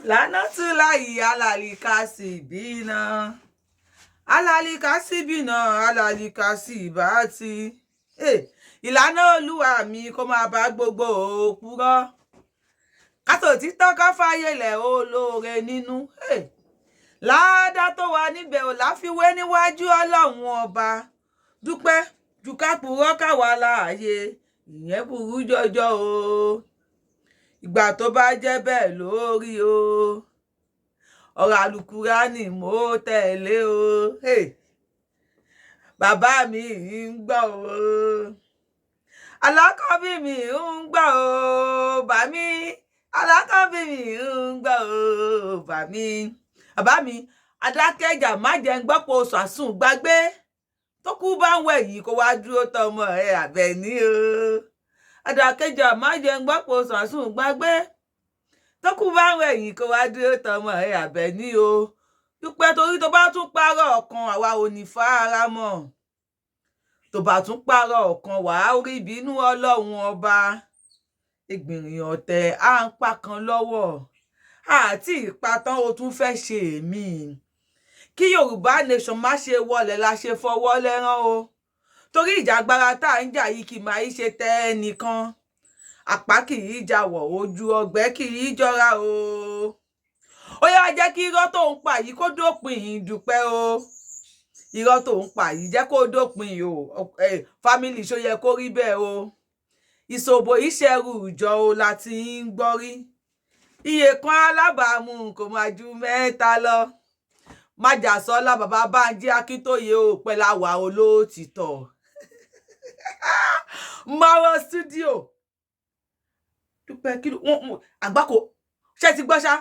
Lánàtúláyì alàlìkàsì bínà, alàlìkàsì bínà, alàlìkàsì bàtì. Ìlànà Olúwa mi kó máa bá gbogbo òpùrọ́ kátó títọ́ ká fàyè lẹ̀ olóore nínú. Láàdá tó wà níbẹ̀ ò láfiwé níwájú Ọlọ́run Ọba. Dúpẹ́ jù ká purọ́ káwa láàyè, ìyẹn burú jọjọ o. Ìgbà tó bá jẹ́ bẹ́ẹ̀ lórí o, ọ̀rọ̀ àlùkùránì mo tẹ̀lé o. Hey, bàbá mi ń gbọ́ o, alákọ̀bí mi ń gbọ́ o, bà mí, alákọ̀bí mi ń gbọ́ o, bà mí, bàbá mi adákẹ́jà, má jẹ́ ń gbọ́ pé o sàsùn gbàgbé tó kú bá ń wẹ̀ yìí, kó wá dúró tọmọ ẹ Àbẹ̀ní o. Adákẹ́jà, má jẹ́ ń gbọ́ pé o sàsùn gbàgbé tó kú bá ń wẹ̀ yìí, kó wá dúró tọmọ ẹ Àbẹ̀ní o. Dúpẹ́, torí tó bá tún parọ́ ọ̀kan, àwa ò ní fara mọ́. Tó bá tún parọ́ ọ̀kan, wàá rí ìbínú Ọlọ́run Ọba. Ìgbìnrìn ọ̀tẹ̀ à ń pa kan lọ́wọ́ àti ìpatán, o tún fẹ́ ṣe èmi. Kí Yorùbá Nation má ṣe wọlé la ṣe fọwọ́ lẹ́rán o, torí ìjàgbara tá à ń jà yìí kì máa ṣe tẹ́ ẹnìkan. Àpá kì í jáwọ̀, ojú ọgbẹ́ kì í jọra o. Ó yá, jẹ́ kí irọ́ tó ń pa yìí kó dópin. Ìdúpẹ́ o, irọ́ tó ń pa yìí, jẹ́ kó dópin o. Family, ṣó yẹ kó rí bẹ́ẹ̀ o? Ìṣòbò ìṣẹ̀rù ìjọ o láti ń gbọ́ rí. Iye kan alábàámu kò máa ju 3 lọ. Májàsọ́lá, bàbá Bánjí Akíntóye o, pẹ̀lú àwa olóòtítọ́ Marwa Studio. Dúpẹ́, kí ló wọ́n àgbákò? Ṣé ti gbọ́ ṣá?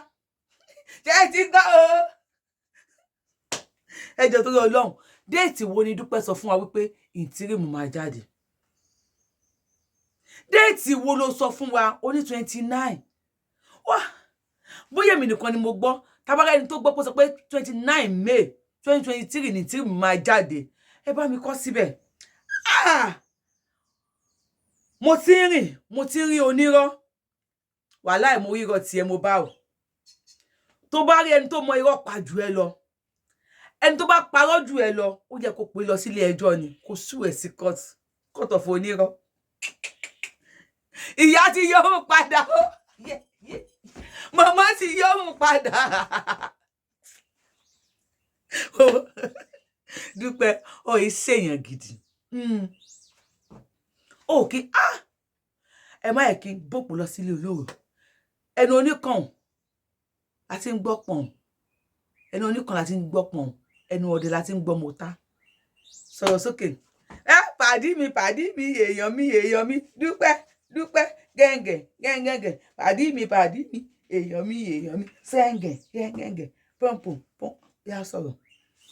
Ṣé ti gbọ́ o? Ẹ jọ̀ọ́, torí Ọlọ́run, date wo ni Dúpẹ́ sọ fún wa wípé interim máa jáde? Date wo ló sọ fún wa? Ó ní 29. Wá, bóyá èmi nìkan ni mo gbọ́, tábàrà ẹni tó gbọ́ pé sọ pé 29 May 2023 ní interim máa jáde, ẹ bá mi kọ síbẹ̀. Ah! Mo ti ń rìn, mo ti ń rí onírọ́. Wàhálà, mo rí irọ́ tiẹ̀, mo bá o. Tó bá rí ẹni tó mọ irọ́ pa jù ẹ lọ, ẹni tó bá parọ́ jù ẹ lọ, ó yẹ kó pè lọ sílé ẹjọ́ ni, kó sue ẹ̀ sí court, court of onírọ́. Ìyá ti yọ òun padà ó, màmá ti yọ òun padà. Dúpẹ́, ọ yìí ṣèyàn gidi ó kí ah, ẹ má yẹ kí n bòpò lọ sílé olóró. Ẹnu oníkàn láti ń gbọ́ pọ̀n, ẹnu oníkàn láti ń gbọ́ pọ̀n, ẹnu ọdẹ láti ń gbọ́ mọ́tá. Sọ̀rọ̀ sókè ẹ, pàdí mi, pàdí mi, èèyàn mi, èèyàn mi, Dúpẹ́, Dúpẹ́, gẹ́ǹgẹ̀ gẹ́ǹgẹ̀ǹgẹ̀, pàdí mi, pàdí mi, èèyàn mi, èèyàn mi, sẹ́ǹgẹ̀ gẹ́ǹgẹ̀ǹgẹ̀, pọ̀npọ̀n pọ̀n, yá sọ̀rọ̀.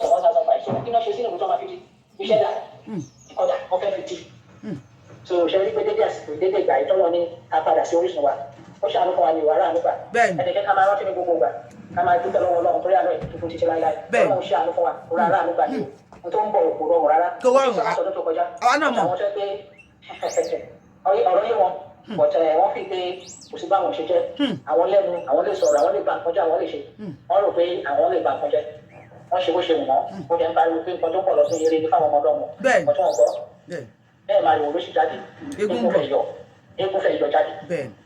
1005, so kí náà ṣe sínú ìwé tó máa fi di iṣẹ́ dà ìkọjá wọ́n fẹ́ fi di. So ṣe rí pé dédé àsìkò, dédé ìgbà yìí, tọ́lọ́ ní ká padà sí orísun wa, ó ṣàánú fún wa ní ìwà aráàlú gbà. Ẹnì ká máa rántí ní gbogbo ìgbà, ká máa dúpẹ́ lọ́wọ́ Ọlọ́run torí àánú ẹ̀ tuntun títí láíláí. Ọlọ́run ṣe àánú fún wa torí aráàlú gbà ní o. Ohun tó ń bọ̀ kò rọrùn rárá. Kò rọrùn. Ọdún tó kọjá Àwa náà mọ̀. àwọn tó yẹ pé ọ̀rọ̀ yé wọn, but wọ́n fi pé kò sí báwọn ṣe jẹ́, àwọn lẹ́nu, àwọn lè sọ̀rọ̀, àwọn lè ba nǹkan jẹ́, àwọn lè ṣe. Wọ́n rò pé àwọn lè ba nǹkan jẹ́, wọ́n ṣe bó ṣe wù wọ́n. Ó jẹ́ ń pariwo pé nǹkan tó pọ̀ lọ́dún eré ní fáwọn ọmọdé wọn. Nǹkan tó wọ́n gbọ́ bẹ́ẹ̀ máa wò ló sì jáde. Eégún Eégún fẹ́ bọ̀. yọ, eégún fẹ́ yọ jáde.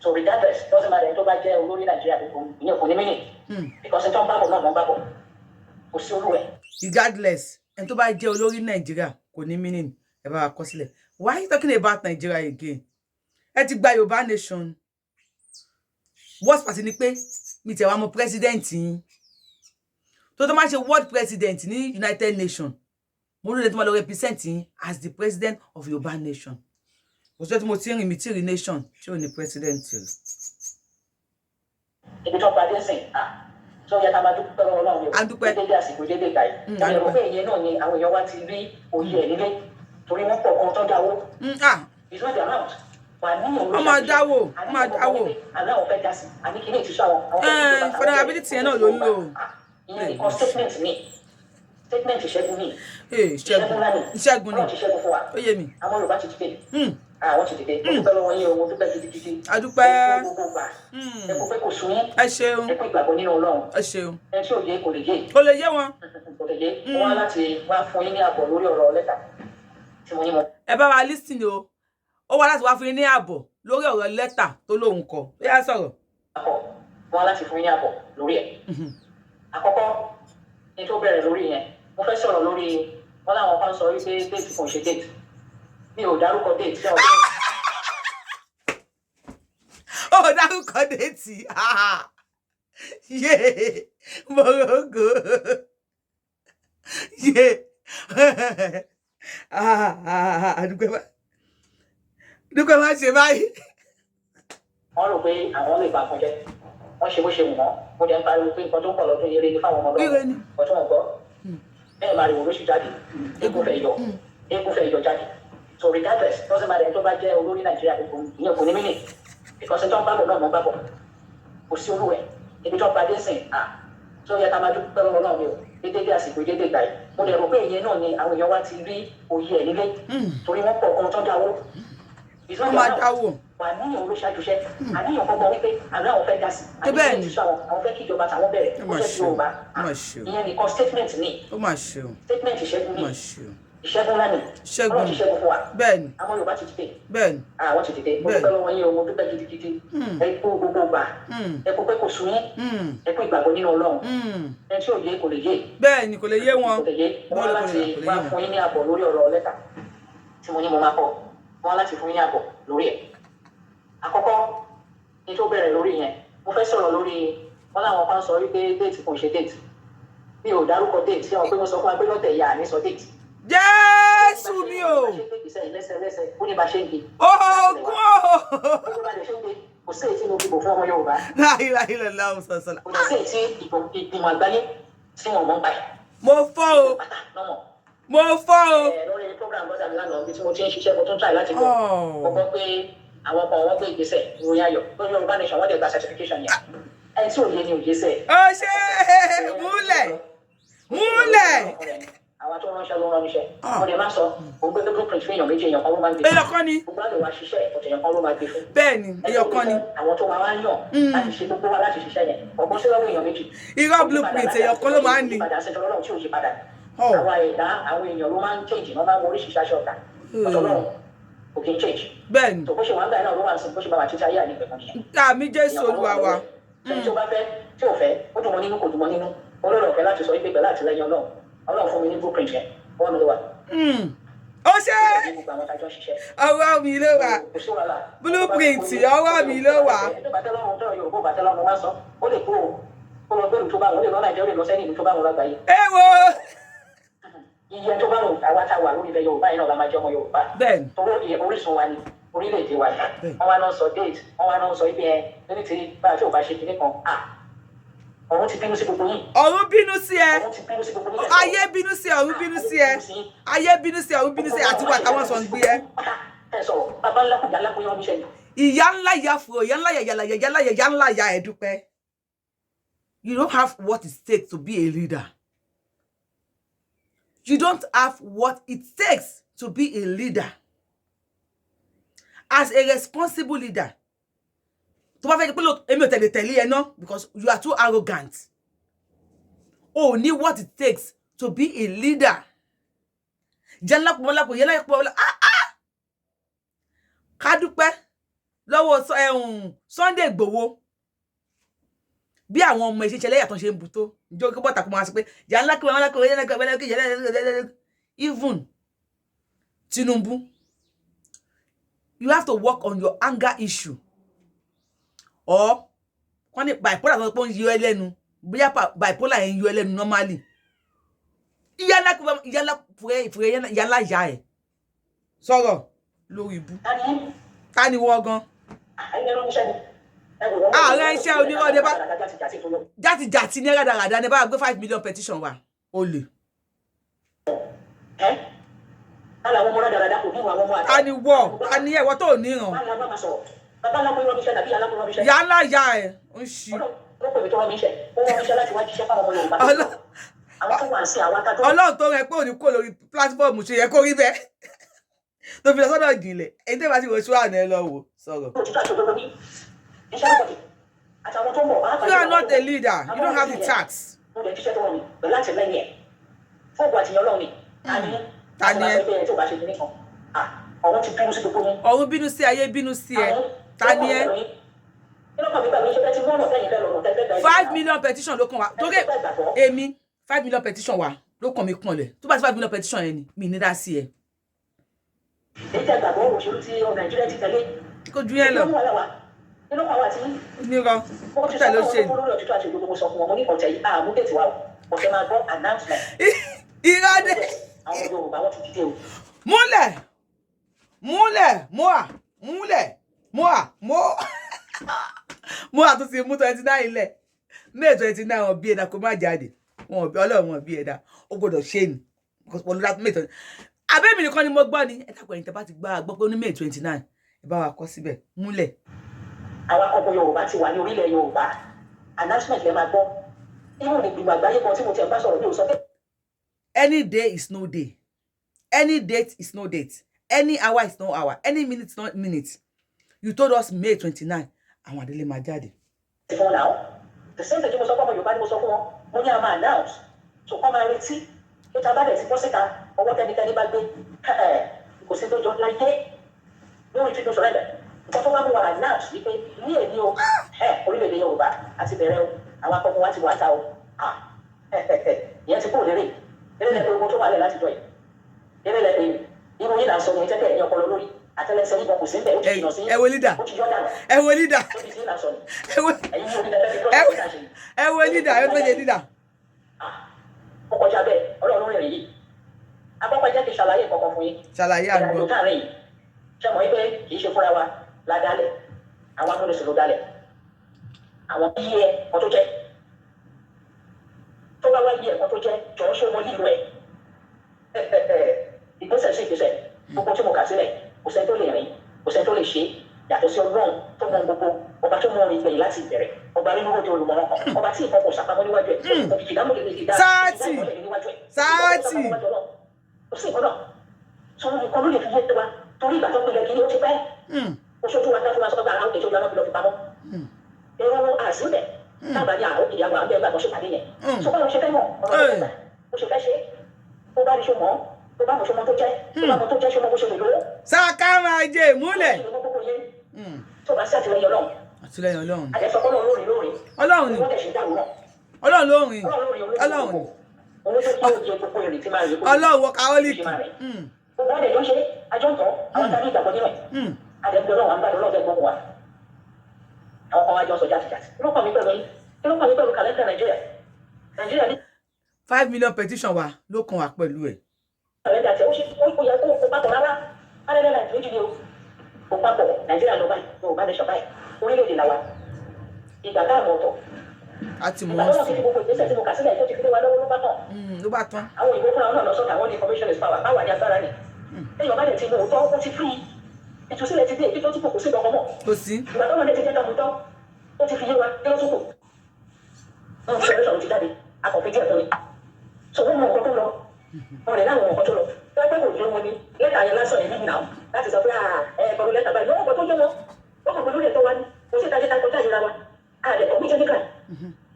So regardless, doesn't matter, ẹni tó bá jẹ́ olórí Nàìjíríà, ìyẹn kò ní meaning, because ẹni tó ń bá bọ̀ náà ló ń bá bọ̀, kò sí olúwẹ̀. Regardless, ẹni tó bá jẹ́ olórí Nàìjíríà, kò ní meaning. Ẹ bá wa kọ sílẹ̀. Why are you talking about Nigeria again? Ẹ ti gba Yorùbá Nation. Worst part ni pé mi tẹ̀ wá mọ president yín tó máa ṣe world president ní United Nations. Mo rí ẹni tó máa lọ represent yín as the president of Yorùbá Nation. Kò sí tí mo ti rìn, mi tí rí nation tí ò ní president rí. Ibi tó padé sìn, ah, tó yẹ ká máa dúpẹ́ lọ́wọ́ Ọlọ́run ni o. A dúpẹ́. Dédé àsìkò, dédé ìgbà yìí, A mo lè rò dúpẹ́. pé ìyẹn náà ni àwọn èèyàn wa ti rí òye ẹ̀ nílé, torí wọ́n pọ̀ kan tó dáwó. Ah. It's not the amount wà ní òun. Wọ́n máa dáwó, wọ́n máa dáwó. Àná àwọn fẹ́ dá sí, àní kí ní ìtúsọ àwọn fẹ́ fi ìjọba. Vulnerability yẹn náà ló ń lò. Ìyẹn nìkan statement mi, statement ìṣẹ́gun mi. Ee, ìṣẹ́gun ìṣẹ́gun ńlá ni. Ìṣẹ́gun ni. Ọlọ́run ti ṣẹ́gun fún wa. Ó yé mi. Àwọn Yorùbá ti dìde. Àwọn ti dìde. Mo dúpẹ́ lọ́wọ́ yín o, mo dúpẹ́ gidigidi. A dúpẹ́. Ẹ kú gbogbo gbà. Ẹ kú pé kò sún yín. Ẹ ṣeun. Ẹ kú ìgbàgbọ́ nínú Ọlọ́run. Ẹ ṣeun. Ẹ tí ò yé kò lè yé. Kò lè yé wọn. Kò lè yé. Mo wá láti wá fún yín ní àbọ̀ lórí ọ̀rọ̀ lẹ́tà tí mo ní mo Ẹ bá wa listen o. Ó wá láti wá fún yín ní àbọ̀ lórí ọ̀rọ̀ lẹ́tà tó lóun kọ. Ó yá, sọ̀rọ̀. Kọ. Mo wá láti fún yín ní àbọ̀ lórí ẹ̀. Àkọ́kọ́ ní tó bẹ̀rẹ̀ lórí yẹn, mo fẹ́ sọ̀rọ̀ lórí wọn láwọn kan sọ wípé date kò ṣe date. Mi ò dárúkọ date. Ṣé ọdún Ó dárúkọ date. Yé morogo yé. Dúpẹ́ má, dúpẹ́ má ṣe báyìí. Wọ́n rò pé àwọn lè ba nǹkan jẹ́, wọ́n ṣe bó ṣe wù wọ́n. Mo dẹ̀ ń pariwo pé nǹkan tó ń pọ̀ lọ́dún eré ní fáwọn ọmọ Ire ọlọ́run ni. Ọ̀tún ọ̀gbọ́ bẹ́ẹ̀ máa rí wo lóṣù jáde, eégún fẹ́ yọ, eégún fẹ́ yọ jáde. So regardless, doesn't matter ẹni tó bá jẹ́ olórí Nàìjíríà, gbogbo ìyẹn kò ní mí nì, because ẹni tó ń bá bọ̀ náà mọ̀ ń bá bọ̀, kò sí olúwẹ̀ ibi tó ń ba dé sìn à tó yẹ ká máa dúpẹ́ lọ́wọ́ náà ni o. Dédé bí àsìkò, dédé ìgbà yìí, mo dẹ̀ rò pé ìyẹn náà ni àwọn èèyàn wa ti rí òye ẹ̀ nílé, torí wọ́n pọ̀ kan tó dáwó. Wọ́n máa dáwò. Àníyàn ló ṣáájú iṣẹ́. Àníyàn kọ́kọ́ wípé àná àwọn fẹ́ dá sí, Tó bẹ́ẹ̀ àníyàn ni. ti sọ àwọn, àwọn fẹ́ kí ìjọba tàwọn bẹ̀rẹ̀, Ó ó mà fẹ́ ṣe fi o. Yorùbá. Ó mà ṣe o. Ìyẹn nìkan statement ni. Ó mà ṣe o. Statement ìṣẹ́gun Ó ni. mà ṣe o. Ìṣẹ́gun ńlá ni. Ìṣẹ́gun. Ọlọ́run ti ṣẹ́gun fún wa. Bẹ́ẹ̀ ni. Àwọn Yorùbá ti dìde. Bẹ́ẹ̀ ni. Àwọn ti dìde. Mo Bẹ́ẹ̀ dúpẹ́ lọ́wọ́ yín o, mo dúpẹ́ gidigidi. Ẹ kú gbogbo gbà. Ẹ kú pé kò sún yín. Ẹ kú ìgbàgbọ́ nínú Ọlọ́run. Ẹ tí ò yé kò lè yé. Bẹ́ẹ̀ ni, kò lè yé wọn. Kò lè yé. Mo wá Bọ́ọ̀lù kò láti lè, kò lè wá yé wọn. fún yín ní àbọ̀ lórí ọ̀rọ̀ lẹ́tà tí mo ní mo máa kọ. Mo wá láti fún yín ní àbọ̀ lórí ẹ̀. Àkọ́kọ́ ní tó bẹ̀rẹ̀ lórí yẹn, mo fẹ́ sọ̀rọ̀ lórí wọn láwọn kan sọ wípé date kò ṣe date. Mi ò dárúkọ date. Ṣé wọn pé mo sọ fún wa pé lọ́tẹ̀ yà ní sọ date? Jésù mi o. Bá ṣe ń gbé ìgbésẹ̀ lẹ́sẹ̀lẹ́sẹ̀, ó ní bá ṣe ń gbé. Ogun o. Ó ní bá ṣe ń gbé. Kò sí èyí tí mo fi bò fún ọmọ Yorùbá. Láìláìlọ́lá sọ̀sọ̀lá. Kò sí èyí tí ìgbìmọ̀ àgbáyé tí wọn mọ̀ ń pa ẹ̀. Mo fọ́ o. Pátá lọ́mọ̀. Mo fọ́ o. Ẹ, lórí program bọ́dà mi lánàá, ibi tí mo ti ń ṣiṣẹ́, mo tún try láti gbọ́. Oh. Mo gbọ́ pé àwọn kan wọ́n gbé ìgbésẹ̀ ìròyìn ayọ̀ lórí Yorùbá Nation, wọ́n dẹ̀ gba certification yẹn. Ẹni tí òye ni òye sẹ̀. Ó ṣe múlẹ̀ múlẹ̀. Àwọn tó ránṣẹ́ ló ránṣẹ́. Ah. Mo dẹ̀ máa sọ, òun gbé blueprint fún èèyàn méjì, èèyàn kan ló máa ń gbé. Èèyàn kan ni. Gbogbo àlè wa ṣiṣẹ́, ọ̀tẹ̀ èèyàn kan ló máa gbé fún. Bẹ́ẹ̀ ni, èèyàn kan ni. Àwọn tó máa wá yàn láti ṣe gbogbo wa láti ṣiṣẹ́ yẹn, ọ̀gbọ́n sí lọ́wọ́ èèyàn méjì. Irọ́, blueprint èèyàn kan ló máa ń ní. Ìpadà sí ọlọ́run tí ò yí padà. Oh. Àwa ẹ̀dá, àwọn èèyàn ló máa ń change, wọ́n máa ń wọ oríṣiríṣi aṣọ ọ̀tà. Ọ̀tọ̀ ọlọ́run kò kí ń change. Bẹ́ẹ̀ ni. Tó bó ṣe wà ń gbà náà ló wà ń sìn, bó ṣe máa wà títí ayé àìnípẹ̀kun nìyẹn. Àmì Jésù Olúwa wa. Ṣé tí ó bá fẹ́, tí ò fẹ́, ó dùn mọ́ nínú, kò dùn mọ́ nínú, olórí ọ̀fẹ́ láti sọ wípé pẹ̀lú àtìlẹ́yìn Ọlọ́run, Ọlọ́run fún mi ní blueprint yẹn, wọ́n mi ló wà. Ó ṣe. Ní gbogbo àwọn tájọ́ ń ṣiṣẹ́. Ọwọ́ mi ló wà. Kò sí wàhálà. Blueprint ọwọ́ mi ló wà. Tó bá tẹ́lọ́run, tọ́rọ Yorùbá ò bá tẹ́lọ́run, máa ń sọ, ó lè kúrò, kó lọ gbẹ́rù tó bá wọn, ó lè lọ Nàìjíríà, ó lè lọ sẹ́yìn ìlú tó bá wọn lágbàáyé. Ẹ wo. Iye tó bá wọn, àwa tá a wà lórí ilẹ̀ Yorùbá yìí náà la máa jẹ́ ọmọ Yorùbá. Bẹ́ẹ̀ ni. Torí orísun wa ni orílẹ̀-èdè wa ni. Bẹ́ẹ̀. Wọ́n wá náà sọ date, wọ́n wá náà sọ ibi ẹ lórí tí bá a tí ò bá ṣe kinní kan. À, ọ̀run ti bínú sí gbogbo yín. Ọ̀run bínú sí ẹ. Ọ̀run ti bínú sí gbogbo yín. Ayé bínú sí ẹ, ọ̀run bínú sí ẹ. Ayé bínú sí ẹ, ọ̀run bínú sí ẹ, àti wà táwọn sọ ń gbé ẹ. Ẹ sọ̀rọ̀, bàbá ńlá kùjà ńlá kùjà ọmọ iṣẹ́ ni. Ìyá ńlá, ìyá fúro, ìyá ńlá, ìyá ńlá, ìyá ńlá, ìyá ńlá, ìyá ẹ dúpẹ́. You don't have what it takes to be a leader. You don't have what it takes to be a leader. As a responsible leader, tó bá fẹ́ pé lóòótọ́, èmi ò tẹ̀lé tẹ̀lé ẹ ná, because you are too arrogant. O ní what it takes to be a leader. Jẹ́ ńlá pọ̀ ńlá pọ̀ yẹn ńlá pọ̀ ńlá. Ah ah, ká dúpẹ́ lọ́wọ́ Sunday Igboho, bí àwọn ọmọ ìṣẹ̀ṣẹ̀ lẹ́yà tó ṣe ń bu tó ìjọ kí bọ́tà kó máa sọ pé yà ńlá kí wọn ńlá kí wọn ńlá kí wọn ńlá kí wọn. Even Tinubu, you have to work on your anger issue, or wọ́n ní bipolar tó ń pọ́n yọ ẹ lẹ́nu, bóyá bipolar yẹn ń yọ ẹ lẹ́nu normally. Ìyálà ìyálà fúrẹ́ fúrẹ́ ìyálà ìyá ẹ̀ sọ̀rọ̀ lórí ibú. Ta ni wọ́n gan? Ààrẹ iṣẹ́ onírọ̀dẹ bá játijàti ní rádaràda ní bá gbé 5 million petition wa olè. Ta ni wọ́? Ta ni ẹ̀wọ́ tó níran? Yálà ìyá ẹ̀ ń ṣí. Ọlọ́run tó rẹ pé òní kò lórí platform ṣe yẹ kó rí bẹ́ẹ̀. Tó fi lọ sọ́dọ̀ ìjìnlẹ̀. Èyí tẹ́ bá ti wò ṣú àná, ẹ lọ wò. Sọ̀rọ̀. Òtítọ́ àti òdodo ní iṣẹ́ lọ́pọ̀ àtàwọn tó ń bọ̀. You are not a leader. You don't have the tax. Mo lè jíṣẹ́ tó rọ̀ mi pẹ̀lú àtìlẹ́yìn ẹ̀ fún ògùn àtìyàn Ọlọ́run ni. Ta ni? Ta ni ẹ? Ẹ tó bá ṣe kíní kan, ọ̀run ti bínú sí gbogbo yín. Ọ̀run bínú sí ayé, bínú sí ẹ. Ta ni ẹ? 5 million petition ló kàn wá torí èmi. 5 million petition wa ló kàn mí kànlẹ̀. Tó bá ti 5 million petition yẹn ni mi ní dá sí ẹ. Èyí tẹ́ gbàgbọ́ òṣèlú tí Nàìjíríà ti tẹ̀lé. Kò ju yẹn lọ. Nírọ̀ Mo ti sọ tẹ̀lé fún òṣèlú. wọn lórí òtítọ́ àti òdodo. Mo sọ fún wọn, mo ní ọ̀tẹ̀ yìí, àmú date wa o, ọ̀tẹ̀ máa gbọ́ announcement. Irọ́ dé. Àwọn Yorùbá, wọ́n ti dìde o. Múlẹ̀, múlẹ̀, múà, múlẹ̀, múà, mú múà tó ti mú 29 lẹ̀, May 29. Wọn bí ẹ̀dá kó má jáde. Wọn bí Ọlọ́run, wọn bí ẹ̀dá ó gbọ́dọ̀ ṣe ni olùdá May 29. Abẹ́mi nìkan ni mo gbọ́ ni. Ẹ dàpọ̀, ẹ̀yin tẹ́ bá ti gbọ́ gbọ́ pé ó ní May 29, ẹ bá wa kọ síbẹ̀. Múlẹ̀. Àwọn akọ́kọ́ Yorùbá ti wà ní orílẹ̀ Yorùbá. Announcement lè máa gbọ́ inú ìgbìmọ̀ àgbáyé kan tí mo ti ẹ̀ bá sọ̀rọ̀ bí o sọ pé. Any day is no day, any date is no date, any hour is no hour, any minute is no minute. You told us May 29, àwọn àdélé máa jáde. Ti fún wọn náà, the same thing tí mo sọ fún ọmọ Yorùbá ni mo sọ fún wọn. Mo ní a máa announce, so kọ́ máa retí pé tá a bá dẹ̀ ti bọ́ síta, ọwọ́ tẹnikẹ́ni bá gbé, kò sí tó jọ láyé lórí tí mo sọ rẹ̀. Nǹkan tó bá mú wa announce wípé ní èmi o, orílẹ̀-èdè Yorùbá àti bẹ̀rẹ̀ o, àwọn akọ́kọ́ wa ti wà ta o, ìyẹn ti kúrò lérè eré lẹ́pẹ́. Ogun tó wà lẹ̀ láti jọ yìí, eré lẹ́pẹ́. Irú yìí là ń sọ ní tẹ́tẹ́ ní ọpọlọ lórí àtẹlẹsẹ níbọn kò sí ń bẹ̀, ó ti jìnnà sí. Ẹ wo leader. Ó ti yọ dànù. Ẹ wo leader. Ó ti sí là ń sọ ní. Ẹ wo Ẹ̀yin ní orí tẹ́tẹ́ fi ẹ ẹ wo leader, ẹ tó ṣe leader. Ó kọjá bẹ́ẹ̀. Ọlọ́run rìnrìn yìí. Akọ́kọ́ jẹ́ kí n ṣàlàyé nǹkan kan fún yín. Ṣàlàyé Ìrìnàjò àgbọ̀. táàrin yìí, ṣe mọ̀ wípé kì í ṣe fúnra wa la dálẹ̀, àwọn amúnisìn ló dálẹ̀. Àwọn yí ẹ kan tó jẹ́, tó bá wá yí ẹ kan tó jẹ́, jọ̀ọ́, ṣé o mọ lílo ẹ̀? Ìgbésẹ̀ sí ìgbésẹ̀, gbogbo tí mo kà sílẹ̀, kò sẹ́ni tó lè rìn, kò sẹ́ni tó lè ṣe yàtọ̀ sí Ọlọ́run tó mọ gbogbo, ọba tó mọ orin ìgbẹ̀yìn láti ìbẹ̀rẹ̀, ọba nínú òde olùmọ̀ràn kan, ọba tí ìkan kò sàpamọ́ níwájú ẹ̀, òkìkí dámọ̀ lè dá. Sáàtì. Sáàtì. Kò sí nǹkan náà sọ nǹkan ló lè fi yé wa, torí ìgbà tó pinlẹ̀ kí ni ó ti pẹ́. Oṣooṣù wa dájú wa sọ pé àwọn òkè tó yọ ọ́ lọ fi pamọ́ èrò àṣìbẹ̀ dábàá ní àwọn òkè àwọn àgbẹ̀ ẹgbẹ́ àkọsípàdé yẹn. Sọ báwo ṣe fẹ́ mọ̀ ọ̀nà tó fẹ́ gbà, bó ṣe fẹ́ ṣe, tó bá rí ṣe mọ́, tó bá mọ̀ ṣe mọ́ tó jẹ́, tó bá mọ̀ tó jẹ́ ṣe mọ́ bó ṣe lè lówó. Saka máa jẹ ìmúlẹ̀. Tó bá sí àtìlẹ́yìn Ọlọ́run. Àtìlẹ́yìn Ọlọ́run. Àjẹsọ Ọlọ́run lórí lórí. Ọlọ́run ni. Wọ́n dẹ̀ ṣe dàrú náà. Ọlọ́run ló rìn. Ọlọ́run lórí olórí. Ọlọ́run ni. Owó tó kí ó jẹ gbogbo èrè tí máa rí. Ọlọ́run workaholic. Gbogbo ọdẹ ló ń ṣe àjọ ń tọ́ àwọn tàbí ìgbàgbọ́ nínú ẹ̀. Àdẹ̀gbẹ́ Ọlọ́run àgbàdo Ọlọ́run fẹ́ gbọ́ wa. Àwọn kan wá jọ sọ jàtìjàtì. Kí ló kàn mí pẹ̀lú yín? Kí ló kàn mí pẹ̀lú kàlẹ́ndà Nàìjíríà? Nàìjíríà ní 5 million petition wa ló kàn wá pẹ̀lú ẹ̀. Kàlẹ́ndà tí ó ṣe ó yẹ kó kó papọ̀ rárá. Kàlẹ́ndà Nàìjíríà méjì ni o. Kó papọ̀. Nàìjíríà lọ báyìí, Yorùbá nation báyìí. Orílẹ̀-èdè làwa. Ìgbà táàmù ọ̀tọ̀. A ti mọ̀ Ìgbà ọ́ tó náà ti sùn. fi gbogbo ìgbésẹ̀ tí mo kà sílẹ̀ tó ti fi lé wa lọ́wọ́, ló bá tàn. Ló bá tán. Àwọn òyìnbó fúnra wọn náà lọ sọ́dọ̀ àwọn ní information is power. Power ní agbára ni. Èèyàn bá dẹ̀ ti mú òótọ́, ó ti free. Ìtúsílẹ̀ ti dé, ibi tó ti kù kò sí ìgbọ̀ngàn mọ́. Kò sí. Ìgbà tó náà dẹ̀ ti jẹ́ ká mú tán, ó ti fi yé wa, kí ló tún kù? Wọn fi sọ̀rọ̀ ti jáde, akọ̀fin díẹ̀ fún mi. So wọ́n mọ nǹkan tó lọ, wọn lè láwọn nǹkan tó lọ. Pẹ́pẹ́ kò yé wọn ni lẹ́tà yẹn lásán yẹn níbi náà láti sọ pé ẹ kọlu lẹ́tà báyìí lọ́wọ́ nǹkan tó yé wọn. Wọ́n kàn pé lórí ẹ̀tọ́ wa ni kò sí ìtajà kọjá ìra wa. Àdẹ kọ̀ mí jẹ́ níkà.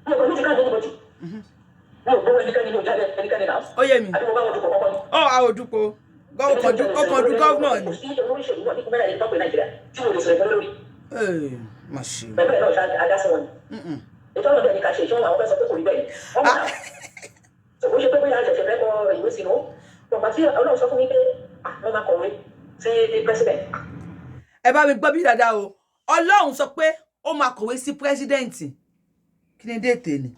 Mi ò kọ̀ mí ti ká anybody. Mi ò gbówó ẹnikẹ́ni, mi ò jáde ẹnikẹ́ni náà. Ó yé mi. Àbí mo bá wọn dupò kọ́kọ́ ni? Ọ a ò dúpọ̀, ọkàn dú governor ni. Kò sí olóríṣèlú náà nípínlẹ̀ mẹ́rin tó pè Nàìjíríà tí mo lè sọ̀rọ̀ ìfẹ́ lórí. Ee, mà ṣe o. Pẹ̀lú ẹ̀ náà ṣá adá sí wọn ni. Ètò ọ̀nà bẹ́ẹ̀ ni ká ṣe ìṣọ́ àwọn fẹ́ sọ pé kò rí bẹ́ẹ̀ ni. Wọ́n mọ̀ náà. Ó ṣe pé bóyá àṣẹ̀ṣẹ̀ fẹ́ kọ ìwé sínú. Bọ̀gbà tí Ọlọ́run sọ fún mi pé wọ́n máa kọ̀wé sí president. Ẹ bá mi gbọ́ bí dáadáa o. Ọlọ́run sọ pé ó máa kọ̀wé sí president. Kí ni date ni?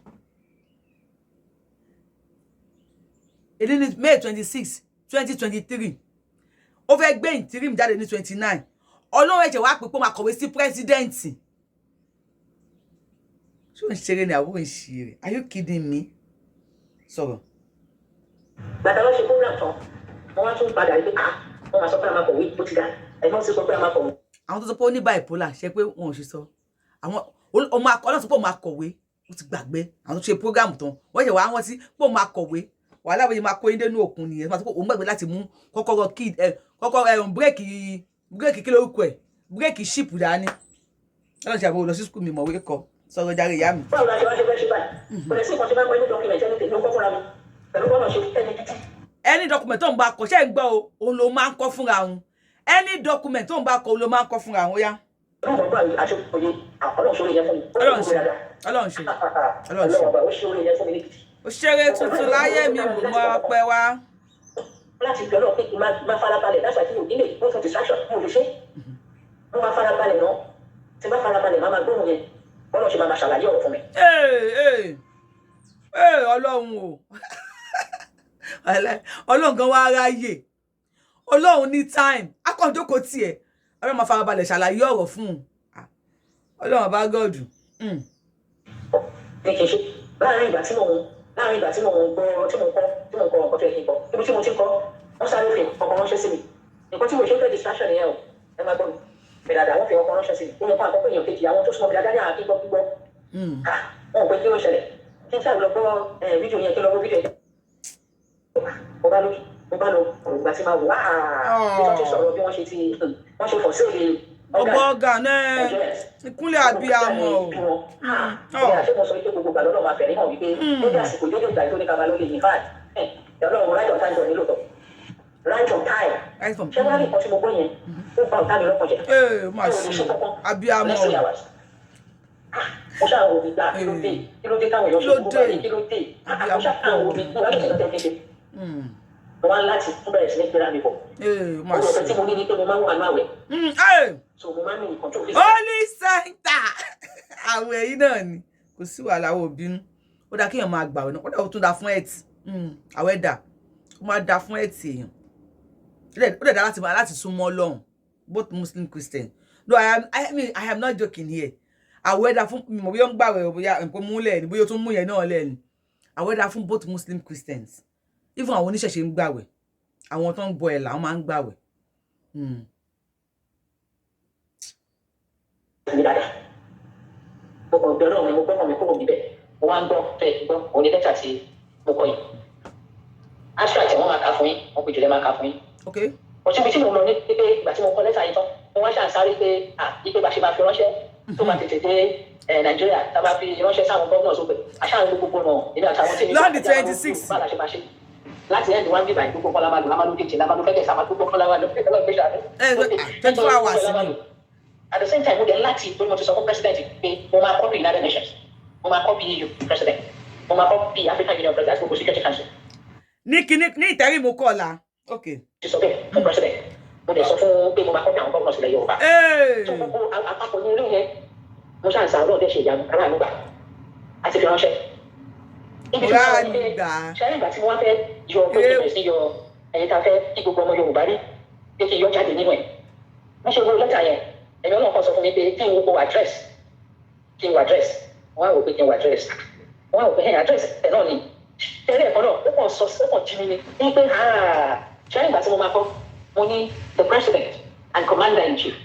Èyí ni May 26, 2023. Ó fẹ́ gbé interim jáde ní 29. Ọlọ́run ẹ̀jẹ̀ wá pé ó máa kọ̀wé sí president. Ṣé ò ń ṣeré ni àbúrò ń ṣeré? Are you kidding me? Sọ̀rọ̀. Gbàtà wọ́n ṣe program tán, wọ́n wá tún padà rí pé wọ́n máa sọ pé a máa kọ̀wé, bó ti dá. Ẹ̀gbọ́n sì sọ pé a máa kọ̀wé. Àwọn tó sọ pé ó ní bipolar, ṣe pé wọn ò ṣe sọ àwọn ọmọ akọ. Ọlọ́run sọ pé ó máa kọ̀wé, ó ti gbàgbé. Àwọn tó ṣe program tán, wọ́n ṣe wàá rántí pé ó máa kọ̀wé. Wàhálà wọ́n yìí máa kó yín dénú òkun nìyẹn. Wọ́n sọ pé òun gbàgbé láti mú kọ́kọ́rọ́ kí ẹ. Kọ́kọ́ ẹ̀rùn brake, brake, kí lórúkọ ẹ̀, brake ship dání. Ọlọ́run ṣe àbúrò lọ sí school mi, mọ̀wé kọ sọ̀rọ̀ járe ìyá mi. Báwo la ṣe wá ṣe fẹ́ ṣe báyìí? Kò lè sí nǹkan tí bá ń pẹ́ ní document ẹni tèmi ó kọ́ fúnra mi pẹ̀lú bọ́ọ̀nà ṣe ẹni títí. Any document tó ń bá kọ, ṣé ń gbọ́ o, òun ló máa ń kọ fúnra òun. Any document tó ń bá kọ, òun ló máa ń kọ fúnra òun. Ó yá. Ọlọ́run bá àti òye, Ọlọ́run ṣe orí yẹn fún mi. Ọlọ́run ṣe, Ọlọ́run ṣe, Ọlọ́run ṣe. Ọlọ́run ọba ó ṣe orí yẹn fún mi ní gidi. Ó ṣeré tuntun láyé mi, bò mọ́ ọpẹ́ wá. Láti gbọ́ náà pé kí n máa farabalẹ̀ láti àti òní lè wọ́n fún distraction, mo lè ṣe. Mo máa farabalẹ̀ náà, tí n bá farabalẹ̀, máa gbóhùn yẹn, bọ́lá ṣe máa ṣàlàyé ọ̀rọ̀ fún mi. Ee ee, Ọlọ́run o, Ọlọ́run gan wá ráyè, Ọlọ́run ní time akọ̀jókòó tiẹ̀, Ọlọ́run máa farabalẹ̀ ṣàlàyé ọ̀rọ̀ fún un. Ọlọ́run bá gọ́ọ̀dù. Ní kì í ṣe láàrin ìgbà tí mò ń gbọ́, tí mò ń kọ́ nǹkan tó yẹ kí n kọ́, ibi tí mo ti ń kọ́, wọ́n sáré fi ọkọ̀ ránṣẹ́ sí mi. Nǹkan tí mo ṣe ń fẹ́ distraction nìyẹn o. Ẹ máa gbọ́ mi mi dáadáa. Wọ́n fi ọkọ̀ ránṣẹ́ sí mi. Èèyàn kan àkọ́kọ́, èèyàn kejì, àwọn tó súnmọ́ mi dáadáa ní àkígbọ́ gbígbọ́. Wọn ò pé kí ló ṣẹlẹ̀, kí n sáà lọ gbọ́ fídíò yẹn, kí n lọ gbọ́ fídíò yẹn. Mo bá lọ ìgbà tí máa wò áà bí wọ́n ti sọ̀rọ̀, bí wọ́n ṣe ti wọ́n ṣe fọ̀ sí òde. Ọgbọ́n ọ̀gá náà ìkúnlẹ̀ abiyamọ o. Ọ̀gá ṣé mo sọ wípé gbogbo ìgbà lọ́nà máa fẹ̀rí hàn wípé lórí àsìkò dédé ìgbà tó ní ká máa lọ lè ní fáàdì Ọlọ́run, right on time jọ nílò tọ̀, right on time. Ṣé wàá rí nǹkan tí mo gbọ́ yẹn, ó ba ọ̀tá mi lọ́kàn jẹ́. Ee, má ṣe abiyamọ o. Mo ṣáà wò mí gbà, kí ló dé, kí ló dé táwọn èèyàn ṣe gbogbo báyìí, kí ló dé? Mo ṣáà wò mí gbà lọ́sẹ̀ lọ́tẹ̀ kéde. Mo wá láti tún bẹ̀rẹ̀ sí ní gbéra mi bọ̀. Má Ó ṣe. lọ tí mo ní ní pé mo máa ń wà ní àwẹ̀. So mo máa ń ní control. Holy center àwẹ̀ yìí náà ni, kò sí wàhálà, àwọn òbínú. Ó dáa kéèyàn máa gbàwẹ̀ náà, ó dáa, ó tún dáa fún ẹ̀tì. Àwẹ̀ dà, ó máa dáa fún ẹ̀tì èèyàn. Ó dẹ̀ dáa láti máa láti súnmọ́ Ọlọ́run, both Muslim, Christian. No, I mean, I am not joking here. Àwẹ̀ dáa fún mi, mọ̀ bóyá ó ń gbàwẹ̀, bóyá nǹkan múlẹ̀ ni, bóyá ó tún mú yẹn náà lẹ̀ ni. Àwẹ̀ dáa fún both Muslim, Christians. Even àwọn oníṣẹ̀ṣe ń gbàwẹ̀, àwọn tó ń bọ ẹ̀là, wọ́n máa ń gbàwẹ̀. Mi dáadáa, mo kàn gbẹ Ọlọ́run mi, mo gbọ́kàn mi kúrò níbẹ̀. Mo wá ń gbọ́ fẹ́ gbọ́ òun ní lẹ́tà tí mo kọ yìí. Abstract, wọ́n máa kà fún yín, wọ́n pè jùlọ máa kà fún yín. Ọtí ibi tí mo lọ ní pé ìgbà tí mo kọ lẹ́tà yìí tán, mo wá ṣàǹsáré pé à ipe bá ṣe máa fi ránṣẹ́ tó máa tètè dé Nàìjíríà, tá a máa fi ránṣẹ́ sáwọn gómìnà sópè àṣà ń lo gbogbo náà, èmi àtàwọn tí mi. Lọ́ọ̀dì 26. Bá a ṣe máa ṣe láti end one bíbá gbogbo kan la máa lò, la máa lò kejì, la máa lò fẹ́kẹ̀ sàmà, gbogbo kan la máa lò 24 hours ni. At the same time, mo dẹ̀ láti torí mo ti sọ fún president pé mo máa copy United Nations, mo máa copy EU president, mo máa copy African Union president àti gbogbo Security Council. Ní kíní ní ìtẹ́rìmù kọ́ọ̀la, ok. Ti sọ bẹ́ẹ̀ fún president, mo dẹ̀ sọ fún pé mo máa copy àwọn gómìnà sílẹ̀ Yorùbá. Tó gbogbo àpapọ̀ ní ilé yẹn, mo ṣáà ń sa Ọlọ́run dẹ̀ ṣe ìyanu, aráàlú gbà àti fi ránṣẹ́. Ibi tí wọ́n ti gbà. Ṣe ìgbà tí wọ́n fẹ́ yọ pé kí n bẹ̀rẹ̀ sí yọ ẹ̀yìn tá a fẹ́ kí gbogbo ọmọ Yorùbá rí pé kí n yọ jáde nínú ẹ̀. Wọ́n ṣe wo lẹ́tà yẹn, ẹ̀mí Ọlọ́run kan sọ fún mi pé kí n wo address, kí n wo address. Wọ́n á wò pé kí n wo address, wọ́n á wò pé ẹ̀ address ẹ̀ náà ni tẹ́lẹ̀ ẹ̀kọ́ náà. Ó kàn sọ, ó kàn jí mi ni ní pé ṣé ìgbà tí mo máa kọ́, mo ní the president and commander in chief,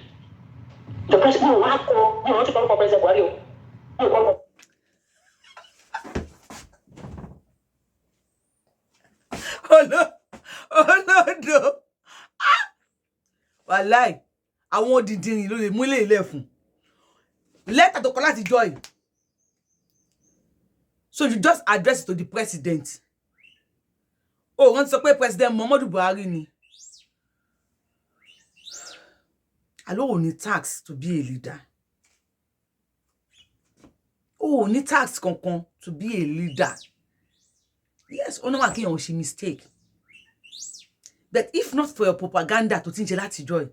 the president. Mo wá kọ, mi ò rántí kọ́ orúkọ President Buhari o, mi ò kọ́ orúkọ. Olódo wàláì, àwọn òdìdìrìn ló lè mú ilé ilẹ̀ fún lẹ́tà tó kọ láti jọ yìí. So you just address it to the president. O rántí sọ pé President Muhammadu Buhari ni. Alo ò ní tax to be a leader, o ò ní tax kankan to be a leader. Yes, ó náà kéèyàn ò ṣe mistake, but if not for your propaganda tó ti ń ṣe látijọ́ yìí,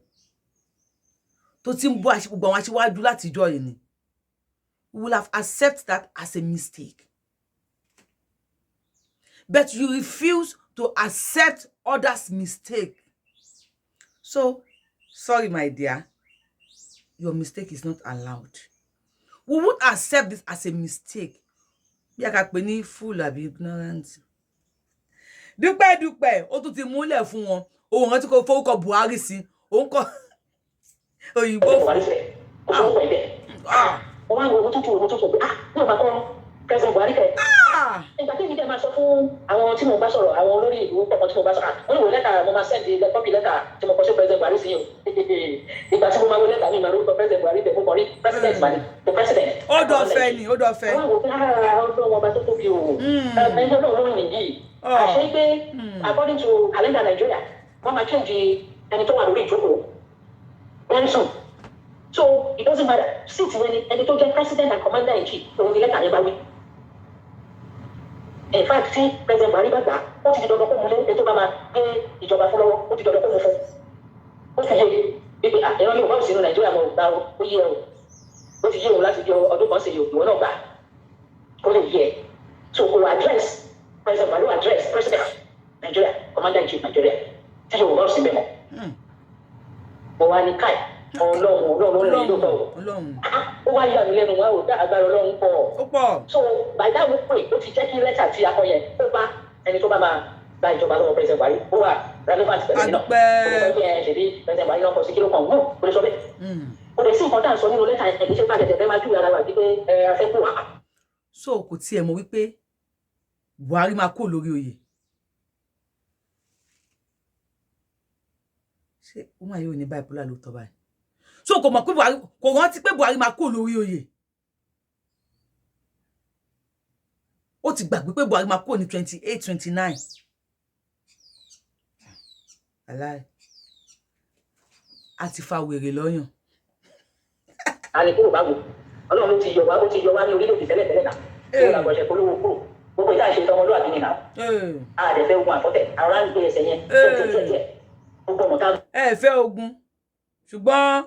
tó ti ń bọ́ gbogbo àwọn aṣíwájú látijọ́ yìí ni, we will have accept that as a mistake. But you refuse to accept others' mistake. So sorry, my dear, your mistake is not allowed. We won't accept this as a mistake. Bí a kà pé ní fool àbí ignorant. Dúpẹ́ dúpẹ́, ó tún ti múlẹ̀ fún wọn. Òun rántí kò forúkọ Buhari sí, òun kọ òyìnbó Buhari sílẹ̀, kò sórúkọ ẹ̀ bẹ́ẹ̀. Mo máa ń wo owó tútù, owó tútù pé ah, mi ò máa kọ́ President Buhari kẹ́. Ìgbà tí mi dẹ̀ máa sọ fún àwọn tí mo bá sọ̀rọ̀, àwọn olórí ìlú pọ̀pọ̀ tí mo bá sọ̀rọ̀, wọ́n ní wo lẹ́tà, mo máa send copy lẹ́tà tí mo kọ sí President Buhari sí yìí o. Ìgbà tí mo máa wo lẹ́tà mi, màá lórúkọ President Buhari bẹ̀, mo kàn rí president mà ní, the president. Ó dọ̀fẹ́ ni, ó dọ̀fẹ́. Wọ́n wò pé ọlọ́run ọba tó tóbi o, ẹni ọlọ́run ló rìn yìí. Àṣé pé according to calendar Nigeria, wọ́n máa change ẹni tó wà lórí ìjókòó very soon. So it doesn't matter seat yẹn ni ẹni tó jẹ́ president and commander in chief, òun ni lẹ́tà yẹn bá wí. In fact, tí President Buhari bá gbà, ó ti di dandan kó mu lé ẹni tó bá máa gbé ìjọba fún lọ́wọ́. Ó ti dandan kó mu fún. Ó fi yé wípé ìran Yorùbá ò sínú Nàìjíríà mọ̀ gbà ó. Ó yé o, ó ti yé òun láti jọ ọdún kan sí ìwọ náà gbà kó lè yé ẹ. So kò address President Buhari, address president Nigeria, commander in chief Nigeria, tí Yorùbá ò sí bẹ́ẹ̀ mọ́. Mo wá ní káì, Ọlọ́run, Ọlọ́run ló ń lò lóòótọ́ o. Ọlọ́run. Ó wá yà mí lẹ́nu, wá ò dá agbára Ọlọ́run pọ̀. Ó pọ̀. So by that way, ó ti jẹ́ kí lẹ́tà tí a kọ yẹn ó bá ẹni tó bá máa gba ìjọba lọ́wọ́ President Buhari, ó wà relevant pẹ̀lú mi náà. Adúpẹ́. Ó lè sọ pé ẹ ṣèbí President Buhari náà kọ sí, kí ló kàn wọ́n? Ó lè sọ bẹ́ẹ̀. Kò lè sí nǹkan tá à ń sọ nínú lẹ́tà yẹn, kì í ṣe pàṣẹ tẹ̀fẹ́ máa júwe ara wa bí pé ẹ a fẹ́ kú wa. So kò tiẹ̀ mọ̀ wípé Buhari máa kó lórí oyè. Ṣé ó máa yóò ní bipolar lóòótọ́ báyìí? So kò mọ̀ pé Buhari, kò rántí pé Buhari máa kó lórí oyè. Ó ti gbàgbé pé Buhari máa kó ní 28, 29. Aláì a ti fa wèrè lọ́yàn. A lè kúrò báwo? Ọlọ́run ló ti yọ wá, ó ti yọ wá ní orílẹ̀-èdè tẹ́lẹ̀tẹ́lẹ̀ náà. Ó làgbọ̀ṣẹ̀ polówó kúrò, gbogbo ìta ṣe tọmọlúwàbí ni náà. A dẹ̀ fẹ́ ogun àfọ́tẹ̀, ara ń gbé ẹsẹ̀ yẹn díẹ̀ díẹ̀ díẹ̀, gbogbo ọmọ tá Ẹ fẹ́ ogun, ṣùgbọ́n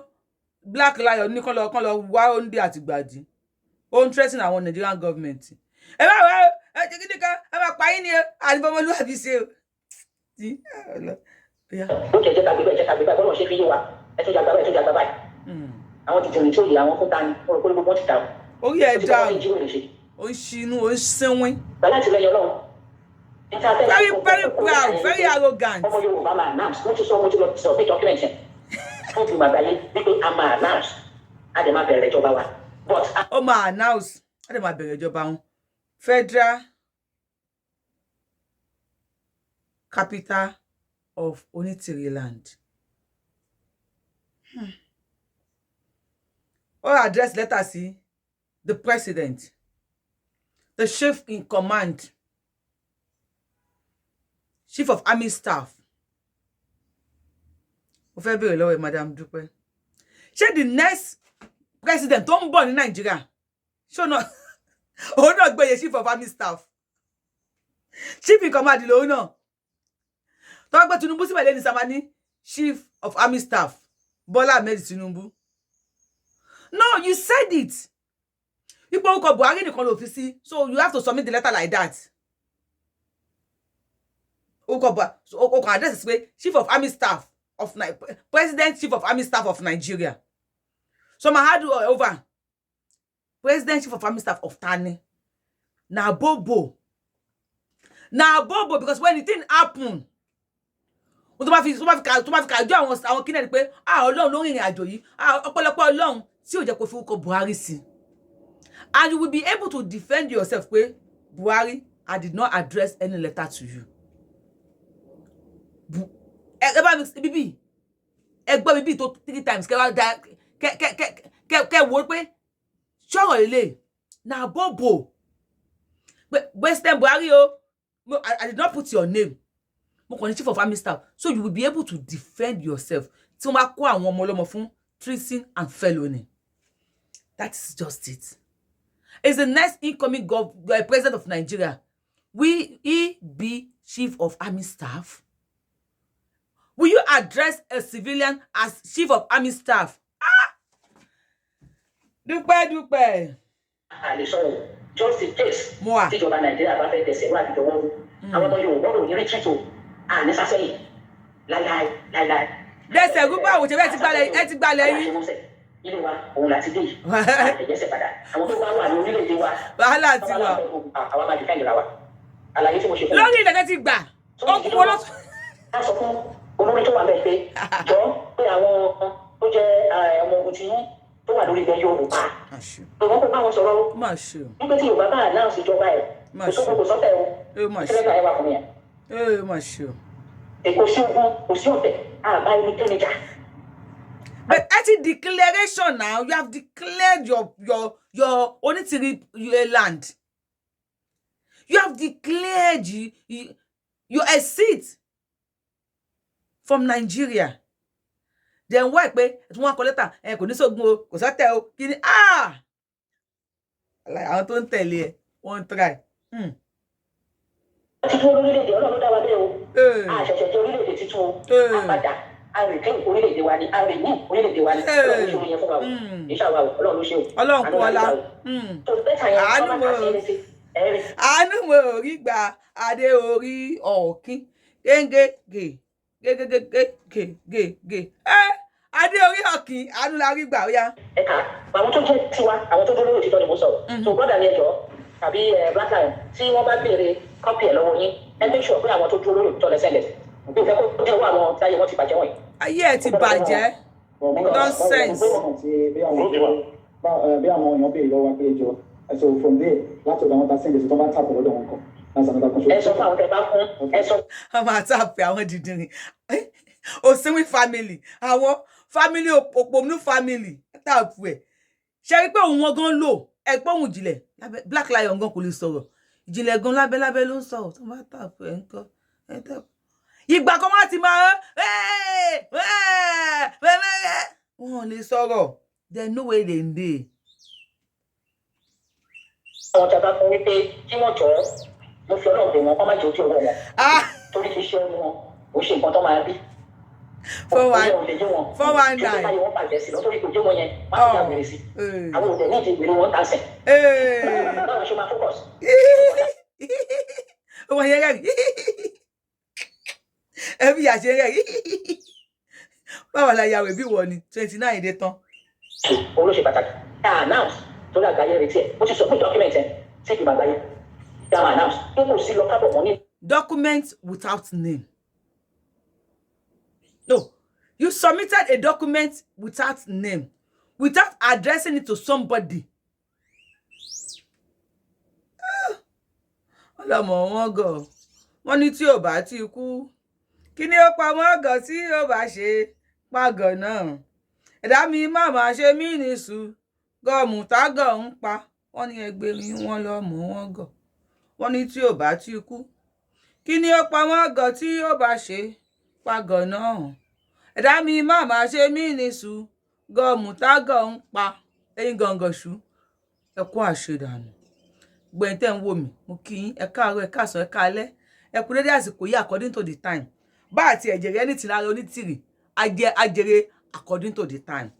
Black Lion ní kán lọ wá oúnjẹ àtìgbàdì. Ó ń threaten àwọn Nigerian government. Ẹ bá wá ẹ ṣe kí nìkan, ẹ máa pa yín ni àdìbọmọlúwàbí ṣe o. Tí ó yá. Ó kẹ̀ jẹ́ ká gbé bẹ́ẹ̀, jẹ́ ká gbé báyìí, bọ́lá ṣe fi yé wa, ẹ tún jàgbá báyìí, ẹ tún jàgbá báyìí. Àwọn tìtìrìn tí ó yẹ àwọn fún ta ni mo rò pé gbogbo wọn ti dà o. Orí ẹ Ó ti bá wọn dàrú. ti jíwèrè ṣe. Ó ń ṣinú, ó ń sínwín. Pẹ̀lú àtìlẹyìn Ọlọ́run. Very, very proud, very arrogant. Ọmọ Yorùbá máa announce. Mo ti sọ, mo ti lọ sọ pé document yẹn fún ìgbìmọ̀ àgbáyé wípé a máa announce, a dẹ̀ máa bẹ̀rẹ̀ ìjọba wa, but Ó máa announce, á dẹ̀ máa bẹ̀rẹ̀ ìjọba wọn. Federal Capital of Onitiriland. Ó address letter sí the president, the chief in command, chief of army staff. Mo fẹ́ béèrè lọ́wọ́ ẹ̀, Madam Dúpẹ́, ṣé the next president tó ń bọ̀ ní Nàìjíríà, ṣé òun náà, òun náà gbé chief of army staff, chief in command lòun náà? Tó bá gbé Tinubu síbẹ̀ lẹ́ni sábà ní chief of army staff, Bọ́lá Ahmed Tinubu. No, you said it wípé orúkọ Buhari nìkan ló fi sí, so you have to submit the letter like that. Orúkọ Buhari, orúkọ address sí pé chief of army staff of president, chief of army staff of Nigeria. So ma hand over president, chief of army staff of tani? Na bobo, na bobo, because when the thing happen, tó bá fi kàjọ àwọn kíni ẹni pé ah, Ọlọ́run ló rìnrìn àjò yìí. Ah, ọ̀pọ̀lọpọ̀ Ọlọ́run tí ò jẹ́ kó fi orúkọ Buhari sí, and you will be able to defend yourself pé Buhari, I did not address any letter to you. Ẹ bá mi bíbí, ẹ gbọ́ bíbí tó three times, kẹ wá da kẹ kẹ kẹ kẹ kẹ wò ó pé ṣọ̀rọ̀ lélẹ̀ na bobo pé President Buhari o, I did not put your name, mo kàn ní chief of army staff. So you will be able to defend yourself tí wọ́n bá kó àwọn ọmọ ọlọ́mọ fún treason and felony. That is just it. Is the next incoming president of Nigeria, will he be chief of army staff? Will you address a civilian as chief of army staff? Ah, Dúpẹ́, Dúpẹ́. A lè sọ̀rọ̀ just in case Mo wà. tíjọba Nàìjíríà bá fẹ́ tẹ̀sẹ̀ wá àbíjọ wọn, àwọn ọmọ Yorùbá ò ní retreat o, à ní sásẹ́yìn láíláí láíláí. Dẹsẹ̀ rúbà wò ṣe bẹ́ẹ̀ ti gbalẹ̀, ẹ ti gbalẹ̀ yín. Ilé wa òun láti dé yìí, àtẹ̀jẹsẹ̀ padà. Àwọn tó bá wà ní orílẹ̀-èdè wa, Wàhálà ti wà. àwa máa defend ra wa. Àlàyé tí mo ṣe fún Lórí ilẹ̀ tẹ́ ti gbà, ó kú wọn lọ́tún. A sọ fún olórí tó wà bẹ́ẹ̀ pé jọ pé àwọn tó jẹ́ ọmọ ogun ti yín Tó wà lórí ilẹ̀ Yorùbá, Má ṣe. pé wọ́n kó bá wọn sọ̀rọ̀ o, Má ṣe o. wípé tí Yorùbá bá announce ìjọba ẹ̀, Má kò ṣe. sóko, kò sọ́tẹ̀ o. Ẹ má tí ṣe. lẹ́tà ẹ̀ wà fún yẹn. Ẹ má ṣe o. Kò sí ogun, kò sí ọ̀tẹ̀, àbá ẹnikẹ́ni jà. But ẹ ti declaration now, you have declared your Onítìrí land. You have declared your exit from Nigeria. Then why pé tí wọ́n kọ lẹ́tà ẹ, kò ní sógun o, kò sọ́tẹ̀ o, kí ni? Ah, àwọn tó ń tẹ̀lé ẹ, wọ́n ń try. Wọ́n ti dúró lórílẹ̀‐èdè. Ọlọ́run ló dá wa bẹ́ẹ̀ o. Hey. A ṣẹ̀ṣẹ̀ jẹ́ orílẹ̀-èdè tuntun o. Hey. A padà, a reclaim orílẹ̀-èdè wa ni, a renew orílẹ̀-èdè wa ni. Ọlọ́run ló ṣe orin yẹn fún wa o. Iṣẹ́ àwa o, Ọlọ́run ló ṣe o. Ọlọ́run kú Àánú la ọlá. rí gbà o. Tó bẹ́tà yẹn, Àánú wọ́n bá kà sí ẹni sí ẹ̀rí. Àánú mo rí gbà, adé orí ọ̀kín gẹ́gẹ́ gè gẹ́gẹ́gẹ́ gè gè gè ẹ́, adé orí ọ̀kín, àánú la rí gbà, ó yá. Ẹ̀ka àwọn tó jẹ́ tiwa, àwọn tó dúró lórí òtítọ́ ni mo sọ̀rọ̀. So brother mi, ẹjọ́ tàbí Black Lion, tí wọ́n bá béèrè copy ẹ̀ lọ́wọ́ yín, ẹ make sure pé àwọn tó dúró lórí òtítọ́ lẹ́sẹ̀ lẹ̀ bí òfẹ́ kó jẹ́ owó àwọn táyé wọn ti bàjẹ́ wọ̀nyí. Ayé ẹ ti bàjẹ́. Nonsense. Bí àwọn èèyàn béèrè lọ́wọ́ wa pé ẹjọ́, so from there, láti ọ̀dọ̀ àwọn tá a send ẹ̀, tó bá tàpọ̀ lọ́dọ̀ wọn kan, that's another question. Ẹ sọ fún àwọn tẹ bá fún, ẹ sọ Wọ́n máa tàpé àwọn dìndìnrín òsínwín family, àwọn family òpònú family tàpù ẹ̀. Ṣe rí pé òun wọn gan lò ẹ pé òun ìjìnlẹ̀ lábẹ́ Black Lion gan kò lè sọ̀rọ̀ ìjìnlẹ̀ gan, lábẹ́ lábẹ́ ló ń sọ̀rọ̀. Tó bá tàpù ẹ̀ ń kọ́ ẹ̀ tàpù ìgbà kan, wọ́n ti máa wọn ò lè sọ̀rọ̀. They know where they dey. Àwọn tẹ bá fún wípé kí wọ́n jọ, mo fi Ọlọ́run bẹ̀ wọ́n, kọ́ má jẹ́ ojú ọwọ́ wọn, torí kì í ṣe ẹnu wọn ò ṣe nǹkan tó máa bí. 419. Ò lè yé wọn. 419. Ṣé wọn bàjẹ́ sí lọ torí kò yé wọn yẹn, wọ́n á ti dá wèrè sí. Àwọn òde ní ìdí wèrè wọn tà sẹ̀. Báwo ṣe máa focus? Wọ́n yẹn rẹ̀ ẹbí àṣẹ rẹ̀. Báwo la yàwé bí wọ́n ni 29 dé tán? Òun ló ṣe pàtàkì ká announce, torí àgbáyé retí ẹ̀. Ó ti sọ pé document ẹ̀ sí ìgbìmọ̀ àgbáyé ká máa announce pé kò sí lọ kábọ̀ mọ́ ní. Document without name. No, you submitted a document without name, without addressing it to somebody. Ah, ọlọmọ wọn gọ̀, wọ́n ní tí ò bá ti kú, kí ni ó pa wọ́n gọ̀? Tí ó bá ṣe pàgọ́ náà, ẹ̀dá mi má máa ṣe mí nìṣú gọ́ọ̀mù tágọ̀ ń pa wọ́n ní ẹgbẹ̀rin wọn lọ́mọ wọn gọ̀. Wọ́n ní tí ò bá ti kú, kí ni ó pa wọ́n gọ̀? Tí ó bá ṣe pàgọ́ náà, ẹ̀dá mi má máa ṣe mí nìṣú gọ́ọ̀mù tágọ̀ ń pa ẹ̀yìn gàngàn ṣú. Ẹ kú àṣedànù. Gbẹ̀yìn tẹ́ ń wò mí, mo kí yín, ẹ káàárọ̀, ẹ káàsán, ẹ káalẹ́, ẹ kú dédé àsìkò yìí, according to the time. Bá àti ẹ̀jẹ̀ rẹ ní ti lára Onítìrì ajẹ́ ajẹrẹ, according to the time.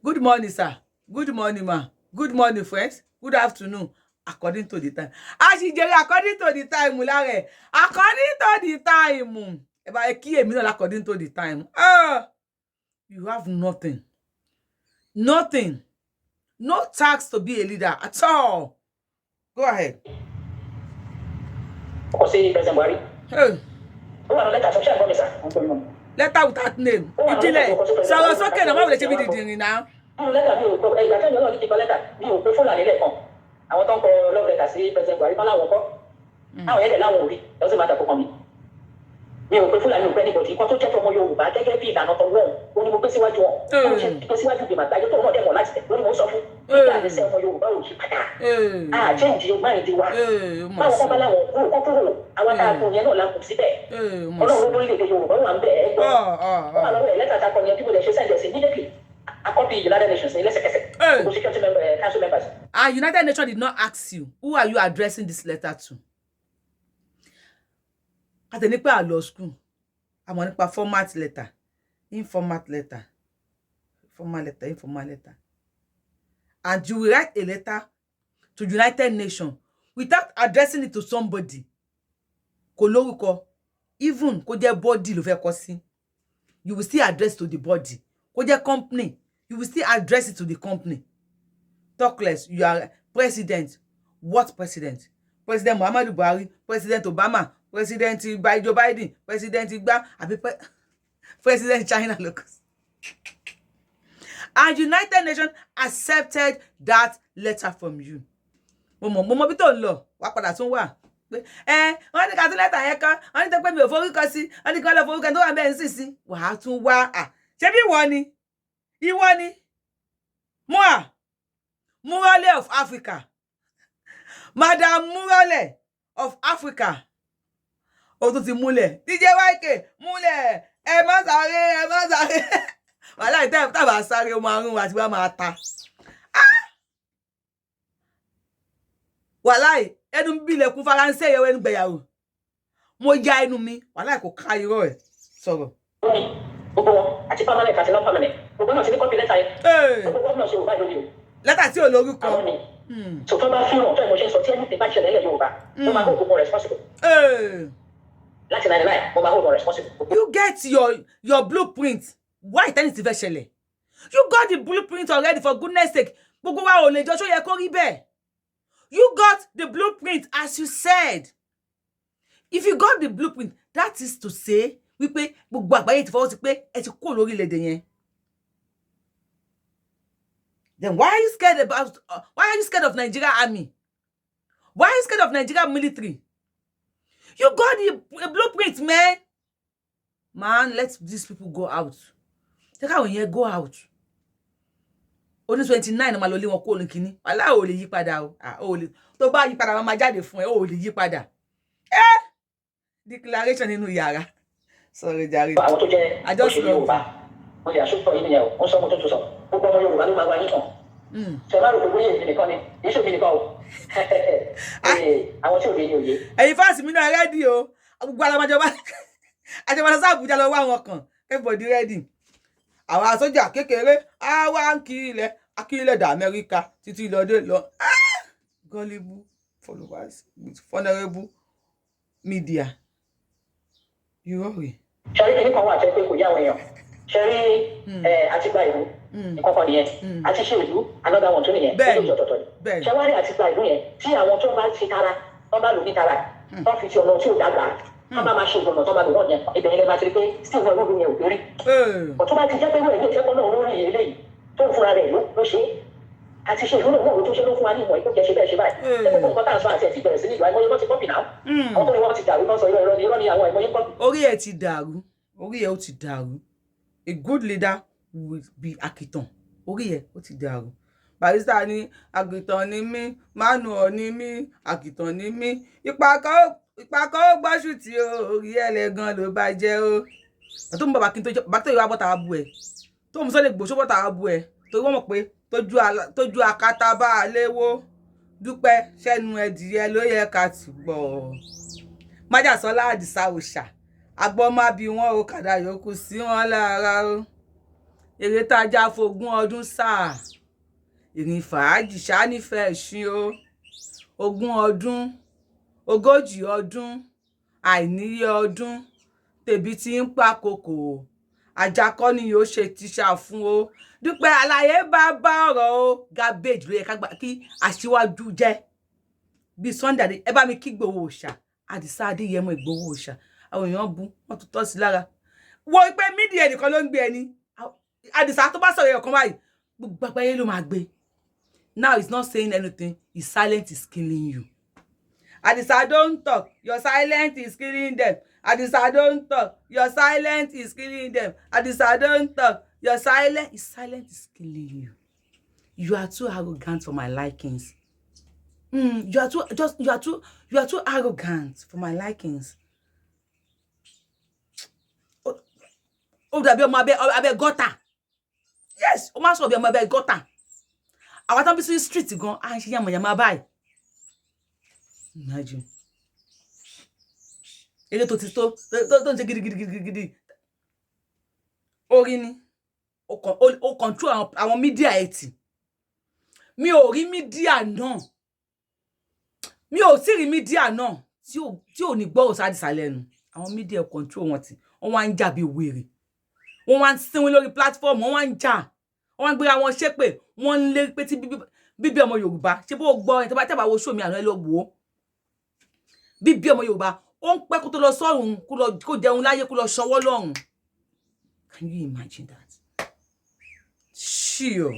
Good morning sir, good morning ma, good morning friends, good afternoon, according to the time. A sì jèrè according to the time lára ẹ̀, according to the time. Ẹ bá kí èmi náà according to the time. Ah, you have nothing, nothing, no tax to be a leader at all. Go ahead. Kọ sí President Buhari. Hey. Ó wà ní lẹ́tà tó ṣe àgbọ̀n mi sà. Letter without name. Ìjìnlẹ̀, sọ̀rọ̀ sókè náà, báwo lè ṣe bí dìndìnrín náà? Nínú lẹ́tà mi ò kọ ìgbà tẹ́lẹ̀ náà ní kíkọ lẹ́tà, mi ò pé Fúlàní lẹ́ẹ̀kan. Àwọn tó ń kọ love letter sí President Buhari tán láwọn kọ́, àwọn yẹn dẹ̀ láwọn ò rí lọ́sìn máa dàpọ̀ kàn mí. Mi ò pé Fúlàní, ò pé anybody. Nǹkan tó jẹ́ tọmọ Yorùbá gẹ́gẹ́ bí ìlànà tó wọ̀n ó ní mo gbé síwájú wọn. Ó ṣe gbé síwájú ìgbìmọ̀ àgbáyé tó náà dẹ̀ mọ̀ láti tẹ̀ lórí. Mo sọ fún nígbà àdìsẹ́ ọmọ Yorùbá ò yí padà, àjẹ́ ìdí mind wa. Báwọn kan bá láwọn kúrò, kọ́ kúrò. Àwọn tá a kù yẹn náà la kù síbẹ̀. Ọlọ́run lórílẹ̀‐èdè Yorùbá wà ń bẹ̀. Ẹ́ gbọ́, ó wà lọ́wọ́ ẹ̀. Lẹ́tà tá a kọ yẹn, bí mo lè ṣe send ẹ̀ sí immediately, a copy United Nations ní lẹ́sẹ̀kẹsẹ̀, gbogbo security member, council members. Ah, United Nations did not ask you who are you addressing this letter to. Àtẹni pé àlọ school, àmọ́ nípa format letter, informat letter, formal letter, informal letter, and you will write a letter to United Nations without addressing it to somebody. Kò lórúkọ, even kó jẹ́ body ló fẹ́ kọ sí, you will still address to the body. Kó jẹ́ company, you will still address it to the company. Talk less you are president. What president? President Muhammadu Buhari, President Obama, President Joe Biden, President igba, àbí President China locus? And United Nations accepted that letter from you. Mo mọ̀ bí tó ń lọ. Wá padà tún wà pé ẹ wọ́n ní ká tún lẹ́tà yẹn kọ́. Wọ́n ní tó pé mi ò forúkọ sí. Wọ́n ní kí wọ́n lọ forúkọ tó wà bẹ́ẹ̀ ń sì sí. Wàá tún wá à ṣé bí ìwọ ni, ìwọ ni mua Murole of Africa, Madam Murole of Africa. Ó tún ti múlẹ̀. DJ YK múlẹ̀. Ẹ má sáré, ẹ má sáré. Wàhálà ìtẹ́ tàbá sáré, ó máa rún àti wá máa ta. Ah! Wàhálà ẹnu bí ilẹ̀kùn Faransé yẹ ẹnu gbẹ̀yàwó. Mo ya ẹnu mi, wàhálà kò ká irọ́ ẹ̀ sọ̀rọ̀. Gbogbo wọn, àti permanent àti non-permanent, gbogbo náà ti ní copy lẹ́tà yẹn. Gbogbo gómìnà ṣe Yorùbá lórí o. Lẹ́tà tí ò lórúkọ. Àwọn ni tó tó bá fihàn tó ẹ̀ mo ṣe ń sọ, tí ẹni tí bá ṣẹlẹ̀ ilẹ̀ Yorùbá, mo máa hold gbogbo responsible. Láti 99, mo máa hold wọn responsible. You get your blueprint. Why tẹ́ni ti fẹ́ ṣẹlẹ̀? You got the blueprint already. For goodness sake, gbogbo wa ò lè jọ ṣó yẹ kó rí bẹ́ẹ̀. You got the blueprint, as you said. If you got the blueprint, that is to say wípé gbogbo àgbáyé ti fọwọ́ sí pé ẹ ti kúrò lórílẹ̀‐èdè yẹn. Then why are you scared of Nigeria army? Why are you scared of Nigeria military? You got the blueprint, man. Man, let these people go out. Jẹ́ káwọn yẹn go out. Ó ní 29 máa lọ lé wọn kó ní kínní. Wàhálà, ò lè yí padà o. Ò lè. Tó bá yí padà, wọn máa jáde fún ẹ. Ò lè yí padà. Ẹ declaration nínú yàrá. Sorry jàre. Àwọn tó jẹ́ òṣèlú Yorùbá, mo lè àṣùpọ̀ yìí nìyẹn o. Wọ́n sọ, mo tó tún sọ, gbogbo ọmọ Yorùbá ló máa wá yín kàn. Ṣe bá rò pé bóyá èmi nìkan ni, kì í ṣe èmi nìkan o. Àwọn tí ò lè ní òye. Ẹ̀yin fans mi náà ready o. Gbogbo alamajọba àjọba lọ sí Àbújá lọ wá àwọn kan. Everybody ready. Àwa sójà kékeré àwa ń kí ilẹ̀ akílẹ̀ dà Amẹ́ríkà títí lọ́dẹ lọ. Gullible followers with vulnerable media. Irọ́ rèé. Ṣe rí kíní kan wà tẹ́ pé kò yá àwọn èèyàn? Ṣe rí àti gba ìlú, nǹkan kan nìyẹn. Àti ṣe ìlú, another one tún nìyẹn. Méjèèjì ọ̀tọ̀ọ̀tọ̀ ni. Ṣe wá rí àti gba ìlú yẹn, tí àwọn tó bá ti tara tó bá lò ní tara, tó fi ti ọ̀nà tí ò dàgbà, tó bá máa ṣe ìgbọ̀nà tó máa lò náà yẹn, ibẹ̀ yẹn lè máa ti rí pé still náà lóru yẹn ò dórí. Ọ̀tún bá ti jẹ́ pé wọ́n ilé ìtẹ́kọ̀ọ́ náà lórí eléyìí tó ń fúnra rẹ̀ ló ṣe é. Àti ṣe ìlú náà ló tó ṣe ló fún wa ní ìmọ̀ ìkókẹ́ ṣe bẹ́ẹ̀ ṣe báyìí. Ṣé gbogbo nǹkan tá à ń sọ àti ẹ̀ ti bẹ̀rẹ̀ sí ní ìlú àìmọye wọ́n ti copy náà. Àwọn tó ní wọ́n ti dàrú náà sọ irọ́, irọ́ ni, irọ́ ni, àwọn àìmọye copy. Orí ẹ̀ ti dàrú, orí ẹ̀ ó ti dàrú. A good leader will be àkìtàn. Orí ẹ̀ ó ti dàrú. Barrister ní àgìtàn ni mí, manuel ni mí, àgìtàn ni mí. Ìpàkọ́ ó gbọ́sù tí o orí ẹlẹ́gan ló bá jẹ́ o. Tó ń bọ̀ bá kí n tó bá tó ìwà bọ́ta bu ẹ̀, tó ń sọ́lẹ̀ gbòòṣó bọ́ta bu ẹ̀, torí wọ́n mọ̀ pé tójú akátá bá a léwó dúpẹ́ sẹ́nu ẹ̀dìyẹ ló yẹ ká ti gbọ́. Májàsọ́lá Àdìsá òòṣà agbọ́n má bí wọn o, kàdá yòókù sí wọn lára o. Eré tájà fogún ọdún sáà, ìrìn fàájì ṣá nífẹ̀ẹ́ ṣí o. 20 ọdún, 40 ọdún, àìníye ọdún tèbi tí ń pa kòkò ajá kọ́ ni yóò ṣe tíṣà fún o. Dúpẹ́ àlàyé bá bá ọ̀rọ̀ o. Garbage ló yẹ ká gbà kí aṣíwájú jẹ́ bíi Sunday Adé. Ẹ bá mi kí Ìgbòho Òòṣà, Àdìsá Adéyẹmọ Ìgbòho Òòṣà. Àwọn èèyàn bú wọn tún tọ́ sí lára wo pé media nìkan ló ń gbé ẹni. Àdìsá tó bá sọ̀rọ̀ ẹ̀kan báyìí, gbogbo àgbáyé ló máa gbé. Now he's not saying anything. His silence is killing you. Àdìsá, don't talk. Your silence is killing them. Àdìsá, don't talk. Your silence is killing them. Àdìsá, don't talk. Your silence his silence is killing you. You are too arrogant for my likings. You are too just you are too arrogant for my likings. Ó dàbí ọmọ abẹ́ gọ́tà. Yes, ó máa ń sọ̀rọ̀ bí ọmọ abẹ́ gọ́tà. Àwọn tó ń bí sí street gan á ń ṣe yàmàyàmà báyìí. Imagine eré tó ti tó tó ń ṣe gidigidigidi. Orí ni ó control àwọn media ẹ̀ tì. Mi ò rí media náà, mi ò tí rí media náà tí ò ní gbọ́ òsàdìsá lẹ́nu. Àwọn media control wọn tì. Wọ́n wá ń jà bí wèrè, wọ́n wá ń sínwín lórí platform, wọ́n wá ń jà, wọ́n wá ń gbéra wọn ṣépè, wọ́n ń lé pé tí bíbí ọmọ Yorùbá ṣé bó gbọ́ ẹ tó bá tẹ̀ bá wo show mi àná, ẹ lọ wò ó. Bíbí ọmọ Yorùbá, ó ń pẹ́ kó tó lọ sọ́run, kó jẹun láyé, kó lọ ṣọwọ́ lọ́run. Can you imagine that? Ṣíò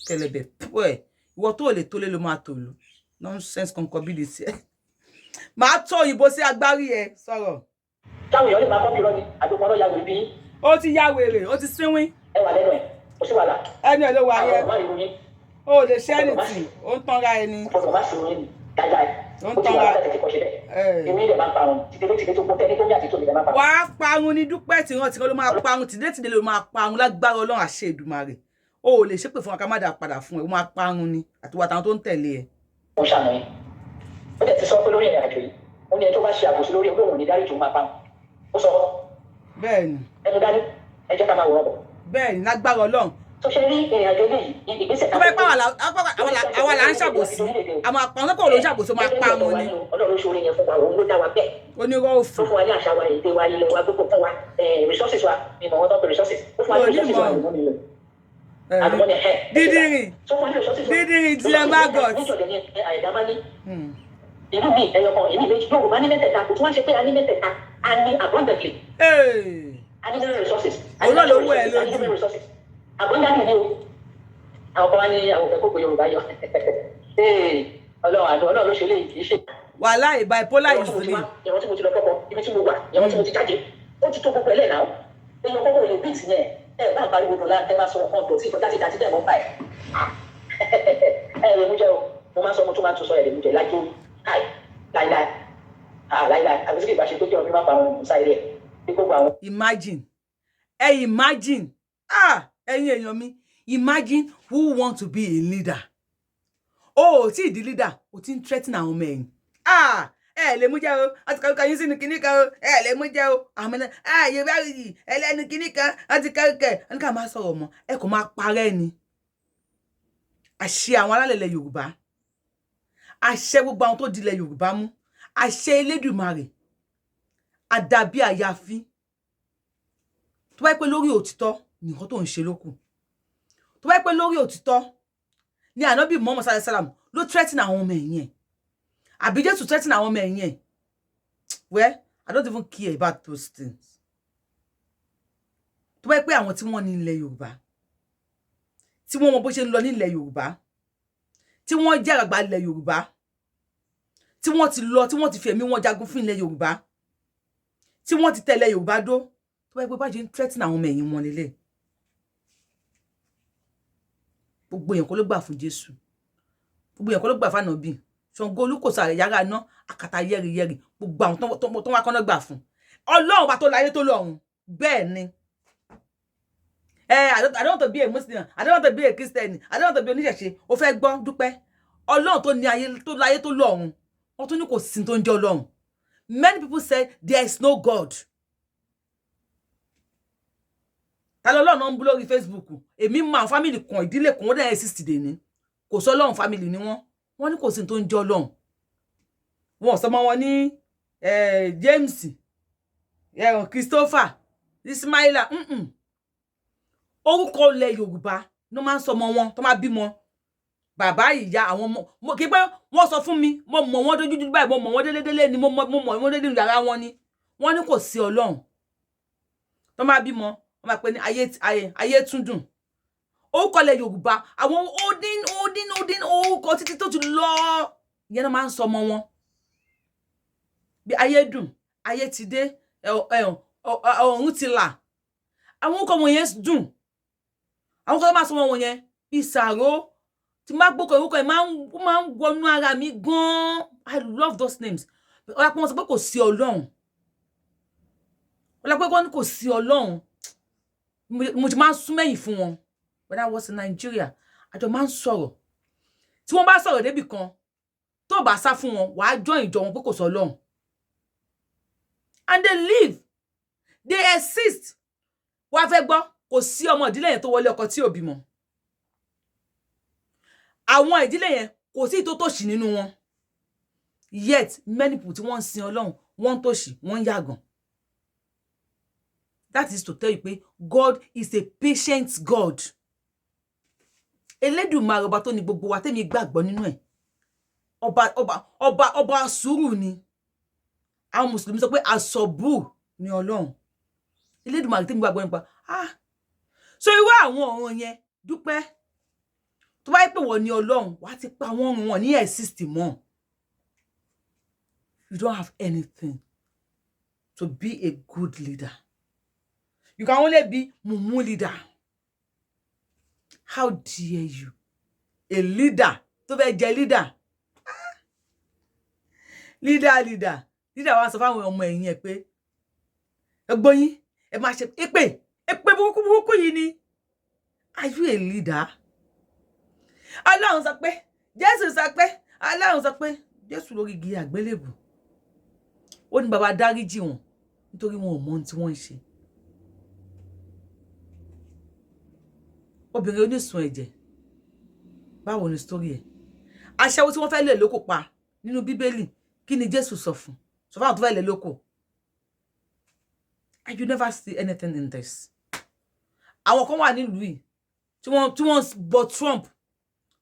kẹlẹbẹ pẹ, ìwọ tó lè tó lé ló máa tòlú. Nonsense concubinity. Máa tó òyìnbó sí agbárí ẹ sọ̀rọ̀. Táwọn èèyàn lè máa copy irọ́ ni àdókò ọlọ́yà wèrè bí. Ó ti ya wèrè, ó ti sínwín. Ẹ wà lẹ́nu ẹ̀, kò sí wàhálà. Ẹnu ẹ ló wà yẹ. Àwọn ọmọ ìròyìn. Ó lè ṣe anything, ó ń tanra ẹni. Ọ̀pọ̀ má sí orin dáadáa ẹ̀. Ó ń Ó ti wà tanra. láti tètè kọ́ ṣe bẹ́ẹ̀. Ẹ. Èmi lè máa ń parun títí títí tó kún tẹ́ni tó ní àti tó mi lè máa parun. Wàá parun ní Dúpẹ́, tìrantìran ló máa parun, tìdétìdé ló máa parun lágbára Ọlọ́run, àṣẹ Èdùmàrè. O ò lè ṣépè fún wa ká má dà padà fún ẹ, ó máa parun ni àti wà táwọn tó ń tẹ̀lé ẹ. Ó ṣàánú yín. Ó dẹ̀ ti sọ pé lórí ìrìn àjò yìí, ó ní ẹni tó bá ṣe àbòsí lórí olóhùn ní dáríjì, ó máa parun. Ó sọ Bẹ́ẹ̀ni. ẹnu dání, ẹ jẹ́ ká máa wòran bọ̀. Bẹ́ẹ̀ni, lágbára Ọlọ́run. Tó ṣe rí ìrìn àjò eléyìí, ìgbésẹ̀ Tó bá pẹ́ àwa là ń ṣàbòsí, àmọ́ àpamọ́ tó kọ̀ ló ń ṣàbòsí, ó máa parun ni. Ọlọ́run ló ṣe oore yẹn fún wa, òun ló dá wa bẹ́ẹ̀. Onírọ́ òfò. Ó fún wa ní àṣà wa, èdè wa, ilẹ̀ wa, gbogbo fún wa, resources wa, ìmọ̀ wọn tó ń pè resources, ó fún wa ní resources wa. Àlùmọ́nì ilẹ̀. Àlùmọ́nì ẹ̀. Dídìrín. Tó fún wa ní resources wa. Dídìrín tí ẹ má gọt. Níjọ̀dẹ̀ ní àìdá máa ní ìlú mi, ẹyọ kan, ìlú méjì, Yorùbá ní mẹ́tẹ̀ẹ̀ta. Kò tún wá ṣe pé a ní mẹ́tẹ̀ẹ̀ta, a ní abundantly, a ní mineral resources, a ní Òun náà ló wú ẹ natural resources, a ní lójú. human resources abundantly ní o. Àwọn kan wá ní àwọn òfẹ́ kókò Yorùbá yọ. Ee, Ọlọ́run àná, Ọlọ́run ló ṣe léyìí, kì í ṣe Wàláì, bipolar ìwọ̀n is tí mo ti real. wá, ìwọ̀n tí mo ti lọ kọ́kọ́, ibi tí mo wà, ìwọ̀n tí mo ti jáde, ó ti tó gbogbo ẹ̀ lẹ́nà. Èèyàn kọ́kọ́ ò lè beat yẹn. Ẹ bá pariwo dùn láti ẹ máa sọ nǹkan dọ̀tí ìkọjá ti dàtí tẹ̀ mọ́ báyìí. Ẹ lè mú jẹ o, mo máa ń sọ, mo tún máa ń tún sọ, ẹ lè mú jẹ lájú káì láíláí, ah, láíláí, àbí sí kì í bá ṣe pé kí ọmọ mi má pa àwọn ọmọ sáré ẹ bí gbogbo àwọn. Imagine, ẹ imagine, ah, ẹ̀yin èèyàn mi, imagine who want to be a leader. O ò tí ì di leader, o ti ń threaten àwọn ọmọ ẹ̀yìn. Ah, ẹ lè mú jẹ́ o, wọ́n ti kọ́kọ́ yín sínú kinní kan o, ẹ lè mú jẹ́ o, àwọn ẹlẹ́nu, ẹ yorùbá yìí ẹlẹ́nu kinní kan, wọ́n ti kẹ́kẹ́ ẹ ní ká máa sọ̀rọ̀ mọ́ ẹ, kò máa parẹ́ ni. Àṣẹ àwọn alálẹ̀lẹ̀ Yorùbá, àṣẹ gbogbo àwọn tó dilẹ̀ Yorùbá mú, àṣẹ Elédùmarè, àdàbí àyàfi tó bá yẹ pé lórí òtítọ́ nìkan tó ń ṣe lókù, tó bá yẹ pé lórí òtítọ́ ní ànábì Muhammad sallallahu alaihi wasallam ló threaten àwọn ọmọ ẹ̀yìn ẹ̀, àbí Jésù threaten àwọn ọmọ ẹ̀yìn ẹ̀. Well, I don't even care about those things. Tó bá yẹ pé àwọn tí wọ́n ní ilẹ̀ Yorùbá, tí wọ́n mọ bó ṣe ń lọ nílẹ̀ Yorùbá, tí wọ́n jẹ́ àgbà ilẹ̀ Yorùbá, tí wọ́n ti lọ, tí wọ́n ti fi ẹ̀mí wọn jagun fún ilẹ̀ Yorùbá, tí wọ́n ti tẹ̀lé Yorùbá dó, tó bá yẹ pé bá ṣe ń threaten àwọn ọmọ ẹ̀yìn wọn lélẹ̀. Gbogbo èèyàn kọ́ ló gbà fún Jésù, gbogbo èèyàn kọ́ ló gbà fún ànábì. Ṣàngó Olúkòso àrẹ yàrá iná àkàtà yẹ́rìyẹ́rì, gbogbo àwọn tó wá kọ́nà gbà fún Ọlọ́run bá tó láyé tó lọ́run. Bẹ́ẹ̀ ni ẹ, I don't want to be a Muslim, I don't want to be a Christian, I don't want to be oníṣẹ̀ṣe. Ó fẹ́ gbọ́, Dúpẹ́, Ọlọ́run tó ní ayé tó láyé tó lọ́run, wọ́n tún ní kò sí tó ń jẹ́ Ọlọ́run. Many people say there is no God. Ta ló Ọlọ́run náà ń bú lórí Facebook? Èmi mọ àwọn family kan, ìdílé kan, wọ́n dẹ̀ exist dè ní kò sọ Ọlọ́run. Family ni wọ́n, wọ́n ní kò sí tó ń jẹ́ Ọlọ́run. Wọn ò sọ mọ́ wọn ní James, Christopher, Ismaila. Orúkọ ilẹ̀ Yorùbá ló máa ń sọ ọmọ wọn tó máa bímọ, bàbá, ìyá, àwọn ọmọ. Kí pé wọ́n sọ fún mi, mo mọ̀ wọ́n dójú báyìí, mo mọ̀ wọ́n délédélé ni, mo mọ̀ wọ́n dédé yàrá wọn ni. Wọ́n ní kò sí Ọlọ́run. Tó máa bímọ, wọ́n máa pè ní ayé ayé túndùn. Orúkọ ilẹ̀ Yorùbá, àwọn odin odin odin, orúkọ títí tó ti lọ ìyẹn náà máa ń sọ ọmọ wọn bí ayé dùn, ayé ti dé, ọ̀run ti là. Àwọn orúkọ wọn yẹn dùn. Àwọn orúkọ tó máa sọ wọn yẹn bíi sàró tí má gbókò, orúkọ yẹn máa ń wọnú ara mi gan-an. I love those names. Ọlá pé wọ́n sọ pé kò sí Ọlọ́run, ọlá pé wọ́n ní kò sí Ọlọ́run, mo ti máa ń sún mẹ́yìn fún wọn. When I was in Nigeria, àjọ máa ń sọ̀rọ̀. Tí wọ́n bá sọ̀rọ̀ débì kan, tó bá sá fún wọn, wàá join ìjọ wọn pé kò sọ Ọlọ́run. And they live, they exist. Wàá fẹ́ gbọ́, kò sí ọmọ ìdílé yẹn tó wọlé ọkọ tí ò bímọ. Àwọn ìdílé yẹn, kò sí ìtó tòṣì nínú wọn. Yet many people tí wọ́n ń sin Ọlọ́run, wọ́n ń tòṣì, wọ́n ń yàgàn. That is to tell you pé God is a patient God. Elédùmarè, ọba tó ní gbogbo wa, tẹ́mi gbàgbọ́ nínú ẹ̀, ọba ọba ọba ọba sùúrù ni. Àwọn mùsùlùmí sọ pé àsọ̀bù ni Ọlọ́run. Elédùmarè tẹ́mi gbàgbọ́ nípa, ah, so irú àwọn ọ̀ràn yẹn. Dúpẹ́, tó bá yẹ pé wọ́n ní Ọlọ́run, wàá ti pa wọ́n run, wọn ní exist mọ́. You don't have anything to be a good leader. You can only be mumu leader. How dare you, a leader tó fẹ́ jẹ leader, leader, leader, leader, wa sọ fáwọn ọmọ ẹ̀yìn ẹ̀ pé ẹgbọ́n yín, ẹ máa ṣe èpè, èpè burúkú burúkú yìí ni. Are you a leader? Ọlọ́run sọ pé, Jésù sọ pé, Ọlọ́run sọ pé, Jésù lórí igi àgbélébù, ó ní, "Bàbá, dáríjì wọn, nítorí wọn ò mọ ohun tí wọ́n ń ṣe." Obìnrin onísun ẹ̀jẹ̀, báwo ni story ẹ̀? Aṣẹ́wó tí wọ́n fẹ́ lè lóko pa nínú Bíbélì, kí ni Jésù sọ fún, sọ fún àwọn tó fẹ́ lè lóko? And you never see anything in this. Àwọn kan wà nílùú yìí tí wọ́n bọ Trump.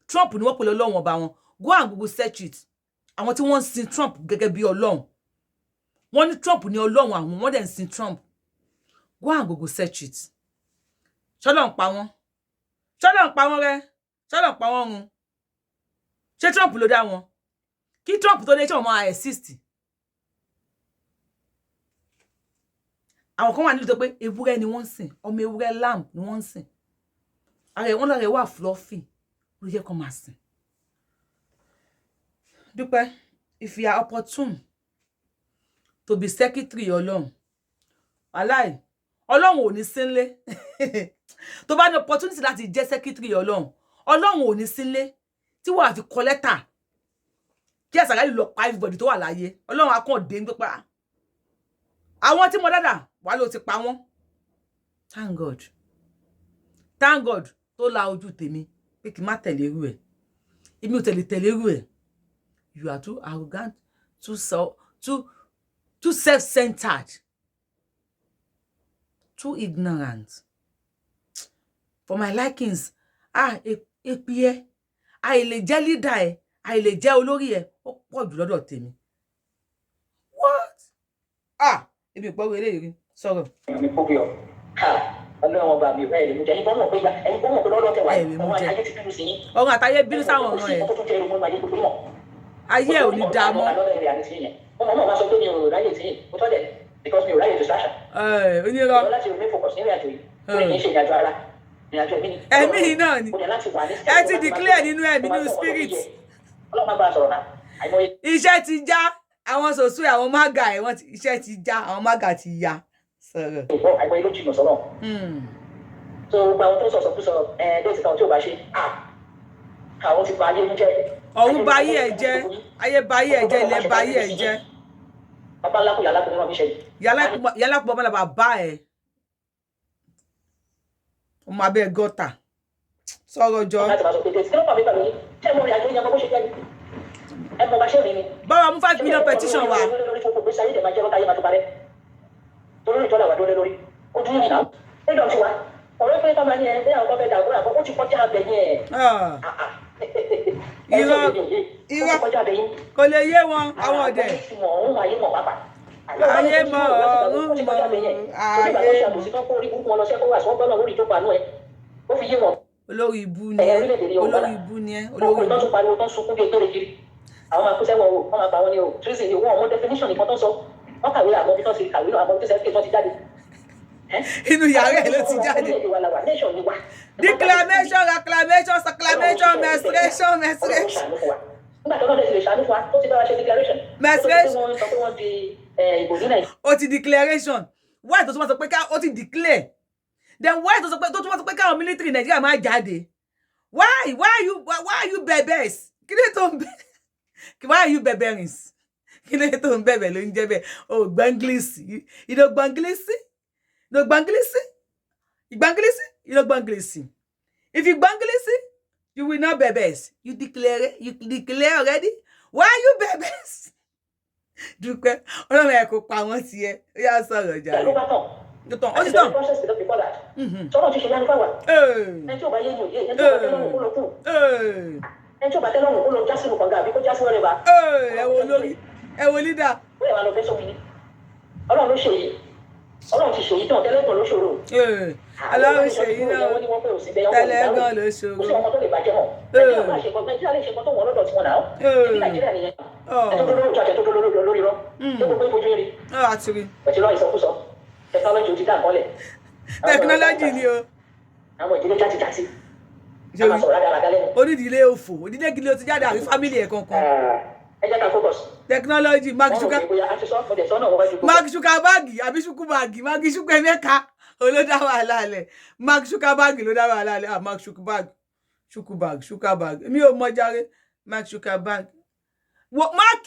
Trump ni wọ́n pè lọ́lọ́run ọba wọn. Go and Google search it. Àwọn tí wọ́n ń sin Trump gẹ́gẹ́ bí Ọlọ́run, wọ́n ní Trump ní Ọlọ́run àwọn, wọ́n dẹ̀ ń sin Trump. Go and Google search it. Ṣọlọ́ ń pa wọ́n? Ṣọlọ́ ń pa wọ́n rẹ́? Ṣọlọ́ ń pa wọ́n run? Ṣé Trump ló dá wọn? Kí Trump tó dé, ṣé wọ́n máa exist? Àwọn kan wà nílùú tó pé ewúrẹ́ ni wọ́n ń sìn, ọmọ ewúrẹ́, lamb ni wọ́n ń sìn. Ara ẹ̀ wọ́n lára ẹ̀ wà fluffy, ló yẹ kó máa sìn. Dúpẹ́, if you are opportune to be secretary Ọlọ́run, wàláì, Ọlọ́run ò ní sínlé. Tó bá ní opportunity láti jẹ́ secretary Ọlọ́run, Ọlọ́run ò ní sínlé tí wàá fi kọ lẹ́tà kí àsàgálì lọ pa everybody tó wà láyé. Ọlọ́run á kàn dé ń pípa àwọn tí mo dádà wà ló ti pa wọ́n. Thank God, thank God tó la ojú tèmi pé kí n má tẹ̀lé irú ẹ̀. Èmi ò tẹ̀lé tẹ̀lé irú ẹ̀. You are too arrogant, too so too too self-centered, too ignorant for my likings. Ah, èpì ẹ, àìlè jẹ́ leader ẹ, àìlè jẹ́ olórí ẹ, ó pọ̀ jù lọ́dọ̀ tèmi. What? Ah, èmi ò gbọ́ eléyìí rí. Sọ̀rọ̀. Mi kó bí ọ Ọlọ́run ọba mi, ẹ lè mú jẹ. Ẹ̀yin gbọ́n mọ̀ pé ẹ̀yin gbọ́n mọ̀ pé lọ́dọ̀ tẹwàá Ẹ lè mú ọmọ jẹ. ayé ti bínú sí yín. Ọ̀run àtayé bínú sáwọn ọ̀ràn ẹ̀. Kò sí tó jẹ́ irun ayé gbogbo mọ̀. Ayé ẹ̀ ò ní dáa mọ́. Mo mọ̀ máa sọ pé mi ò ráyè tí mo tọ́ dẹ̀ because mi ò ráyè distraction. Ẹ onírọ́. Ìwọ láti remain focus nínú ìrìnàjò yìí, torí kì í ṣe ìrìnàjò ara, ìrìnàjò ẹ̀mí ni. Ẹ̀mí yìí náà ni. Mo dẹ̀ láti wà ní Ẹ ti declare nínú ẹ̀mí, nínú spirit. Ọlọ́run máa bá a sọ̀rọ̀ náà àìmọye. Iṣẹ́ ti já àwọn sòsú, àwọn mága ẹ̀, wọ́n ti iṣẹ́ ti já àwọn mága ti ya. Sọ̀rọ̀. Ìgbọ́ àìmọye ló jìnnà sọ́nà. So gbogbo àwọn tó ń sọ̀sọ̀ kú sọ ẹ̀ déètì kan tí ò bá ṣe à àwọn ti ba ayé ń jẹ́. Ọ̀run ba ayé ẹ̀ jẹ́, ayé ba ayé ẹ̀ jẹ́, ilẹ̀ ba ayé ẹ̀ jẹ́. Bàbá ńlá kò yàrá kò ní wọn fi ṣe. Yálà kú bàbá bàbá ẹ̀, ọmọ abẹ́ gọ́tà. Sọ̀rọ̀ jọ. Láti máa sọ pé déètì kí ló pàmì pẹ̀lú yín? Ṣé mo rìn àjò yẹn, mo bó ṣe jẹ́ ni ẹ mọ bá ṣe mi ni. Báwa mú 5 million petition wa. Lórí fún gbèsè ayé dẹ̀ máa jẹ́ lọ́ta ayé máa tó parẹ́ torí ìjọba wà dólé lórí ojú yìí náà freedom ti wá. Ọ̀rẹ́ pé ká máa ní ẹ bí àwọn kan fẹ́ dàgbọ́ àbọ̀, ó ti kọjá abẹ yẹn. Ah, irọ́, irọ́. Ó ti kọjá abẹ yín. Kò lè yé wọn, àwọn ọ̀dẹ̀. Ọ̀hún ayé mọ̀ pápá. Ayé mọ̀, ọ̀run mọ̀, ayé Ó fi yé wọn. Olórí ibu ni ẹ, olórí ibu ni ẹ, olórí Ọkùnrin tó ibu. tún pariwo tó ń sunkún bí egbére kiri, àwọn máa kú sẹ́wọ̀n o, wọ́n máa pa wọ́n ní o, treason ni wọ́n. Mọ definition nìkan tó ń sọ, wọ́n kàwé àmọ́ bí tó ti kàwé náà, àmọ́ bí tó ṣe tó ti jáde. Inú yàrá ẹ̀ ló ti jáde. Orílẹ̀-èdè wa la wà, nation ni wa. Declamation, acclamation, acclamation, menstruation, menstruation. Nígbà tó lọ́dẹ̀ sì lè ṣàánú fún wa, tó ti bá wa ṣe declaration. Menstruation. Tó ti pé wọ́n sọ pé wọ́n di ìbò ní Nàìjíríà. Ó ti declaration, why tó tún wá sọ pé ká ó ti declare, then why tó sọ pé tó tún wá sọ pé káwọn military Nàìjíríà máa jáde? Why you bẹ̀bẹ̀? Kí ló tó ń bẹ̀? Why are you bẹ̀bẹ̀rins? Kí ló tó ń bẹ̀bẹ̀ ló ń jẹ́ bẹ́ẹ̀? O gbọ́ English? You no gbọ́ English? You no gbọ́ English? You gbọ́ English? You no gbọ́ English? If you gbọ́ English, you will not bẹ̀bẹ̀. You declare, you declare already. Why you bẹ̀bẹ̀? Dúpẹ́, Ọlọ́run ẹ̀ kò pa wọ́n tiẹ̀. Ó yà sọ̀rọ̀ jàre. Ló bá tàn. Ó tàn, ó ti tàn. Process before that. Sọ́nà ti ṣe yánu fáwa. Ẹni tí ò bá yé ni òye, ẹni tí ò bá tẹ́ lọ́rùn kó lọ kú. Ẹni tí ò bá tẹ́ lọ́rùn kó lọ já sínú kànga àbí kó já sí wẹ́rẹ́ bá. Ẹ wo olórí, ẹ wo leader. Ó yẹ wá lọ fẹ́ sómi ni. Ọlọ́run ló ṣe yìí. Ọlọ́run ti ṣòyí tán, tẹ́lẹ̀gàn ló ṣòro. Ọlọ́run ṣèyí náà, tẹ́lẹ̀gàn ló ṣòro. Kò sí ọmọ tó lè bàjẹ́ mọ́. Nàìjíríà bá ṣe nǹkan, Nàìjíríà lè ṣe nǹkan tó wọ́n lọ́dọ̀ tiwọn náà. Ṣebí Nàìjíríà nìyẹn. Ẹ tó dúró lórí, tó dúró lórí rọ tó gbogbo ìfojú rí. Àti rí. Pẹ̀tù lọ́ ìsọkúsọ, technology ti dá nǹkan lẹ̀. Technology ni o. Àwọn ìdílé játijàti a máa sọ̀rọ̀ rádaràda lẹ́nu. Onídìílé òfò, onídìílé gidi ló ti jáde, àbí family ẹ̀ kankan. Ẹ jẹ́ ká focus. Technology, Mark Wọ́n rò Zucker pé bóyá a ti sọ, mo dẹ̀ sọ náà, wọ́n wájú gbogbo. Mark Zuckerberg àbí Zuckerberg, Mark Zuckerberg ló dá wàhálà lẹ̀. Mark Zuckerberg ló dá wàhálà lẹ̀. Ah, Mark Zuckerberg, Zuckerberg, Zuckerberg, mi ò mọ jàre. Mark Zuckerberg wo, Mark,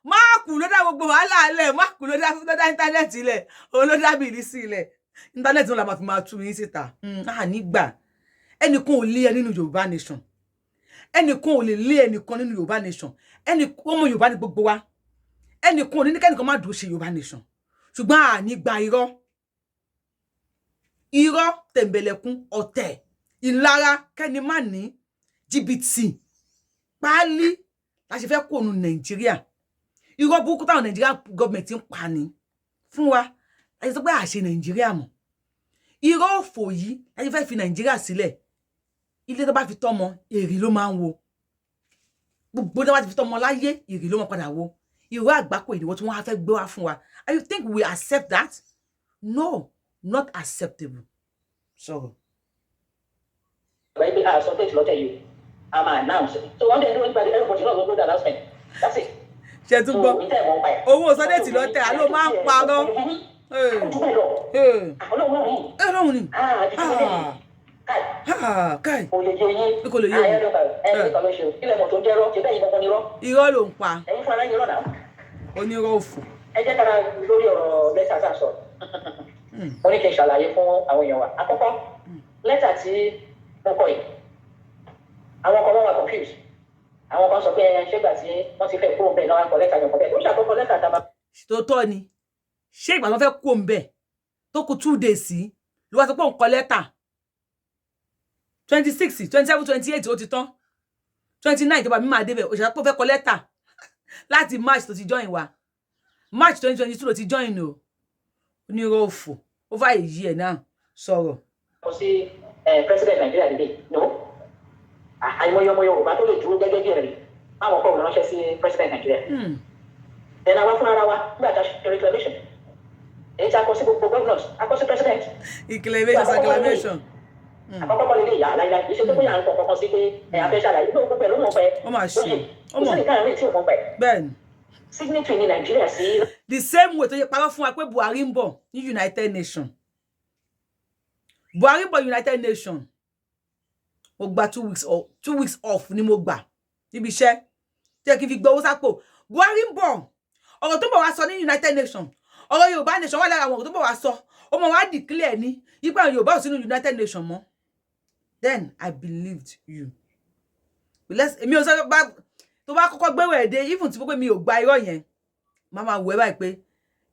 Mark ló dá gbogbo wàhálà lẹ̀. Mark ló dá internet lẹ̀, òun ló dá bìrì sí lẹ̀. Internet náà la máa fi máa tú yín síta. À nígbà ẹnìkan ò lé ẹ nínú Yorùbá nation, ẹnìkan ò lè lé ẹnìkan nínú Yorùbá nation. Ẹnì ọmọ Yorùbá ní gbogbo wa. Ẹnìkan ò ní ní kẹ́nìkan má dúró ṣe Yorùbá nation, ṣùgbọ́n à ní gba irọ́, irọ́, tẹ̀m̀bẹ̀lẹ̀kún, ọ̀tẹ̀, ìlara, kẹ́ni má ní jìbìtì páálí la ṣe fẹ́ kó nu Nàìjíríà. Irọ́ burúkú táwọn Nàìjíríà gọọmẹ̀ntì ń pa ni fún wa la ṣe sọ pé àṣẹ Nàìjíríà mọ̀. Irọ́ òfò yìí la ṣe fẹ́ fi Nàìjíríà sílẹ̀. Ilé tó bá fi tọ́mọ, èrì ló máa ń wo. Gbogbo tó bá ti fi tọ́mọ láyé, èrì ló máa padà wo. Irú àgbákò ìdíwọ́ tí wọ́n á fẹ́ gbé wá fún wa, and you think we accept that? No, not acceptable. Sọ̀rọ̀. Ìgbà yìí pé a sọ date lọ́tẹ̀ yìí, a máa announce. So wọ́n dẹ̀ dúró nípa everybody náà ló gbọ́dọ̀ announcement, that's it. Ṣe tún gbọ́? Owó sọ date lọ́tẹ̀, àló máa ń parọ́. Ojú bẹ́ẹ̀ lọ, ọlọ́run náà rí. Ọlọ́run ni. Káì káì. Kò lè yé yín. Kò lè yé mi. Ẹ ẹ ló ṣe o, kílẹ̀ mọ̀ tó ń jẹ́rọ́ ṣe bẹ́ẹ̀ yín gangan ni rọ́. Irọ́ ló ń pa. Ẹ̀yin fúnra yín rọ́ náà. Onírọ́ òfò. Ẹ jẹ́ kára lórí ọ̀rọ̀ lẹ́tà tá a sọ. Mo ní kí n ṣàlàyé fún àwọn èèyàn wa. Àkọ́kọ́, lẹ́tà tí mo kọ yìí, àwọn kan wọ́n wà confused. Àwọn kan sọ pé ẹ ṣégbà tí wọ́n ti fẹ́ kúrò bẹ́ẹ̀ náà kọ lẹ́tà yẹn kọ bẹ́ẹ̀. Ó ṣàkókò lẹ́tà tá a máa. Tó tọ́ ni, ṣé ìgbà tó fẹ́ kó ń bẹ̀ tó kù 2 days sí ló wá sọ pé òun kọ lẹ́tà? 26, 27, 28, ó ti tán. 29 ìjọba mi máa débẹ̀. Òṣèlú pé ó fẹ́ kọ lẹ́tà láti March tó ti join wa. March 2022 ló ti join o. Onírọ́ òfò, over a year now. Sọ̀rọ̀. Kọ sí president Nàìjíríà dìde no. Àìmọye ọmọ Yorùbá tó lè dúró gẹ́gẹ́ bí ẹ̀rí báwọn kọ̀ ránṣẹ́ sí president Nàìjíríà. Then àwa fúnra wa, nígbà tá a ṣe reclamation, èyí tí a kọ sí gbogbo governors, a kọ sí president. Reclamation, acclamation. Àkọ́kọ́ kọ́ lélẹ̀ ìyá aláìláì kì í ṣe pé bóyá à ń kọ kankan sí pé ẹ̀ afẹ́ ṣàlàyé ló gbogbo ẹ̀ ló mọ̀ pẹ́. Ó mà ṣe, ó kò mọ̀. sí nìkan àárín tí ò mọ̀ pẹ́. Bẹ́ẹ̀ni. Signatory ní Nàìjíríà sí. The same way tó yẹ parọ́ fún wa pé Buhari ń bọ̀ ní United Nations, Buhari ń bọ̀ United Nations. Mo gba 2 weeks off, 2 weeks off ni mo gbà níbi iṣẹ́ tí ẹ kí n fi gbowó sápò. Buhari ń bọ̀, ọ̀rọ̀ tó ń bọ̀ wá sọ ní United Nations, ọ̀rọ̀ Yorùbá nation wà lára àwọn ọ̀rọ̀ tó ń bọ̀ wá sọ. Ó mọ̀ wá declare ní yípa àwọn Yorùbá ò sínú United Nations mọ́. Then I believed you. Èmi ò sọ bá tó bá kọ́kọ́ gbéwò ẹ̀ dé, even tí pé mi ò gba irọ́ yẹn, máa máa wẹ̀ báyìí pé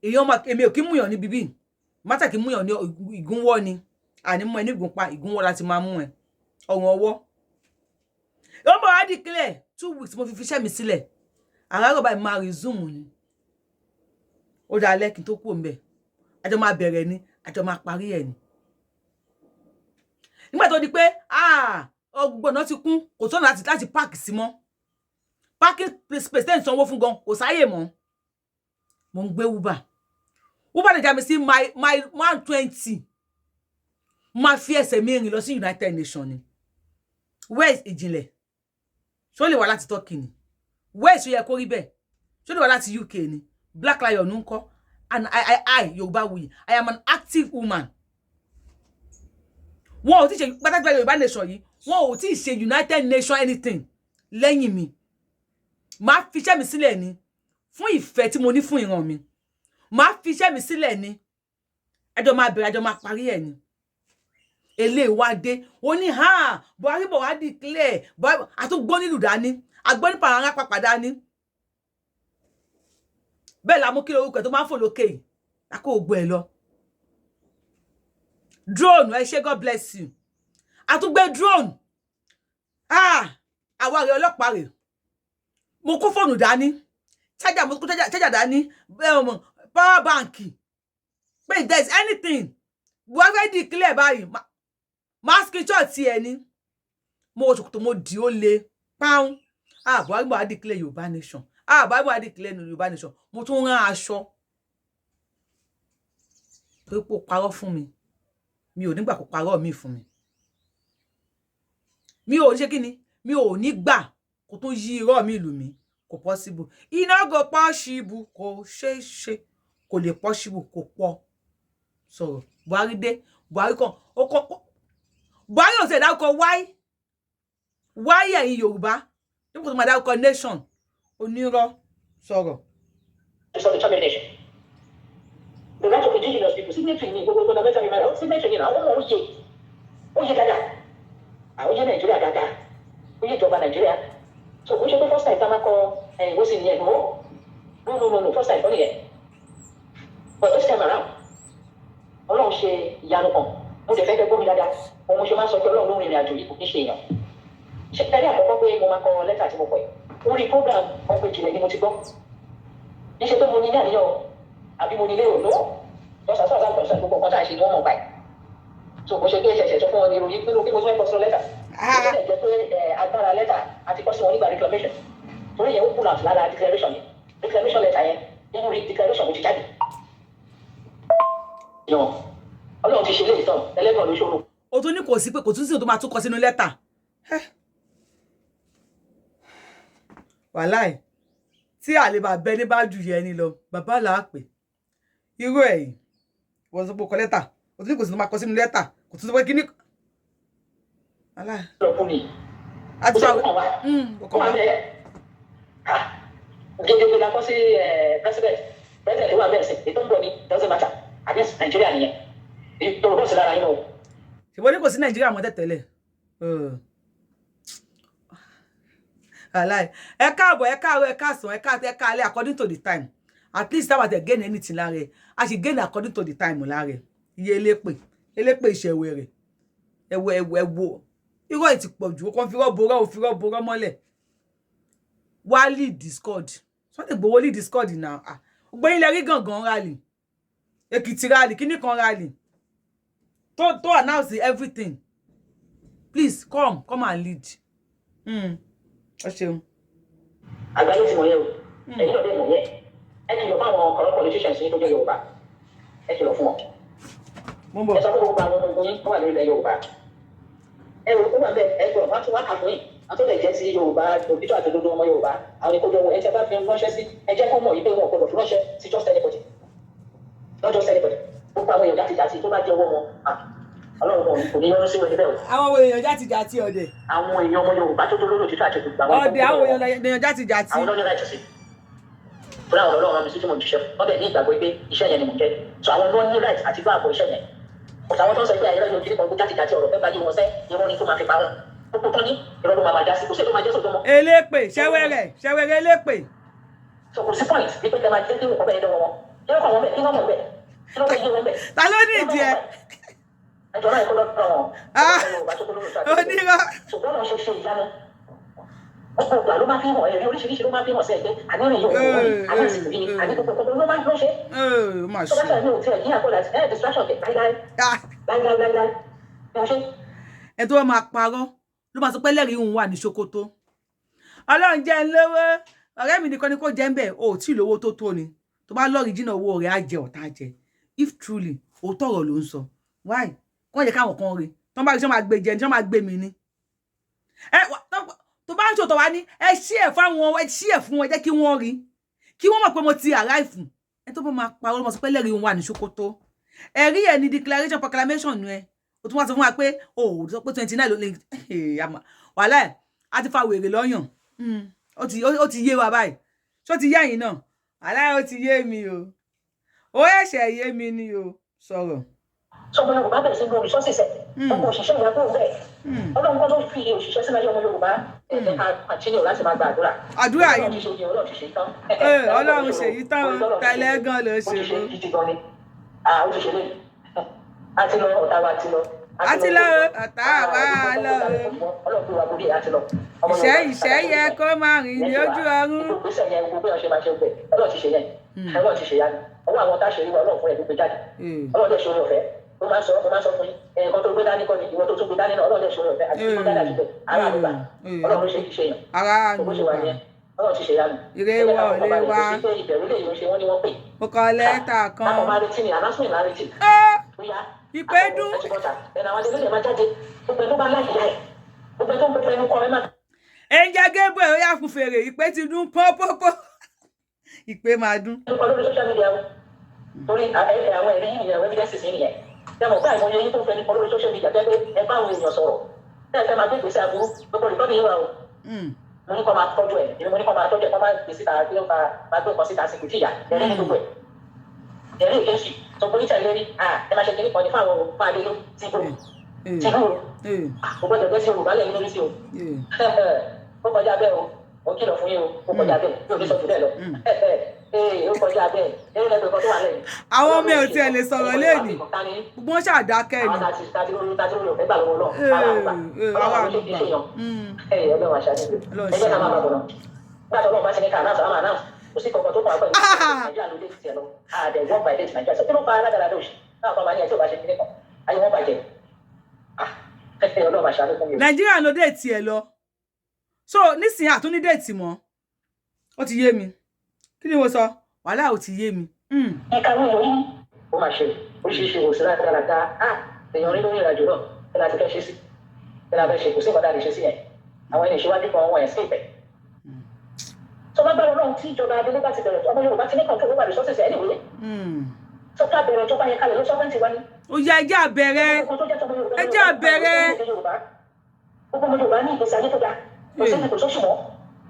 èèyàn máa, èmi ò kí múyàn ní bíbí mátà, kí múyàn ní ìgúnwọ́ ni. Àní mú ẹ ní ìgúnpa, ìgúnwọ́ láti máa mú ẹ, ọrùn ọwọ́. Ó bọ̀ wá declare. 2 weeks mo fi fiṣẹ́ mi sílẹ̀. Àràárọ̀ báyìí máa resume ni. Ó dáa lẹ́kìn tó kù ńbẹ̀. Àjọ máa bẹ̀rẹ̀ ni, àjọ máa parí ẹ̀ ni. Nígbà tó di pé ọgbọ̀n náà ti kún, kò sọ́nà láti park sí mọ́, parking space tẹ́ ń sanwó fún gan kò sáyè mọ́. Mo ń gbé Uber, Uber lè já mi sí my 120. Máa fi ẹsẹ̀ mi rìn lọ sí United Nations ni. Where is ìjìnlẹ̀? Ṣó lè wá láti Turkey ni? Where is, ó yẹ kó rí bẹ́ẹ̀, ṣó lè wá láti UK ni? Black Lion ń kọ́. And I Yorùbáwùyí, I am an active woman. Wọn ò tí ṣe pátápátá Yorùbá nation yìí, wọn ò tí ṣe United Nations anything lẹ́yìn mi. Màá fi iṣẹ́ mi sílẹ̀ ni fún ìfẹ́ tí mo ní fún ìran mi. Màá fi iṣẹ́ mi sílẹ̀ ni. Àjọ máa bẹ̀rẹ̀, àjọ máa parí ẹ̀ ni. Eléyìí wá dé, ó ní ha Buhari bọ̀ wá declare. Àtúngbó nílùú dání, àgbọ́ ní pàrọ̀ pàpà dání. Bẹ́ẹ̀ la mú kí lórúkọ ẹ̀ tó máa ń fò lókè yìí lákò ògbó ẹ̀ lọ. Drone, ẹ ṣé, God bless you. Àtúngbé drone, ah, àwa rẹ̀, ọlọ́pàá rẹ̀. Mo kó fóònù dání, charger, mo kó charger dání, power bank. Pé if there is anything Buhari fẹ́ declare báyìí, máa screenshot ẹ ní. Mo wọ ṣòkòtò, mo dì ó le páún. Ah, Buhari bá declare Yorùbá nation. Ah, Buhari bá declare Yorùbá nation. Mo tún rán aṣọ torí pé ó parọ́ fún mi. Mi ò nígbà kó parọ́ mi fún mi. Mi ò ṣe kí ni, mi ò ní gbà kó tún yí irọ́ mi lù mí. Kò possible, iná kò possible, kò ṣeé ṣe, kò lè possible, kò pọ̀. Sọ̀rọ̀ Buhari dé, Buhari kan ó kọ́. Buhari ò sì dárúkọ wáyé wáyé ẹ̀yin Yorùbá nípa tó máa dárúkọ nation. Onírọ́, sọ̀rọ̀. Self-determination. The right of indigenous people, signatory ní gbogbo fundamental human rights, signatory ní àwọn ọmọ òye, ó yé dáadáa, àwọn yé Nàìjíríà dáadáa, ó yé ìjọba Nàìjíríà. So kò ṣe pé first time tá a máa kọ ẹ̀yìn ó sì nìyẹn. No, no, no, no, no, first time kọ́ nìyẹn. But this time around, Ọlọ́run ṣe ìyanu kan. Mo lè fẹ́ kẹ́ gbọ́ mi dáadáa. Òun mo ṣe máa ń sọ pé Ọlọ́run ló rìnrìn àjò yìí, kò kí ṣe èèyàn. Ṣe tẹ́lẹ̀ àkọ́kọ́ pé mo máa kọ lẹ́tà tí mo kọ yìí, orí program Ọ̀pọ̀ Ìjìnlẹ̀ ni mo ti gbọ́. Kì í ṣe pé mo ní ní àníyàn àbí mo ní lérò lọ́wọ́ lọ́sàn án sàn. Gbogbo nǹkan tá à ń ṣe ni wọ́n mọ̀ báyìí. So kò ṣe pé ṣẹ̀ṣẹ̀ sọ fún wọn ní ìròyìn pé mo tún fẹ́ kọ sínú lẹ́tà. Ó lè jẹ́ pé agbára lẹ́tà àti kọ́ sí wọn nígbà reclamation, torí yẹn ó pull out lára declaration yẹn. Declaration letter yẹn, nínú declaration ló ti jáde. Yan Ọlọ́run ti ṣe léyìí tán, ẹlẹ́gbọ̀n ló ṣòro. O tún ní kò sí pé kò tún sí tó máa tún kọ sínú lẹ́tà. Wàláì, tí àlè bá bẹ ní bá jù yẹn ni lọ, bàbá là á pè irú ẹ̀ yìí. Wọ́n sọ pé o kọ lẹ́tà, o tún ní kò sí tó máa kọ sínú lẹ́tà, kò tún sọ pé kíní. Wàláì. Lọ fún mi. Àti Kò sọ sí kàn wá. Kò Kó kàn wà wá. bẹ́ẹ̀ gẹ́gẹ́ la kọ́ sí president. President wà bẹ́ẹ̀ sí ètò ń bọ̀ ní, doesn't matter, against Nàìjíríà nìyẹn. Yorùbá sì lára yín o. Ṣùgbọ́n ní kò sí Nàìjíríà mọ́ tẹ̀tẹ̀lẹ̀. Wàláì, ẹ káàbọ̀, ẹ káàárọ̀, ẹ káàsán, ẹ káàtẹ́, ẹ káalẹ́, according to the time. At least táwa tẹ̀ gain anything lára ẹ̀, a sì gain according to the time lára ẹ̀. Iye elépè elépè ìṣẹ̀wẹ̀rẹ̀, ẹ̀wọ̀ ẹ̀wọ̀ ẹ̀wọ̀, irọ́ ẹ̀ ti pọ̀ jù. Ó kàn fi rọ́ borọ́, ó fi rọ́ borọ́ mọ́lẹ̀. Wá lead discord, Sunday Igboho lead discord now. Ah, gbogbo yín lẹ rí gangan rally, Èkìtì rally, kíní kan rally tó announce everything. Please come, come and lead. Ẹ ṣeun. Àgbáyé ti mọ̀ yẹn o. Ẹ̀yin náà dẹ̀ mọ̀ yẹn. Ẹ kìlọ̀ fún àwọn corrupt politicians yín tó jẹ́ Yorùbá. Ẹ kìlọ̀ fún wọn. Mo ń bọ̀. Ẹ sọ fún gbogbo àwọn ọmọ ogun yín tó wà lórí ilẹ̀ Yorùbá. Ẹ rò ó wà bẹ́ẹ̀, ẹ gbọ́ wọ́n tún wá kà fún yín. Àwọn tó lè jẹ́ ti Yorùbá òbítọ́ àti òdodo ọmọ Yorùbá, àwọn ni kó jọ wọ ẹ. Tẹ́ bá fi ránṣẹ́ sí, ẹ jẹ́ kó mọ̀ yìí pé wọn ò gbọdọ̀ fi ránṣẹ́ sí just anybody, not just anybody. Gbogbo àwọn èèyàn játijàti tó bá jẹ́ ọwọ́ wọn, ah, Ọlọ́run wọn kò ní yọ́nú sí wọn níbẹ̀ o. Àwọn èèyàn játijàti ọ̀dẹ̀. Àwọn èèyàn ọmọ Yorùbá tó tó lórí òtítọ́ àti òdodo, àwọn Ọ̀dẹ̀, àwọn èèyàn játijàti. Àwọn lọ́ní right sí fúnra àwọn Ọlọ́run mi sí tí mo ń jíṣẹ́. Wọ́n dẹ̀ ní ìgbàgbọ́ pé iṣẹ́ yẹn ni mò ń jẹ́, so àwọn ló ní right àti gbọ́ àbọ̀ iṣẹ́ yẹn. Kò sáwọn tó ń sọ pé àyẹ̀rọ yóò kiri kan játijàti ọ̀rọ̀ fẹ́ bá yé wọn sẹ́, irọ́ ni tó máa fi pa wọn. Gbogbo tán ní irọ́ ló máa máa já sí, kò sí ètò máa jẹ́ sòtọ́ mọ́. Elépè ṣẹwẹrẹ ṣẹwẹrẹ elépè. So kò sí point wípé kẹ́ máa jẹ́ kí nǹkan bẹ́ẹ̀ dánwọ́ wọn. Kí ló kàn wọ́n bẹ́ẹ̀? Kí wọ́n mọ̀ bẹ́ẹ̀? Kí ló fẹ́ yé wọn bẹ́ẹ̀? Ta ló ní ìdí ẹ? Ẹjọ́ náà ẹ̀kọ́ lọ́dọ̀ wọn. Ah, onírọ́. Ṣùgbọ́n wọn ṣe ṣe ìyanu, gbogbo ìgbà ló máa fi hàn, ẹ̀rí oríṣiríṣi ló máa fi hàn sí ẹgbẹ́ àníyàn yóò wọ́n ní àní àsìkò yìí àní gbogbo gbogbo ló máa ń lọ ṣe. Ó mà Tó bá ṣe. ṣàní òtí ẹ̀ ní àkọlà ẹ̀ distraction kẹ̀ láíláí láíláí láíláí bí wọ́n ṣe. Ẹ tó bá máa parọ́ ló máa sọ pé lẹ́rìí òun wà ní Ṣókótó. Ọlọ́run jẹ́ ń lówó, ọ̀rẹ́ mi nìkan ni kò jẹ́ ń bẹ̀. O ò tí ì lówó tó tó ni tó bá lọ́ọ̀rì jìnnà, owó rẹ̀ á jẹ ọ̀tá jẹ. If truly òótọ́ ọ̀rọ̀ ló ń sọ, why kọ́ jẹ́ káwọn kan rí tó bá rí sọ máa gbé jẹ ní sọ máa gbé mi ní. Ẹ tó bá ń ṣòtọ̀ wá ní ẹ ṣí ẹ̀ fáwọn, ẹ ṣí ẹ̀ fún wọn, jẹ́ kí wọ́n rí, kí wọ́n mọ̀ pé mo ti arrive. Ẹ tó bá máa parọ́ ló máa sọ pé lẹ́rìí òun wà ní Ṣókótó. Ẹ̀rí ẹ̀ ní declaration proclamation ẹ. O tún wá sọ fún wa pé o ò sọ pé 29 ló lè wàhálà ẹ̀. A ti fa wèrè lọ́yàn. Ó ti yé wa báyìí. Ṣó ti yé ẹ̀yin náà? Wàhálà ẹ̀, ó ti yé mi o, ó ẹ̀ṣẹ̀ yé mi ni o. Sọ̀rọ̀. Sọmọ Yorùbá bẹ̀rẹ̀ sí lo resources ẹ̀. Ọkọ̀ òṣìṣẹ́ ìyá kúrò bẹ́ẹ̀. Ọlọ́run kan tó fi òṣìṣẹ́ sínú ayé ọmọ Yorùbá. Ẹ jẹ́ ká continue láti máa gba àdúrà. Àdúrà Ọlọ́run yìí. ti ṣe yìí, Ọlọ́run ti ṣe tán. Ọlọ́run ṣèyí tán o, tẹ́lẹ̀ gan ló Ó ti ṣe ṣe o. gidi gan ni. Ah, ó ti ṣe léyìí. A ti lọ, ọ̀tá wa ti lọ. A ti lọ, ọ̀tá wa lọ. Ọlọ́run gbé wa borí, a ti lọ. Ọmọ Ìṣẹ́ Yorùbá ìṣẹ́ yẹ kó máa rìn ní ojú ọ̀run. Ìgbésẹ̀ yẹn, gbogbo bí wọ́n ṣe máa ṣe gbẹ, Ọlọ́run ti ṣe yẹn. Ọlọ́run ti ṣe yánu ọwọ́ àwọn tá a ṣe rí wa. Ọlọ́run fún ẹ̀ ló gbé jáde. Ọlọ́run dẹ̀ ṣe oore ọ̀fẹ́. Mo máa ń sọ, mo máa ń sọ fún yín, nǹkan tó gbé dání kọ́ ni ìwọ tó tún gbé dání náà. Ọlọ́run dẹ̀ ṣe oore ọ̀fẹ́ àti tó dání àti bẹ́ẹ̀ ara àdúgbà. Ọlọ́run ló ṣe, kí ṣe yàn. Ara Bó ṣe wà nìyẹn, Ọlọ́run ti ṣe yánu. Ire wọlé wá. Kò sí pé ìbẹ̀rù lè yóò ṣe wọ́n ní wọ́n pè. Mo kọ lẹ́tà kan. Káwọn máa retí ni announcement máa retí. Bóyá Ìpè dún. ẹ ti bọ́ta ẹnu àwọn adé ló máa jáde. Gbogbo ẹ tó bá láyé ẹ, gbogbo ẹ tó ń pẹpẹ ẹnu kọ ẹ má. Angel Gabriel, ó yà fún fèrè. Ìpè ti dún pọ́pọ́pọ́, ìpè máa dún. Ló kọ lórí social media o, torí àwọn ẹ̀rí yìí nìyẹn, àwọn evidences yìí nìyẹn. Ṣé mo gbá ìmọ̀ yẹn tó ń fẹ́ ní kọ lórí social media tẹ́ pé ẹ bá àwọn èèyàn sọ̀rọ̀, tẹ́ ẹ fẹ́ máa gbé ìgbésẹ̀ aburú, gbogbo ìtọ́jú yìí wà o. Mo ní kọ́ máa tọ́jú ẹ̀, èmi mo ní kọ́ máa tọ́jú ẹ̀, kọ́ máa gbé síta, kí ó máa gbé nǹkan síta sí kò tí ì yá. Ẹ̀rí ní gbogbo ẹ̀, ẹ̀rí ìkéṣì tó polisi ẹ̀ lérí. Ẹ máa ṣe kíní kan ní fún àwọn fún adélé tí kò tí kò kò gbọ́dọ̀ gbé sí Yorùbá lẹ́yìn lórí sí o. Ó kọjá bẹ́ẹ̀ o. Ó kìlọ̀ fún yín o. Ó kọjá bẹ́ẹ̀, yóò ní sọ jù bẹ́ẹ̀ lọ. Ó kọjá bẹ́ẹ̀, eré lẹ́gbẹ̀ẹ́ kan tó wà lẹ́yìn. Àwọn ọmọ ẹ̀ ò tiẹ̀ lè sọ̀rọ̀ lẹ́nìí, gbogbo wọn ṣàdákẹ́ ni. Àwọn tàti lórí ọ̀fẹ́ gbà lọ́wọ́ náà, ara àgbà, Ọlọ́run ló ṣe, kì í ṣe yàn. Ọlọ́run àṣà ni. Ẹ jẹ́ ká máa bàbọ̀ náà. Nígbà tí Ọlọ́run bá ti ní ká announce, àwọn announce. Kò sí kankan tó kàn wá pẹ̀lú Nàìjíríà ló dé tiẹ̀ lọ. Àdẹ̀ work by date Nàìjíríà. Sọ kí ló fa aládàáda òṣì náà kọ́ máa ní ẹ̀ tí ò bá ṣe kíní kan, ayé wọn bàjẹ́. Ọlọ́run àṣà ló fún mi. Nàìjíríà ló dé tiẹ̀ lọ, so nísìnyí àtúní date mọ́. Ó ti yé mi. Kí ni mo sọ? Wàhálà, ò ti yé mi. Ẹ̀ka ló yọ yín. Ó máa ṣe oríṣiríṣi òsì rádaràda. Èèyàn rí lórí ìrìnàjò náà. Kí la ti fẹ́ ṣe sí? Kí la fẹ́ ṣe? Kò sí nǹkan tá a lè ṣe sí yẹn. Àwọn ẹni ìṣíwájú kan wọ́n escape ẹ̀. Tó bá gbára Ọlọ́run, tí ìjọba adélé bá ti bẹ̀rẹ̀, ọmọ Yorùbá ti ní control over resources anyway. Tó ká bẹ̀rẹ̀ ìjọba yẹn kalẹ̀ ló sovereignty wa ní. Ó yá, ẹ jẹ́ á bẹ̀rẹ̀, ẹ jẹ́ á bẹ̀rẹ̀. Gbogbo ọmọ Yorùbá ní ìgbésí ayé tó dáa. Kò sí kò sóṣù mọ́.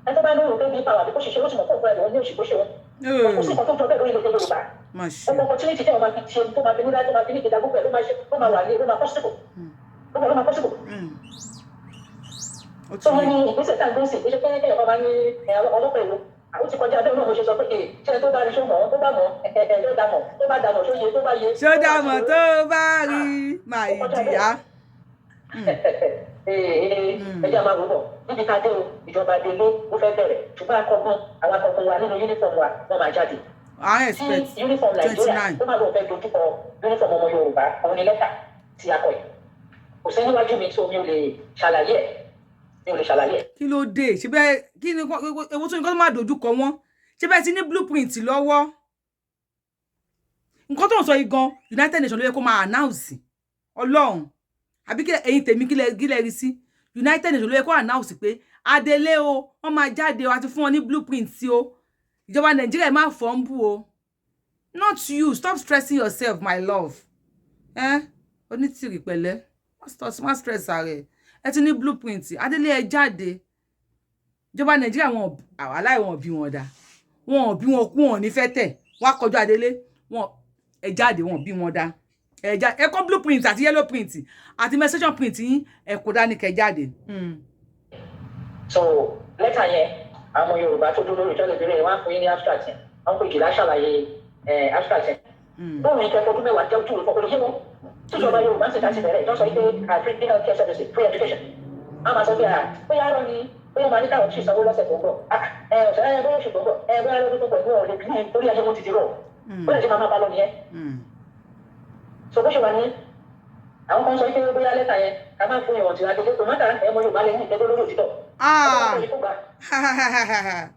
Ẹ tó bá lóyún pé bí pàwọ́ àbí kó ṣiṣẹ́, ó sì mọ̀ fún òun ẹ̀ ní òṣì kó ṣe wọn. Kò sí nǹkan tó jọ bẹ́ẹ̀ lórí ilẹ̀ Yorùbá. Gbogbo opportunity tí wọ́n máa fi ṣe, tó máa fi nílá, tó máa fi ní ìgbéga, gbogbo ẹ̀ ló máa ṣe, ó máa wà ní, ló máa possible. Ló máa possible. Tó ní ìgbésẹ̀ tá à ń gbé sí, ìgbésẹ̀ pé kéèyàn máa ní ọlọ́pàá ìlú. Àwọn ti kọjá bẹ́ẹ̀ náà. Mo ṣe sọ pé ṣé tó bá rí ṣó mọ̀, tó bá mọ̀ ẹ̀ ló dá mọ̀, tó bá dá mọ̀ ṣó yẹ, tó bá yẹ. Ṣó dá mọ̀? Tó bá rí màá ìdíyà. Ẹ jẹ́ máa wò bọ̀ níbi ká dé o. Ìjọba délé ó fẹ́ bẹ̀rẹ̀, ṣùgbọ́n akọgun, àwọn akọgun wa nínú uniform wa, wọ́n máa jáde. I expect tí uniform Nàìjíríà tó máa lọ fẹ́ dojúkọ uniform ọmọ Yorùbá, òun ni lẹ́tà tí a kọ yìí. Kò sí níwájú mi tó mi ò lè ṣàlàyé ẹ̀, mi ò lè ṣàlàyé ẹ̀. Kí ló dé? Ṣe bẹ́ẹ̀ kí ni ewu tó ní kó tó máa dojú kọ wọ́n? Ṣe bẹ́ẹ̀ ti ní blueprint lọ́wọ́? Nǹkan tó ń sọ yìí gan, United Nations ló yẹ kó máa announce. Ọlọ́run, àbí kí ẹ̀yin tèmi, kí lẹ rí sí? United Nations ló yẹ kó announce pé Adelé o, wọ́n máa jáde o, àti fún wọn ní blueprint sí o. Ìjọba Nàìjíríà má fọ́ ń bú o. Not you. Stop stressing yourself, my love. Eh? Onítìrì, pẹ̀lẹ́, má stress ara ẹ. Ẹ ti ní blueprint. Adelé, ẹ jáde. Ìjọba Nàìjíríà, wọn àwàláì, wọn bí wọn dá, wọn bí wọn kú, wọn ní fẹ́ tẹ̀ wọn á kọjú Adelé wọn. Ẹ jáde, wọn bí wọn dá. Ẹ já, ẹ kó blueprint àti yellow print àti menstruation print yín, ẹ kó dání kẹ́ jáde. So lẹ́tà yẹn, àwọn Yorùbá tó dúró lórí ìjọba ìbílẹ̀ wọn á fún yín ní abstract yẹn. Wọn pè jìlá ṣàlàyé abstract yẹn. Bóun ní kẹ́kọ̀ọ́ ọdún 10 jẹ́ ojú ìfọkànlẹ̀ yé wọn. Tíjọba Yorùbá ń ṣètà ti bẹ̀rẹ̀ ìtọ́sọ pé free health care services, free education, a máa sọ pé bóyá arọ ni, bóyá máa ní káwọn tí ìsanwó lọ́sẹ̀ tó ń bọ̀, ọ̀sẹ̀ bóyá oṣù tó ń bọ̀, bóyá lọ́dún tó ń bọ̀ ní ọ̀rẹ́ bí torí ayé wọn ti di rọ̀, bóyá ṣe máa máa bá lọ nìyẹn. So bó ṣe wà ní, àwọn kan sọ pé bóyá lẹ́tà yẹn ká máa fún ìwọ̀n tí adé kò má ta ẹ̀ mọ Yorùbá lẹ́yìn ìtẹ́gbẹ́ lórí òtítọ́.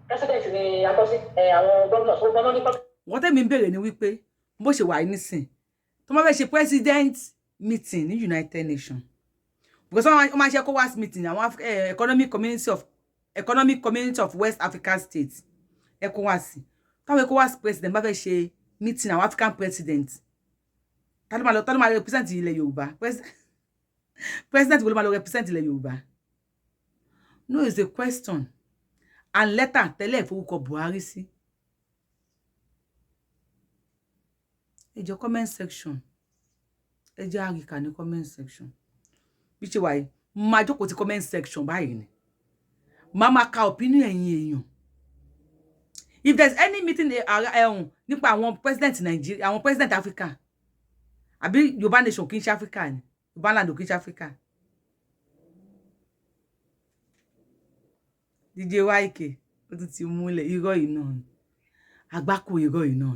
President ni akọ́sí àwọn gómìnà tó gbọ́n ní. Wọ́n tẹ̀mí ń béèrè ni wípé bó ṣe wà nísìn, tó máa fẹ́ ṣe president meeting ní United Nations, because wọ́n máa ṣe ECOWAS meeting, àwọn Economic Community of West African States, ECOWAS. Táwọn ECOWAS president bá fẹ́ ṣe meeting, àwọn African president, ta ló máa lọ? Ta ló máa represent ilẹ̀ Yorùbá? President wo ló máa lọ represent ilẹ̀ Yorùbá? No, it's a question. And letter tẹ́lẹ̀ ìforúkọ Buhari sí. Ẹ jọ̀ọ́, comment section, ẹ jẹ́ àríkà ní comment section. Bí ṣe wà yìí, máa jókòó ti comment section báyìí ni, máa máa ka opinion ẹ̀yin èèyàn. If there's any meeting ẹ̀hún nípa àwọn president Nàìjíríà, àwọn president Africa, àbí Yorùbá nation kì í ṣe Africa ni? Yorùbá land kì í ṣe Africa? DJ YK, ó tún ti múlẹ̀ irọ́ yìí náà ni. Àgbákò irọ́ yìí náà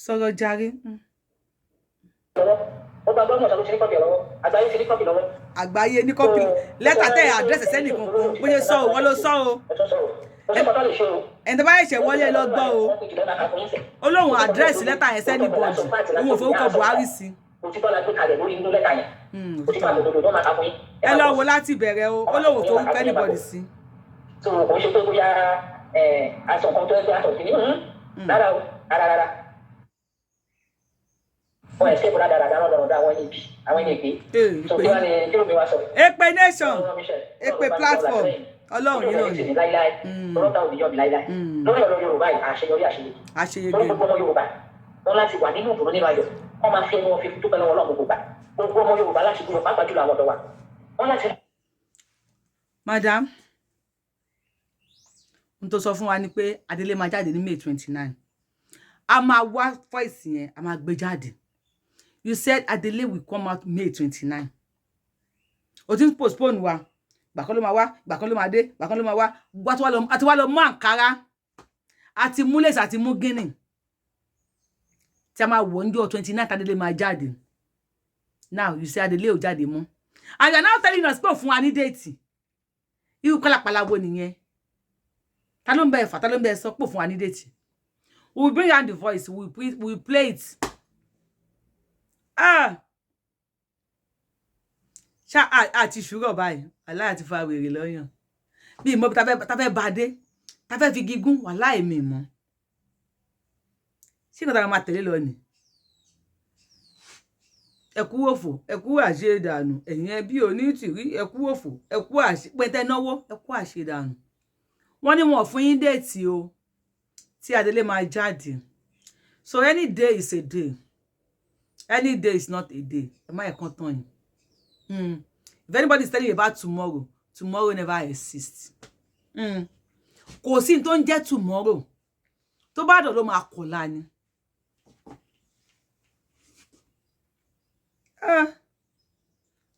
sọ̀rọ̀ jàre. Lọ́wọ́ ó gba gómìnà tó ti ní copy lọ́wọ́, àgbáyé ti ní copy lọ́wọ́. Àgbáyé ní copy lẹ́tà tẹ́ address sẹ́nì kankan. Bóyá sọ ò, wọ́n ló sọ o. Ẹ tún sọ̀rọ̀, kò sí nǹkan tó lè ṣe o. Ẹni tó bá ṣẹ̀ṣẹ̀ wọlé lọ gbọ́ o. Ó lóun address lẹ́tà yẹn sẹ́nì bọ́ọ̀dì, òun ò forúkọ Buhari sí. Òtítọ́ la gbé kalẹ̀ lórí inú lẹ́tà yẹn. Òtítọ́ àtòdodo ló máa ka fún yín. Ẹ lọ wo láti ìbẹ̀rẹ̀ o. Ó lóun ò forúkọ anybody sí. So kò ń ṣe pé bóyá aṣọ kan tó ẹgbẹ́ aṣọ kìíní rárá o, rárá rárá. Wọn escape rádaràdà lọ́dọọdọ, àwọn ẹni ibi, àwọn ẹni ègbé. So kí wọ́n ní kí ló mi wá sọ? Èpè nation, èpè platform, Ọlọ́run yìí náà ni láíláí lọ́rọ̀ táwọn ènìyàn mi láíláí lórí ọ̀rọ̀ Yorùbá yìí, àṣeyọrí, àṣeyege. Àṣeyege. Lórí gbogbo ọmọ Yorùbá, wọn láti wà nínú ìdùnnú, nínú ayọ̀, wọn máa fi ẹnu wọn fi dúpẹ́ lọ́wọ́ Ọlọ́run gbogbo gbà. Gbogbo ọmọ Yorùbá láti gbúdọ̀, pàápàá jùlọ àwọn ọ̀dọ́ wa, wọn láti. Madam, n tó sọ fún wa ni pé Adélé máa jáde ní May 29. A máa wá voice yẹn, a máa gbé jáde. You said Adélé will come out May 29. O ti ń postpone wa. Gbà kan ló máa wá, gbà kan ló máa dé, gbà kan ló máa wá. Àti wá lọ mú àǹkárá, àti mú lace, àti mú guinea tí a máa wọ̀ ní 29 tádélé máa jáde. Now you say Adélé ò jáde mọ́, and you are now telling us pé ò fún wa ní date. Irú pálapàla wo nìyẹn? Ta ló ń bẹ ẹ̀fà? Ta ló ń bẹ sọ pé ò fún wa ní date? We will bring down the voice, we will play it. Ah, ṣá àti ṣúrọ̀ báyìí, aláì àti fa wèrè lọ́yàn bí ìmọ̀ tá fẹ́ bá dé, tá fẹ́ fi gígùn wàláì mi mọ́. Ṣé nǹkan tá a máa tẹ̀lé lọ ni? Ẹkú òfò, ẹkú àṣedànù. Ẹ̀yin ẹbí onítìrí, ẹkú òfò, ẹkú àṣe pẹtẹ náwó, ẹkú àṣedànù. Wọ́n ní wọn ò fún yín date o tí Adélé máa jáde. So any day is a day, any day is not a day. Ẹ má ẹ̀kan tán yín. If anybody is telling you about tomorrow, tomorrow never exists. Kò sí ní tó ń jẹ́ tomorrow. Tó bá dọ̀ ló máa kọ̀la ni. Ah,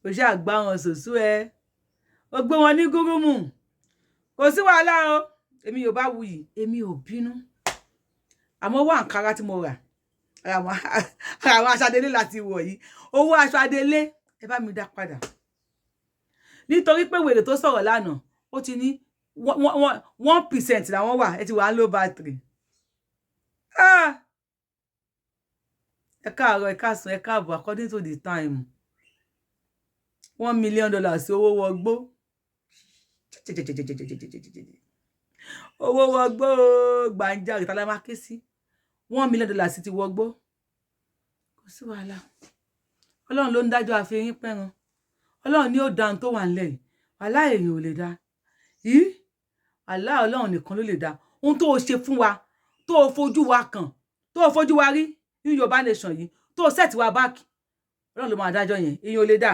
kò ṣáà gbá wọn sòsú ẹ, ó gbé wọn ní gúrúmù. Kò sí wàhálà o. Èmi ò bá wuyì, èmi ò bínú. Àmọ́ owó àǹkárá tí mo rà, ara àwọn aṣọ adélé láti wọ̀ yìí, owó aṣọ adélé, ẹ bá mi dá padà, nítorí pé wèrè tó sọ̀rọ̀ lánàá, ó ti ní 1% làwọn wà. Ẹ ti wà á low battery. Ah! Ẹ káàárọ̀, ẹ káàsán, ẹ káàbọ̀, according to the time. $1 million owó wọgbó, owó wọgbó gbàǹjarè. Tá la máa ké sí? $1 million ti wọgbó. Kò sí wàhálà, Ọlọ́run ló ń dájọ́ àfihàn pẹ́ran. Ọlọ́run ní ó dáhùn tó wà nílẹ̀ yìí. Wàhálà èèyàn ò lè dá yìí, wàhálà Ọlọ́run nìkan ló lè dá. Ohun tó o ṣe fún wa, tó o fojú wa kàn, tó o fojú wa rí ní Yorùbá nation yìí, tó o set wa back, Ọlọ́run ló máa dájọ́ yẹn. Èèyàn ò lè dá.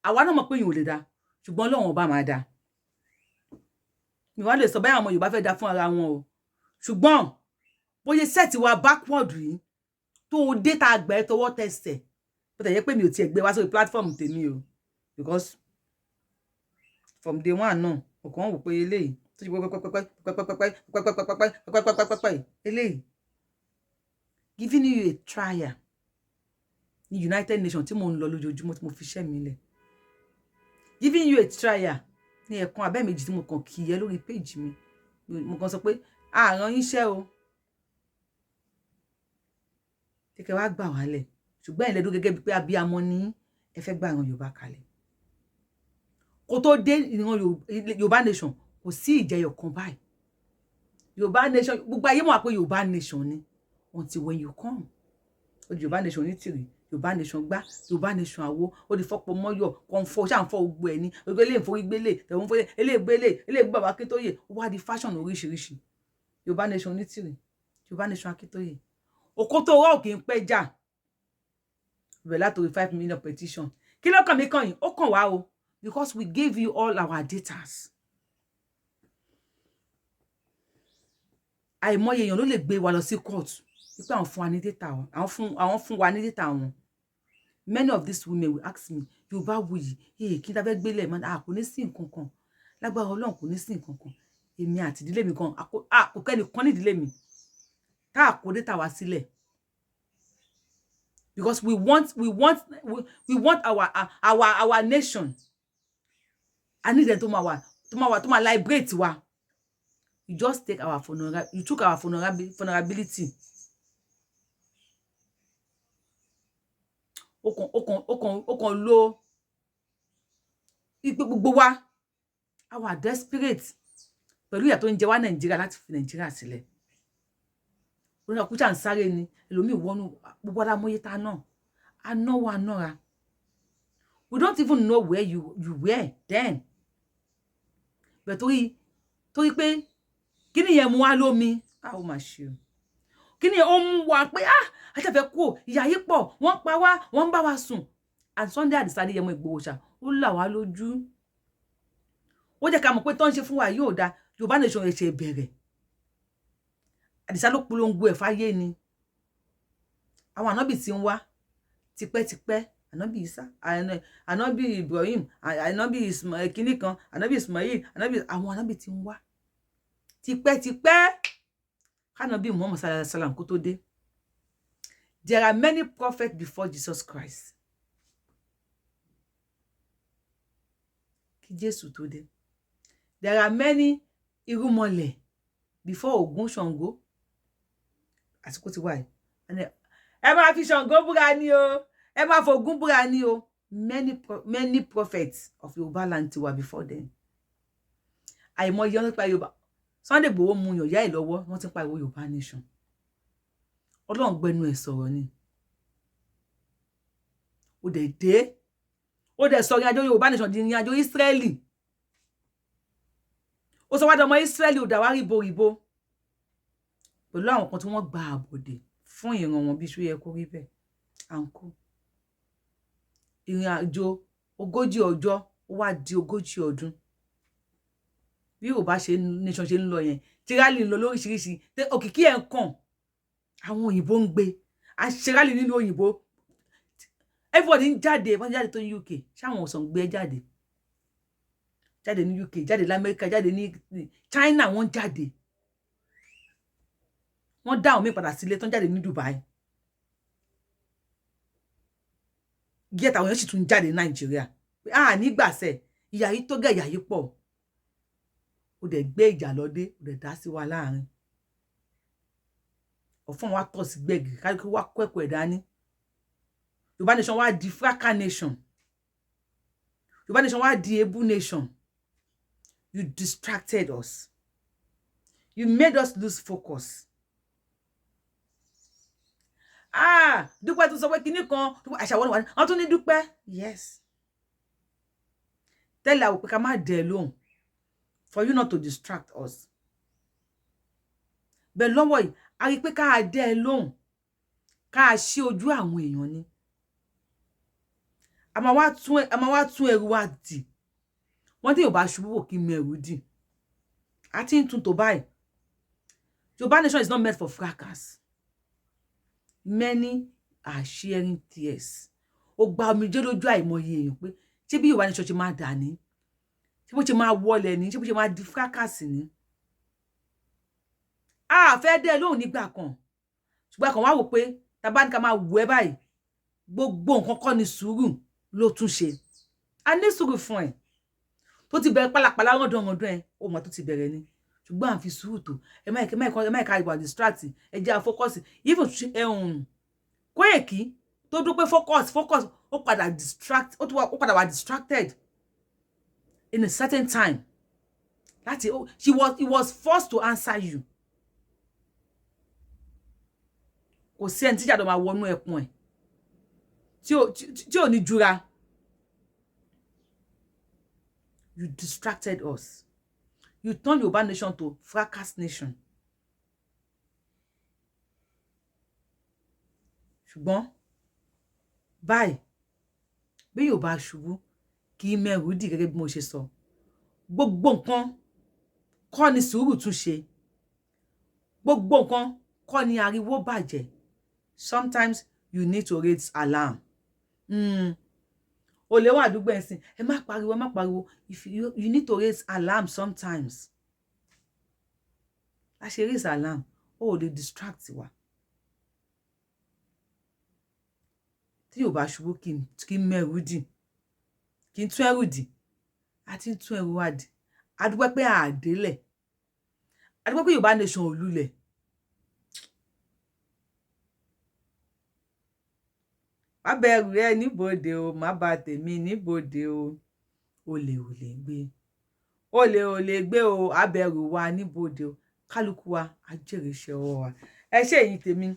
Àwa náà mọ̀ pé èèyàn ò lè dá, ṣùgbọ́n Ọlọ́run ọba máa dá. Mi wá lè sọ báyà àwọn Yorùbá fẹ́ dá fún ara wọn o, ṣùgbọ́n bóyá set wa backward yìí tó o dé, tá a gbẹ́ tọwọ́ tẹsẹ̀, bó tẹ̀ yẹ pé mi ò tiẹ̀ gbé wá sórí platform tèmi o, because from day one náà, mo kàn ń wò pé eléyìí tó ṣe pẹ́pẹ́pẹ́pẹ́pẹ́pẹ́pẹ́pẹ́pẹ́pẹ́pẹ́pẹ́pẹ́pẹ́ eléyìí, giving you a trial ní United Nations tí mo ń lọ lójoojúmọ́, tí mo fi iṣẹ́ mi lẹ̀, giving you a trial ní ẹ̀kan abẹ́ méjì tí mo kàn kì í ẹ lórí page mi, mo kàn sọ pé àrùn yín ṣẹ́ o, kíkẹ́ wá gbà wálẹ̀. Ṣùgbọ́n ìlẹ́dún gẹ́gẹ́ bíi pé abiyamọ ní ẹ fẹ́ gba ìran Yorùbá kalẹ̀ kó tó dé. Ìran Yorùbá nation, kò sí ìjẹyọ̀ kan báyìí. Yorùbá nation, gbogbo ayé mọ̀ pé Yorùbá nation ni until when you come. Ó di Yorùbá nation ní tìrì, Yorùbá nation gbá, Yorùbá nation àwo, ó di fọ́pọ̀ mọ́yọ̀ kọ́ńfọ́ ṣáà ń fọ́ gbogbo ẹ̀ ní gbogbo eléyìí, forí gbélé tẹ̀wọ́n fọ́ eléyìí gbélé eléyìí, bàbá Akíntóyè. Ó wá di fashion oríṣiríṣi. Yorùbá nation ní tìrì, Yorùbá nation Akíntóyè, òkótó ọwọ́ òkè ń pẹ́ jà bẹ̀rẹ̀ látòrí 5 million petition. Kí ló kàn mí kàn yín? Ó kàn wá o, because we gave you all our datas. Àìmọye èèyàn ló lè gbé wa lọ sí court wípé àwọn fún wa ní data wọn, àwọn fún wa ní data wọn. Many of these women will ask me, "Yorùbá wuyì, ee, kí n ta fẹ́ gbélé mọ́?" A kò ní sí nǹkan kan, lágbára Ọlọ́run, kò ní sí nǹkan kan. Èmi àti ìdílé mi kan, kò kẹ́ni kan ní ìdílé mi. Tá a kó data wa sílẹ̀ because we want our nation. I need them tó máa wà tó máa liberate wa. You just take our vulnerability. You took our vulnerability. Ó kàn lo ipe gbogbo wa a wà desperate pẹ̀lú ìyà tó ń jẹ wá Nàìjíríà láti fi Nàìjíríà sílẹ̀. Oníkàkújà ń sáré ni, ẹlòmíì wọnú gbogbo alámọye tá náà anáwó anára. We don't even know where you were then, but torí pé kí ni yẹn mú wá lómi, a ó máa ṣe o. Kí ni ó mú wa pé, ah, àtẹ̀fẹ́ kú ò, ìyà yìí pọ̀, wọ́n pa wá, wọ́n ń bá wa sùn. And Sunday Adisa Adéyẹmọ Ìgbòho ṣá, ó là wá lójú, ó jẹ́ ká mọ̀ pé tó ń ṣe fún wa yóò dáa. Yorùbá Nation rẹ̀ ṣe bẹ̀rẹ̀, Àdìsá ló polongo ẹ̀ fáyé ni. Àwọn ànábì tí ń wá tipẹ́tipẹ́, ànábì Isa, ànábì Ibrahim, ànábì kínní kan, ànábì Ismail, ànábì, àwọn ànábì tí ń wá tipẹ́tipẹ́ kánábì Muhammad sallallahu alaihi wasallam kó tó dé. There are many prophets before Jesus Christ. Kí Jésù tó dé, there are many irúnmọlẹ̀ before Ògún, Ṣàngó. Àsìkò ti wà yìí, ẹ máa fi Ṣàngó búra ni o, ẹ máa fògún búra ni o. Many prophets of Yorùbá land ti wà before then. Àìmọye wọn nípa Yorùbá. Sunday Igboho mú yàn yá ẹ lọ́wọ́, wọ́n ti ń pariwo Yorùbá Nation. Ọlọ́run gbẹnu ẹ̀ sọ̀rọ̀ ni. Ó dẹ̀ dé, ó dẹ̀ sọ ìrìnàjò Yorùbá Nation di ìrìnàjò Ísírẹ́lì. Ó sọ wá dọmọ Ísírẹ́lì, ó dà wá ríboríbo pẹ̀lú àwọn kan tí wọ́n gba àbọ̀dè fún ìran wọn. Bí ṣó yẹ kó rí bẹ́ẹ̀? À ń kó ìrìn àjò 40 ọjọ́, ó wá di 40 ọdún. Bí Yorùbá ṣe nation ṣe ń lọ yẹn, tí rally ń lọ lóríṣiríṣi, òkìkí ẹ̀ ń kàn, àwọn òyìnbó ń gbé à ń ṣe rally nínú òyìnbó, everybody ń jáde, wọ́n jáde tó ní UK, ṣáwọn ọ̀sán gbé jáde, jáde ní UK, jáde lamẹ́ríkà, jáde ní China, wọ́n jáde, wọ́n dá àwọn míì padà sílé tó ń jáde ní Dubai. Gẹ́tà àwọn èèyàn sì tún jáde ní Nàìjíríà pé a nígbàsẹ̀, ìyà yìí tó gẹ̀, ìyà yìí pọ̀. Ó dẹ̀ gbé ìjà lọ́dé, ó dẹ̀ dá sí wa láàrin ọ̀fọ́n wa tọ̀ sí gbẹ̀gì, kálukú wa kó ẹ̀kọ́ ẹ̀ dání. Yorùbá Nation wá di fracas nation. Yorùbá Nation wá di ebu nation. You distracted us. You made us lose focus. Ah, Dúpẹ́ tún sọ pé kinní kan, àṣà wọn wọ́n tún ní Dúpẹ́. Yes, tẹ́lẹ̀ àwọn pé ká má dẹ̀ lóhùn for you not to distract us. Bẹ́ẹ̀ lọ́wọ́ yìí, a rí i pé ká dẹ́ ẹ lóhùn, ká ṣí ojú àwọn èèyàn ni. A máa wá tún ẹrù wa dì. Wọ́n tí yóò bá ṣubú wò kí mẹ́rù dì. A ti ń tún tó báyìí. Yorùbá Nation is not meant for fracas. Many are sharing tears. Ó gba omijé lójú àìmọye èèyàn pé ṣé bí Yorùbá Nation ṣe máa dà ní, ṣé bó ṣe máa wọlé ní, ṣé bó ṣe máa di fracas ní. A fẹ́ dẹ́ lóhùn nígbà kan, ṣùgbọ́n kan wá wò pé tá bá ní ká máa wù ẹ́ báyìí, gbogbo nǹkan kọ́ ni sùúrù ló tún ṣe. A ní sùúrù fún ẹ tó ti bẹ̀rẹ̀ pálapàla rọ̀dọ̀rọ̀dọ̀ ẹ, ó mọ̀ tó ti bẹ̀rẹ̀ ni, ṣùgbọ́n à ń fi sùúrù tó ẹ má ẹ má ká ìwà distract ẹ, jẹ́ à focus. Even ẹ̀hún Kóyèkí tó dúpẹ́ focus focus, ó padà distract, ó padà wà distracted in a certain time láti she was he was forced to answer you. Kò sí ẹni tíjà tó máa wọnú ẹkùn ẹ tí ò ní jura. You distracted us. You turned Yorùbá Nation to fracas nation. Ṣùgbọ́n báyìí, bí Yorùbá ṣubú kì í mẹ́rù dì, gẹ́gẹ́ bí mo ṣe sọ, gbogbo nǹkan kọ́ ni sùúrù tún ṣe, gbogbo nǹkan kọ́ ni ariwo bàjẹ́. Sometimes you need to raise alarm. Olè wà àdúgbò ẹ̀sìn, ẹ má pariwo, ẹ má pariwo. If you, you need to raise alarm sometimes. A ṣe raise alarm, Ó lè distract wa. Tí yóò bá ṣubú, kí n mẹ́rù dì, kí n tún ẹrù dì, àti tún ẹrù wa dì. A dúpẹ́ pé àdélẹ̀, a dúpẹ́ pé Yorùbá nation ò lulẹ̀. Má bẹ̀rù ẹ níbodè o, má bà tèmi níbodè o. Olè ò lè gbé, olè ò lè gbé o, abẹ̀rù wa níbodè o. Kálukú wa á jèrè iṣẹ́ ọwọ́ wa. Ẹ ṣé ẹ̀yin tèmi.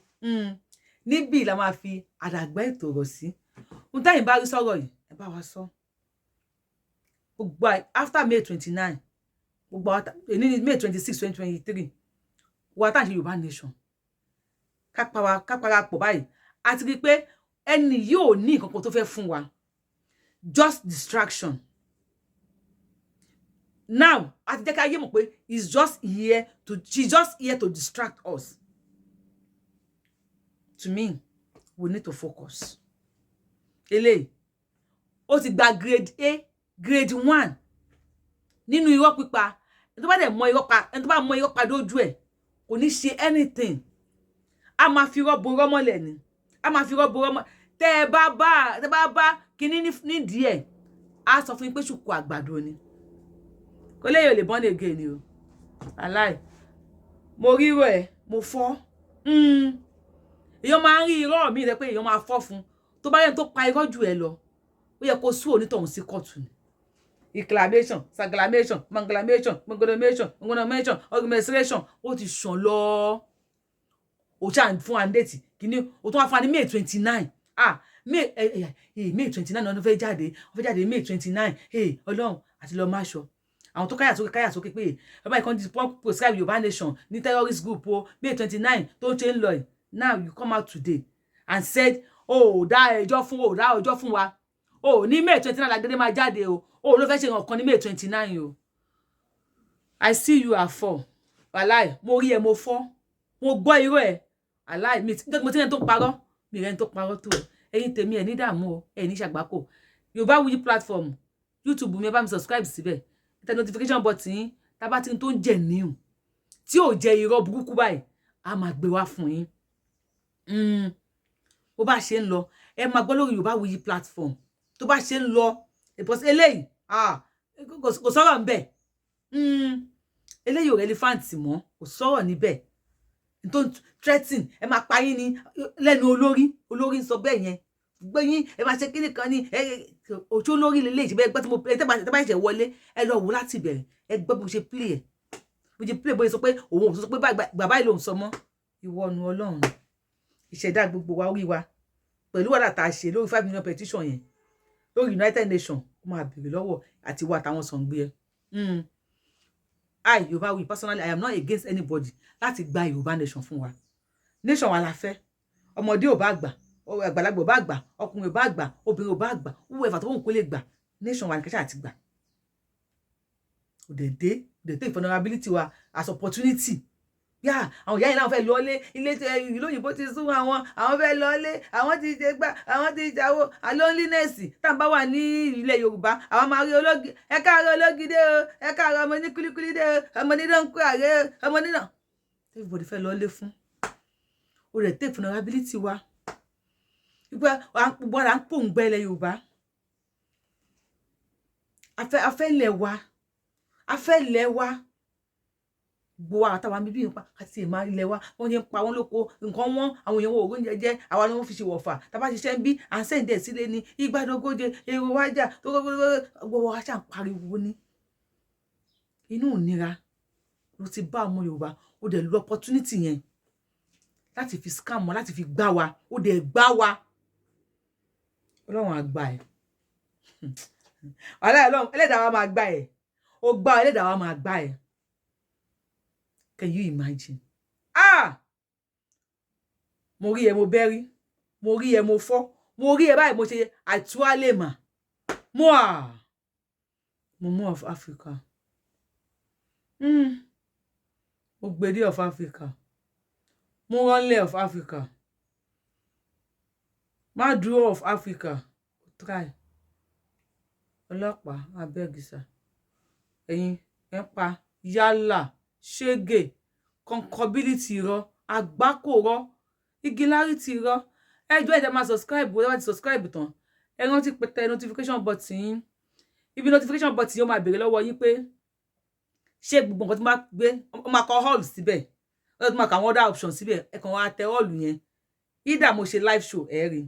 Níbí la máa fi àdàgbà ètò rọ̀ sí. Ohun táyìn bá rí sọ̀rọ̀ yìí, ẹ bá wa sọ. Gbogbo after May 29, gbogbo èní ní May 26, 2023, wa tá à ń ṣe Yorùbá nation, ká parapọ̀ báyìí. A ti rí i pé ẹni yìí ò ní nǹkan kan tó fẹ́ fún wa, just distraction. Now a ti jẹ́ ká yé mọ̀ pé he's just here to she's just here to distract us. To me, we need to focus. Eléyìí ó ti gba grade A, grade 1 nínú irọ́ pípa. Ẹni tó bá dẹ̀ mọ irọ́ pa, ẹni tó bá mọ irọ́ pa dójú ẹ̀, kò ní ṣe anything. A máa fi irọ́ bo irọ́ mọ́lẹ̀ ni, a máa fi irọ́ bo irọ́ mọ́lẹ̀. Tẹ́ ẹ bá bá kinní nídìí ẹ̀, á sọ fún yín pé ṣùkú àgbàdo ni. Kò léyìn ò lè born again ni o. Aláì mo ríro ẹ̀, mo fọ́. Èèyàn máa ń rí irọ́ mi rẹ pé èèyàn máa fọ́ fún. Tó bá yẹn tó pa irọ́ jù ẹ lọ, ó yẹ kó sún onítọ̀hún sí kóòtù ni. Exclamation, sanglamation, manglamation, manglamation, manglamation, organization, ó ti sàn lọ. Ó ṣáà fún wa ní date kìíní, ó tún wá fún wa ní May 29. Ah, May ẹ ẹ May 29 náà wọ́n fẹ́ jáde, wọ́n fẹ́ jáde May 29. Ọlọ́run àti lọ́ọ́ máa ṣọ àwọn tó káyà sókè, káyà sókè pé bàbá ìkan ti proscribe Yorùbá nation ní terrorist group o. May 29 tó ń ṣe ń lọ yìí. Now you come out today and said o ò dá ẹjọ́ fún, o ò dá ọjọ́ fún wa o. Ní May 29 làgbédé máa jáde o. O ló fẹ́ ṣe nǹkan ní May 29 o. I see you are four. Wàláì, mo rí ẹ, mo fọ́, mo gbọ́ irọ́ ẹ. Wàláì, mi mo ti rẹ́ni tó parọ́, mi rẹ́ni tó parọ́ tó ẹ. Ẹ̀yin tèmi, ẹ̀ ní dààmú o, ẹ̀ ní ṣàgbákò. Yorùbáwùyí platform, YouTube mi, ẹ bá mi subscribe síbẹ̀, tẹ notification button yín. Tá bá ti ń tó ń jẹ níhùn tí ò jẹ irọ́ burúkú báyìí, a máa gbé wá fún yín. Bó bá ṣe ń lọ, ẹ máa gbọ́ lórí Yorùbáwùyí platform. Tó bá ṣe ń lọ, because eléyìí, ah, kò sọ̀rọ̀ ń bẹ̀. Eléyìí ò relevant mọ́, kò sọ̀rọ̀ níbẹ̀. Tó ń threatening, ẹ máa pa yín ní lẹ́nu olórí. Olórí ń sọ bẹ́ẹ̀ yẹn gbé yín, ẹ máa ṣe kíní kan ní òṣù. Olórí lélẹ̀ ìṣẹ́ bẹ́ẹ̀ gbọ́ tí mo tẹ́ bá ṣẹ̀ wọlé, ẹ lọ wò láti ìbẹ̀rẹ̀. Ẹ gbọ́ bí mo ṣe play ẹ̀, bó ṣe play, bóyá sọ pé òun ò sọ pé bàbá yìí lòun sọ mọ́. Ìwọ nu Ọlọ́run ìṣẹ̀dá gbogbo wa, orí wa pẹ̀lú wàhálà tá a ṣe lórí 5 million petition yẹn lórí United Nations, ó máa bèrè lọ́wọ́ àti wa àtàwọn sọ̀ǹgbé ẹ. I, Yorùbáwùyí, personally, I am not against anybody láti gba Yorùbá nation fún wa. Nation wa la fẹ́. Ọmọdé ò bá gbà, àgbàlagbà ò bá gbà, ọkùnrin ò bá gbà, obìnrin ò bá gbà, whoever tó ń kó lè gbà, nation wa ní kẹ́sà àti gbà. Òdèdè òdèdè vulnerability wa as opportunity yá. Àwọn ìyá yìí láwọn fẹ́ lọlé ilé, ìlú òyìnbó ti sún àwọn, àwọn fẹ́ lọlé, àwọn ti ṣe gbà, àwọn ti jáwó loneliness. Tá à ń bá wà ní ilẹ̀ Yorùbá, àwọn máa rí ológi. Ẹ káàárọ̀ ológidé o, ẹ káàárọ̀ ọmọ ní kúlíkúlí dé o, ọmọ ní dọ́nkú ààrẹ o, ọmọ ní náà. Everybody fẹ́ lọlé fún o rẹ̀, take vulnerability wa wípé gbogbo ara ń pòǹgbẹ ilẹ̀ Yorùbá. Afẹ́ ilẹ̀ wa, afẹ́ ilẹ̀ wa. Gbogbo àwọn àtàwọn bíbí nípa àti ìmọ̀ ilẹ̀ wa, wọ́n ṣe ń pa wọ́n lóko, nǹkan wọn, àwọn èèyàn wọn ò róúnjẹ jẹ. Àwa ni wọ́n fi ṣe wọ̀fà. Tá bá ṣiṣẹ́ ń bí, à ń send ẹ̀ sílé ní ìgbàdógóje èrò wájà tó gbogbo wa ṣà ń pariwo ní inú ìnira ló ti bá ọmọ Yorùbá. Ó dẹ̀ lo opportunity yẹn láti fi scam wọn, láti fi gbá wa. Ó dẹ̀ gbá wa. Ọlọ́run á gbà ẹ́. Ọlọ́run ẹlẹ́dàá wa máa gbà ẹ́. Ó gbá, ẹlẹ́dàá wa máa gbà ẹ́. Can you imagine? Ah, mo rí ẹ, mo bẹ́rí, mo rí ẹ, mo fọ́, mo rí ẹ báyìí, mo ṣe àtúwálè mà mo à mo mú of Africa. Mo gbèdé of Africa, mo ránlẹ̀ of Africa, má dúró of Africa. Try ọlọ́pàá abẹ́gìsà, ẹ̀yin ẹ̀ ń pa yálà ṣégè. Concability irọ́, àgbákò rọ́, igi-larity irọ́. Ẹ jọ̀ọ́, ẹ tẹ́ máa subscribe. Ẹ bá ti subscribe tán, ẹ rántí pé tẹ notification button yín. Ibi notification button yín, ó máa béèrè lọ́wọ́ yín pé ṣé gbogbo nǹkan tó máa gbé, ó máa kọ all síbẹ̀, ó tún máa kọ àwọn other options síbẹ̀. Ẹ kàn wá tẹ all yẹn. Either mo ṣe live show, ẹ rí,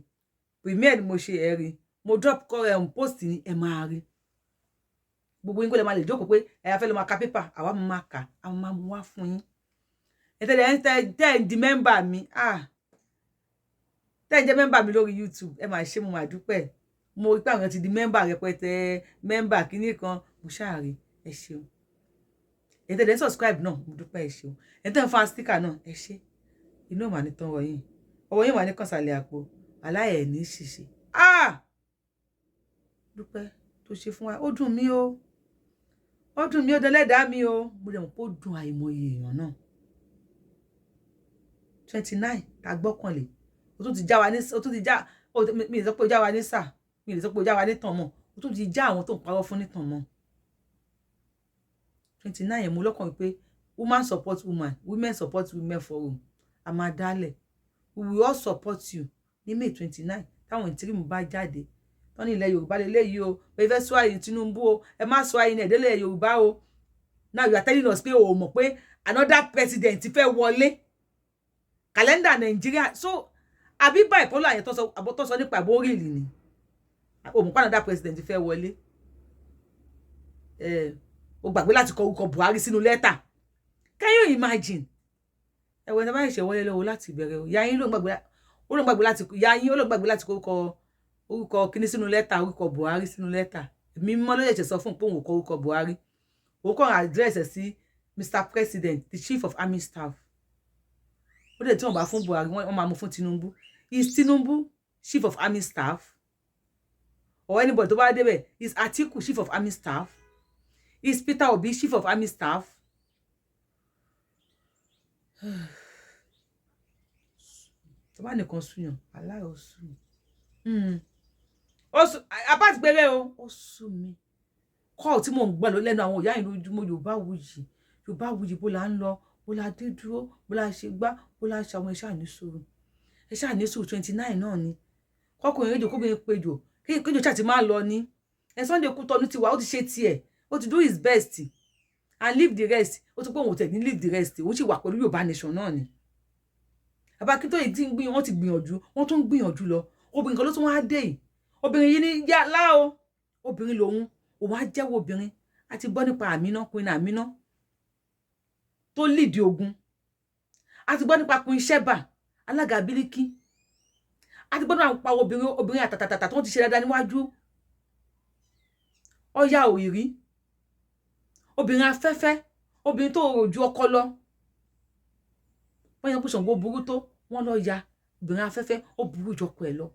premiere ni mo ṣe, ẹ rí, mo drop post ni, ẹ máa rí. Gbogbo yín kó lè máa lè jókòó pé ẹ fẹ́ lọ máa ka paper, àwa máa kà, àwọn máa mú wá fún yín. Ẹ tẹ́lẹ̀ ẹ tẹ́ tẹ́ ń di member mi, ah, tẹ́ ń jẹ́ member mi lórí YouTube, ẹ máa ṣe, mo máa dúpẹ́. Mo rí pé àwọn ti di member rẹpẹtẹ, member kínní kan, mo ṣáà rí. Ẹ ṣeun. Ẹ tẹ́lẹ̀ subscribe náà, mo dúpẹ́, ẹ ṣeun. Ẹ tẹ́ ń fa sticker náà, ẹ ṣé. Inú ò mà ní tán wọ yín, ọwọ́ yín wà ní kànsálẹ̀ àpò aláyẹ̀ ní ṣìṣe. Ah, dúpẹ́ tó ṣe fún wa, ó dùn mí o, ó dùn mí, ó dẹlẹ́dàá mi o. Mo dẹ̀ mọ̀ pé ó dùn àìmọye èèyàn náà. 29 tá a gbọ́kànlé, ó tún ti já wa ní, ó tún ti já. Mi lè sọ pé ó já wa ní sà, mi lè sọ pé ó já wa ní tàn mọ́. Ó tún ti já àwọn tó ń parọ́ fún ní tàn mọ́. 29 yẹn, mo lọ́kàn wípé woman support woman, women support women forum a máa dálẹ̀. We will all support you ní May 29, táwọn interim bá jáde tán ní ilẹ̀ Yorùbá lélẹ́yìí o. Pé fẹ́ sọ àyè Tinubu o, ẹ má sọ àyè ẹ̀dẹ́lẹ̀ Yorùbá o. Now you are telling us pé o mọ̀ pé another president fẹ́ wọlé kàlẹ́ndà Nàìjíríà. So àbí bipolar yẹn tó sọ nípa àbó rìlì ni o mọ̀ pé another president fẹ́ wọlé. O gbàgbé láti kọ orúkọ Buhari sínú lẹ́tà. Can you imagine? Ẹ̀wọ̀n ẹ̀ bá ṣe wọlé lọ́wọ́ láti ìbẹ̀rẹ̀ o. Yáyín ló ń gbàgbé, ó ló ń gbàgbé láti yáyín, ó ló ń gbàgbé láti kọ orúkọ kíní sínú lẹ́tà, orúkọ Buhari sínú lẹ́tà. Èmi mímọ́ ló ṣẹ̀ṣẹ̀ sọ fún un pé òun ò kọ orúkọ Buhari. Òun kàn address ẹ̀ sí Mr President, the Chief of Army Staff. Ó dẹ̀ tí wọ́n bá fún Buhari, wọ́n máa mú fún Tinubu. Is Tinubu Chief of Army Staff or anybody tó bá débẹ̀? Is Atiku Chief of Army Staff? Is Peter Obi Chief of Army Staff? Tó bá nìkan súyàn aláì, ó sú mi, ó sú apáti péré o, ó sú mi. Kọ́ọ̀ tí mò ń gbọ́ lẹ́nu àwọn ìyá yìí lójúmọ́, Yorùbá wuyì, Yorùbá wuyì, bó la ń lọ, bó la dé dúró, bó la ṣe gbá, bó la ṣe àwọn. Ẹ ṣáà ní sùúrù, ẹ ṣáà ní sùúrù. 29 náà ni kọkùnrin rédíò, kóbìnrin péjò, kéjò ṣáà ti máa lọ ní ẹ. Sunday Kútọ́nù ti wà, ó ti ṣe tiẹ̀, ó ti do his best and leave the rest. Ó ti pé òun ò tẹ̀ ní leave the rest, òun sì wà pẹ̀lú Yorùbá nation náà ni. Bàbá Akíntóyè tí ń gbìyànjú, wọ́n ti gbìyànjú, wọ́n tún ń gbìyànjú lọ. Obìnrin kan ló tún wá dé yìí. Obìnrin yìí ní yá láò, obìnrin lòun, òun á jẹ́wọ́ obìnrin. A ti gbọ́ nípa Àmínà, Queen Àmínà tó lead ogun. A ti gbọ́ nípa Queen Sheba, alága Bílíkì. A ti gbọ́ nípa obìnrin, obìnrin àtàtàtà tó ti ṣe dáadáa níwájú ọya òrìrí, obìnrin afẹ́fẹ́, obìnrin tó rò ju ọkọ lọ. Wọ́n yẹn kó Ṣàngó burú tó, wọ́n lọ ya obìnrin afẹ́fẹ́, ó burú ju ọkọ ẹ̀ lọ.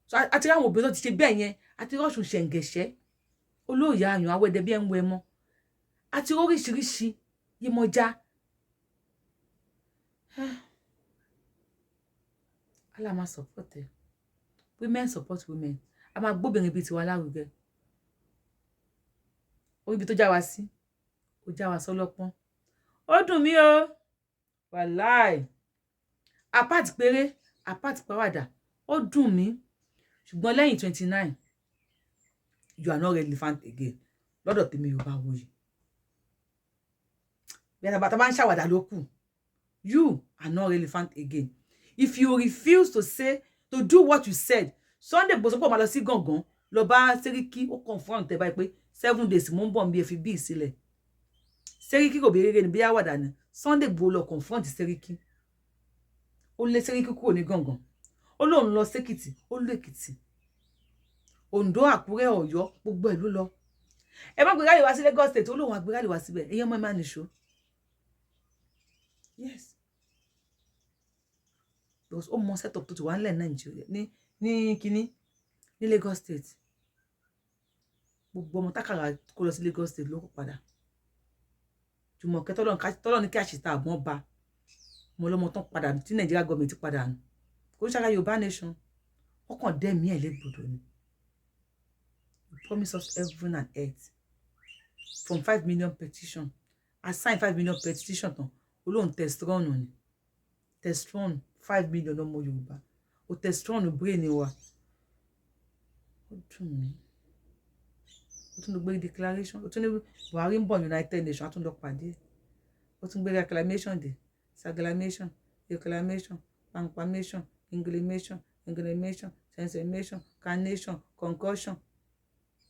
So àti àwọn obìnrin tó ti ṣe bẹ́ẹ̀ yẹn, àti rọ́ṣùn ṣẹ̀ǹgẹ̀ṣẹ́, olóòyà àyàn awẹ́dẹ bí ẹ̀ ń wẹ mọ́, àti oríṣiríṣi Yemọja. Allah máa support ẹ. Women support women. A máa gbóbìnrin bíi tiwa lárugẹ. Orí ibi tó já wa sí, ó já wa sọlọ́pọ́n. Ó dùn mí o, wàláì. Apart péré, apart pàwàdà, ó dùn mí. Ṣùgbọ́n lẹ́yìn 29, you are not relevant again lọ́dọ̀ tèmi. Yorùbá wuyì bí a bá ń ṣàwàdà ló kù. You are not relevant again if you refuse to say, to do what you said. Sunday Igboho sọ pé ó máa lọ sí Gàngán lọ bá Sẹ́ríkì. Ó confront ẹ báyìí pé 7 days, mò ń bọ̀ bí, ẹ fi bí ìsílẹ̀. Sẹ́ríkì kò béèrè ní bí àwàdà ni. Sunday Igboho lọ confront Sẹ́ríkì, ó lé Sẹ́ríkì kúrò ní Gàngán. Ó lóun lọ sÉkìtì, ó lọ Èkìtì, Oǹdó, Àkúrẹ́, Ọ̀yọ́, gbogbo ìlú lọ. Ẹ má gbé rally wá sí Lagos State. Ó lóun àgbé rally wá síbẹ̀. Ẹ̀yin ọmọ, ẹ má nìṣó. Yes, because ó mọ setup tó ti wà nílẹ̀ Nàìjíríà ní kínní ní Lagos State. Gbogbo ọmọ tákàrà kó lọ sí Lagos State ló kó padà. Jùmọ̀kẹ́ tọ́lọ́ ní kí àṣìta àgbọ̀n ba ọmọ ọlọ́mọ tán padà tí Nàìjíríà gọọmenti padà nù. Kò ń ṣara Yorùbá nation, wọ́n kàn dẹ́mi ẹ̀ légbodò ni. You promise us heaven and earth from 5 million petition. A sign 5 million petition tán, olóhùn testosterone ni, testosterone 5 million ọmọ Yorùbá, o testosterone brain wa. Ó dùn mí. Ó tún lọ gbé declaration, ó tún ní Buhari ń bọ̀ United Nations, á tún lọ pàdé. Ó tún gbé reclamation dé, saglamation, reclamation, pampamation, inglimation, inglimation, sensation, carnation, concussion,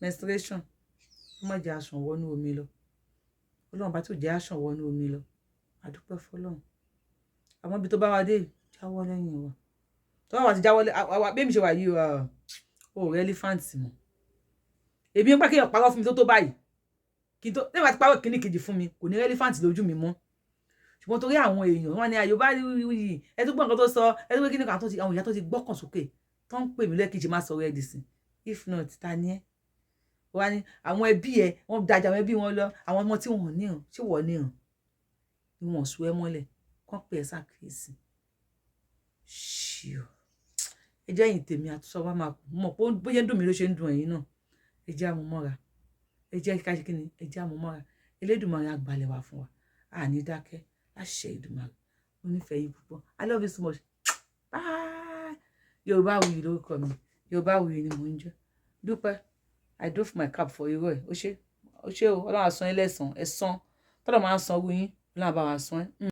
menstruation. Ó má jẹ́ aṣàn wọnú omi lọ. Ọlọ́run bá tó jẹ́ aṣàn wọnú omi lọ, àdúpẹ́ fọlọ́run. Àmọ́ ibi tó bá wa dé, jáwọ́ lẹ́yìn wa. Tó bá wà ti jáwọ́ àwa bí èmi ṣe wà yìí, o relevant mọ́. Èmi ń pẹ́ kéèyàn parọ́ fún mi tó tó báyìí, kí n tó lẹ́yìn bá ti parọ́ kíní kejì fún mi, kò ní relevant lójú mi mọ́. Ṣùgbọ́n torí àwọn èèyàn wọn ni àyò bá yìí, ẹ tó gbọ́ nǹkan tó sọ, ẹ tó gbé kíní kan tó ti àwọn ìyá tó ti gbọ́kàn sókè tó ń pè mí lẹ́ẹ̀kejì, má sọ̀rọ̀ ẹ̀ dì sí. If not, ta ni ẹ́? Wọ́n á ní àwọn ẹbí ẹ, wọ́n dájà àwọn ẹbí wọn lọ, àwọn ọmọ tí wọ́n ní hàn, ṣé wọ́n ní hàn ni wọ́n sọ ẹ́ mọ́lẹ̀ kán pè ẹ́ sàkíyèsí. Ṣíọ, ẹ jẹ́ ẹ̀yìn tèmi àtúnṣe wa máa kú mọ̀ pé bóyá ń dùn mí ló ṣe ń dùn ẹ̀yin náà. Ẹ jẹ́ àmúmọ́ra, ẹ jẹ́ ká ṣe kíni, ẹ jẹ́ àmúmọ́ra. Elédùmarè àgbàlẹ̀ wà fún wa, àní dákẹ́ láṣẹ Èdùmàrè. Mo nífẹ̀ẹ́ yín púpọ̀. I love you so much. Bye. Yorùbáwùyí lórúkọ mi, Yorùbáwùyí ni mò ń jẹ́. Dúpẹ́, I doff my cap for irọ́ ẹ̀. Ó ṣe, ó ṣe o. Ọlọ́run á san ẹ́ lẹ́san, ẹ̀san tọ́lọ̀ máa ń san owó yín. Ọlọ́run á bá wa san ẹ́.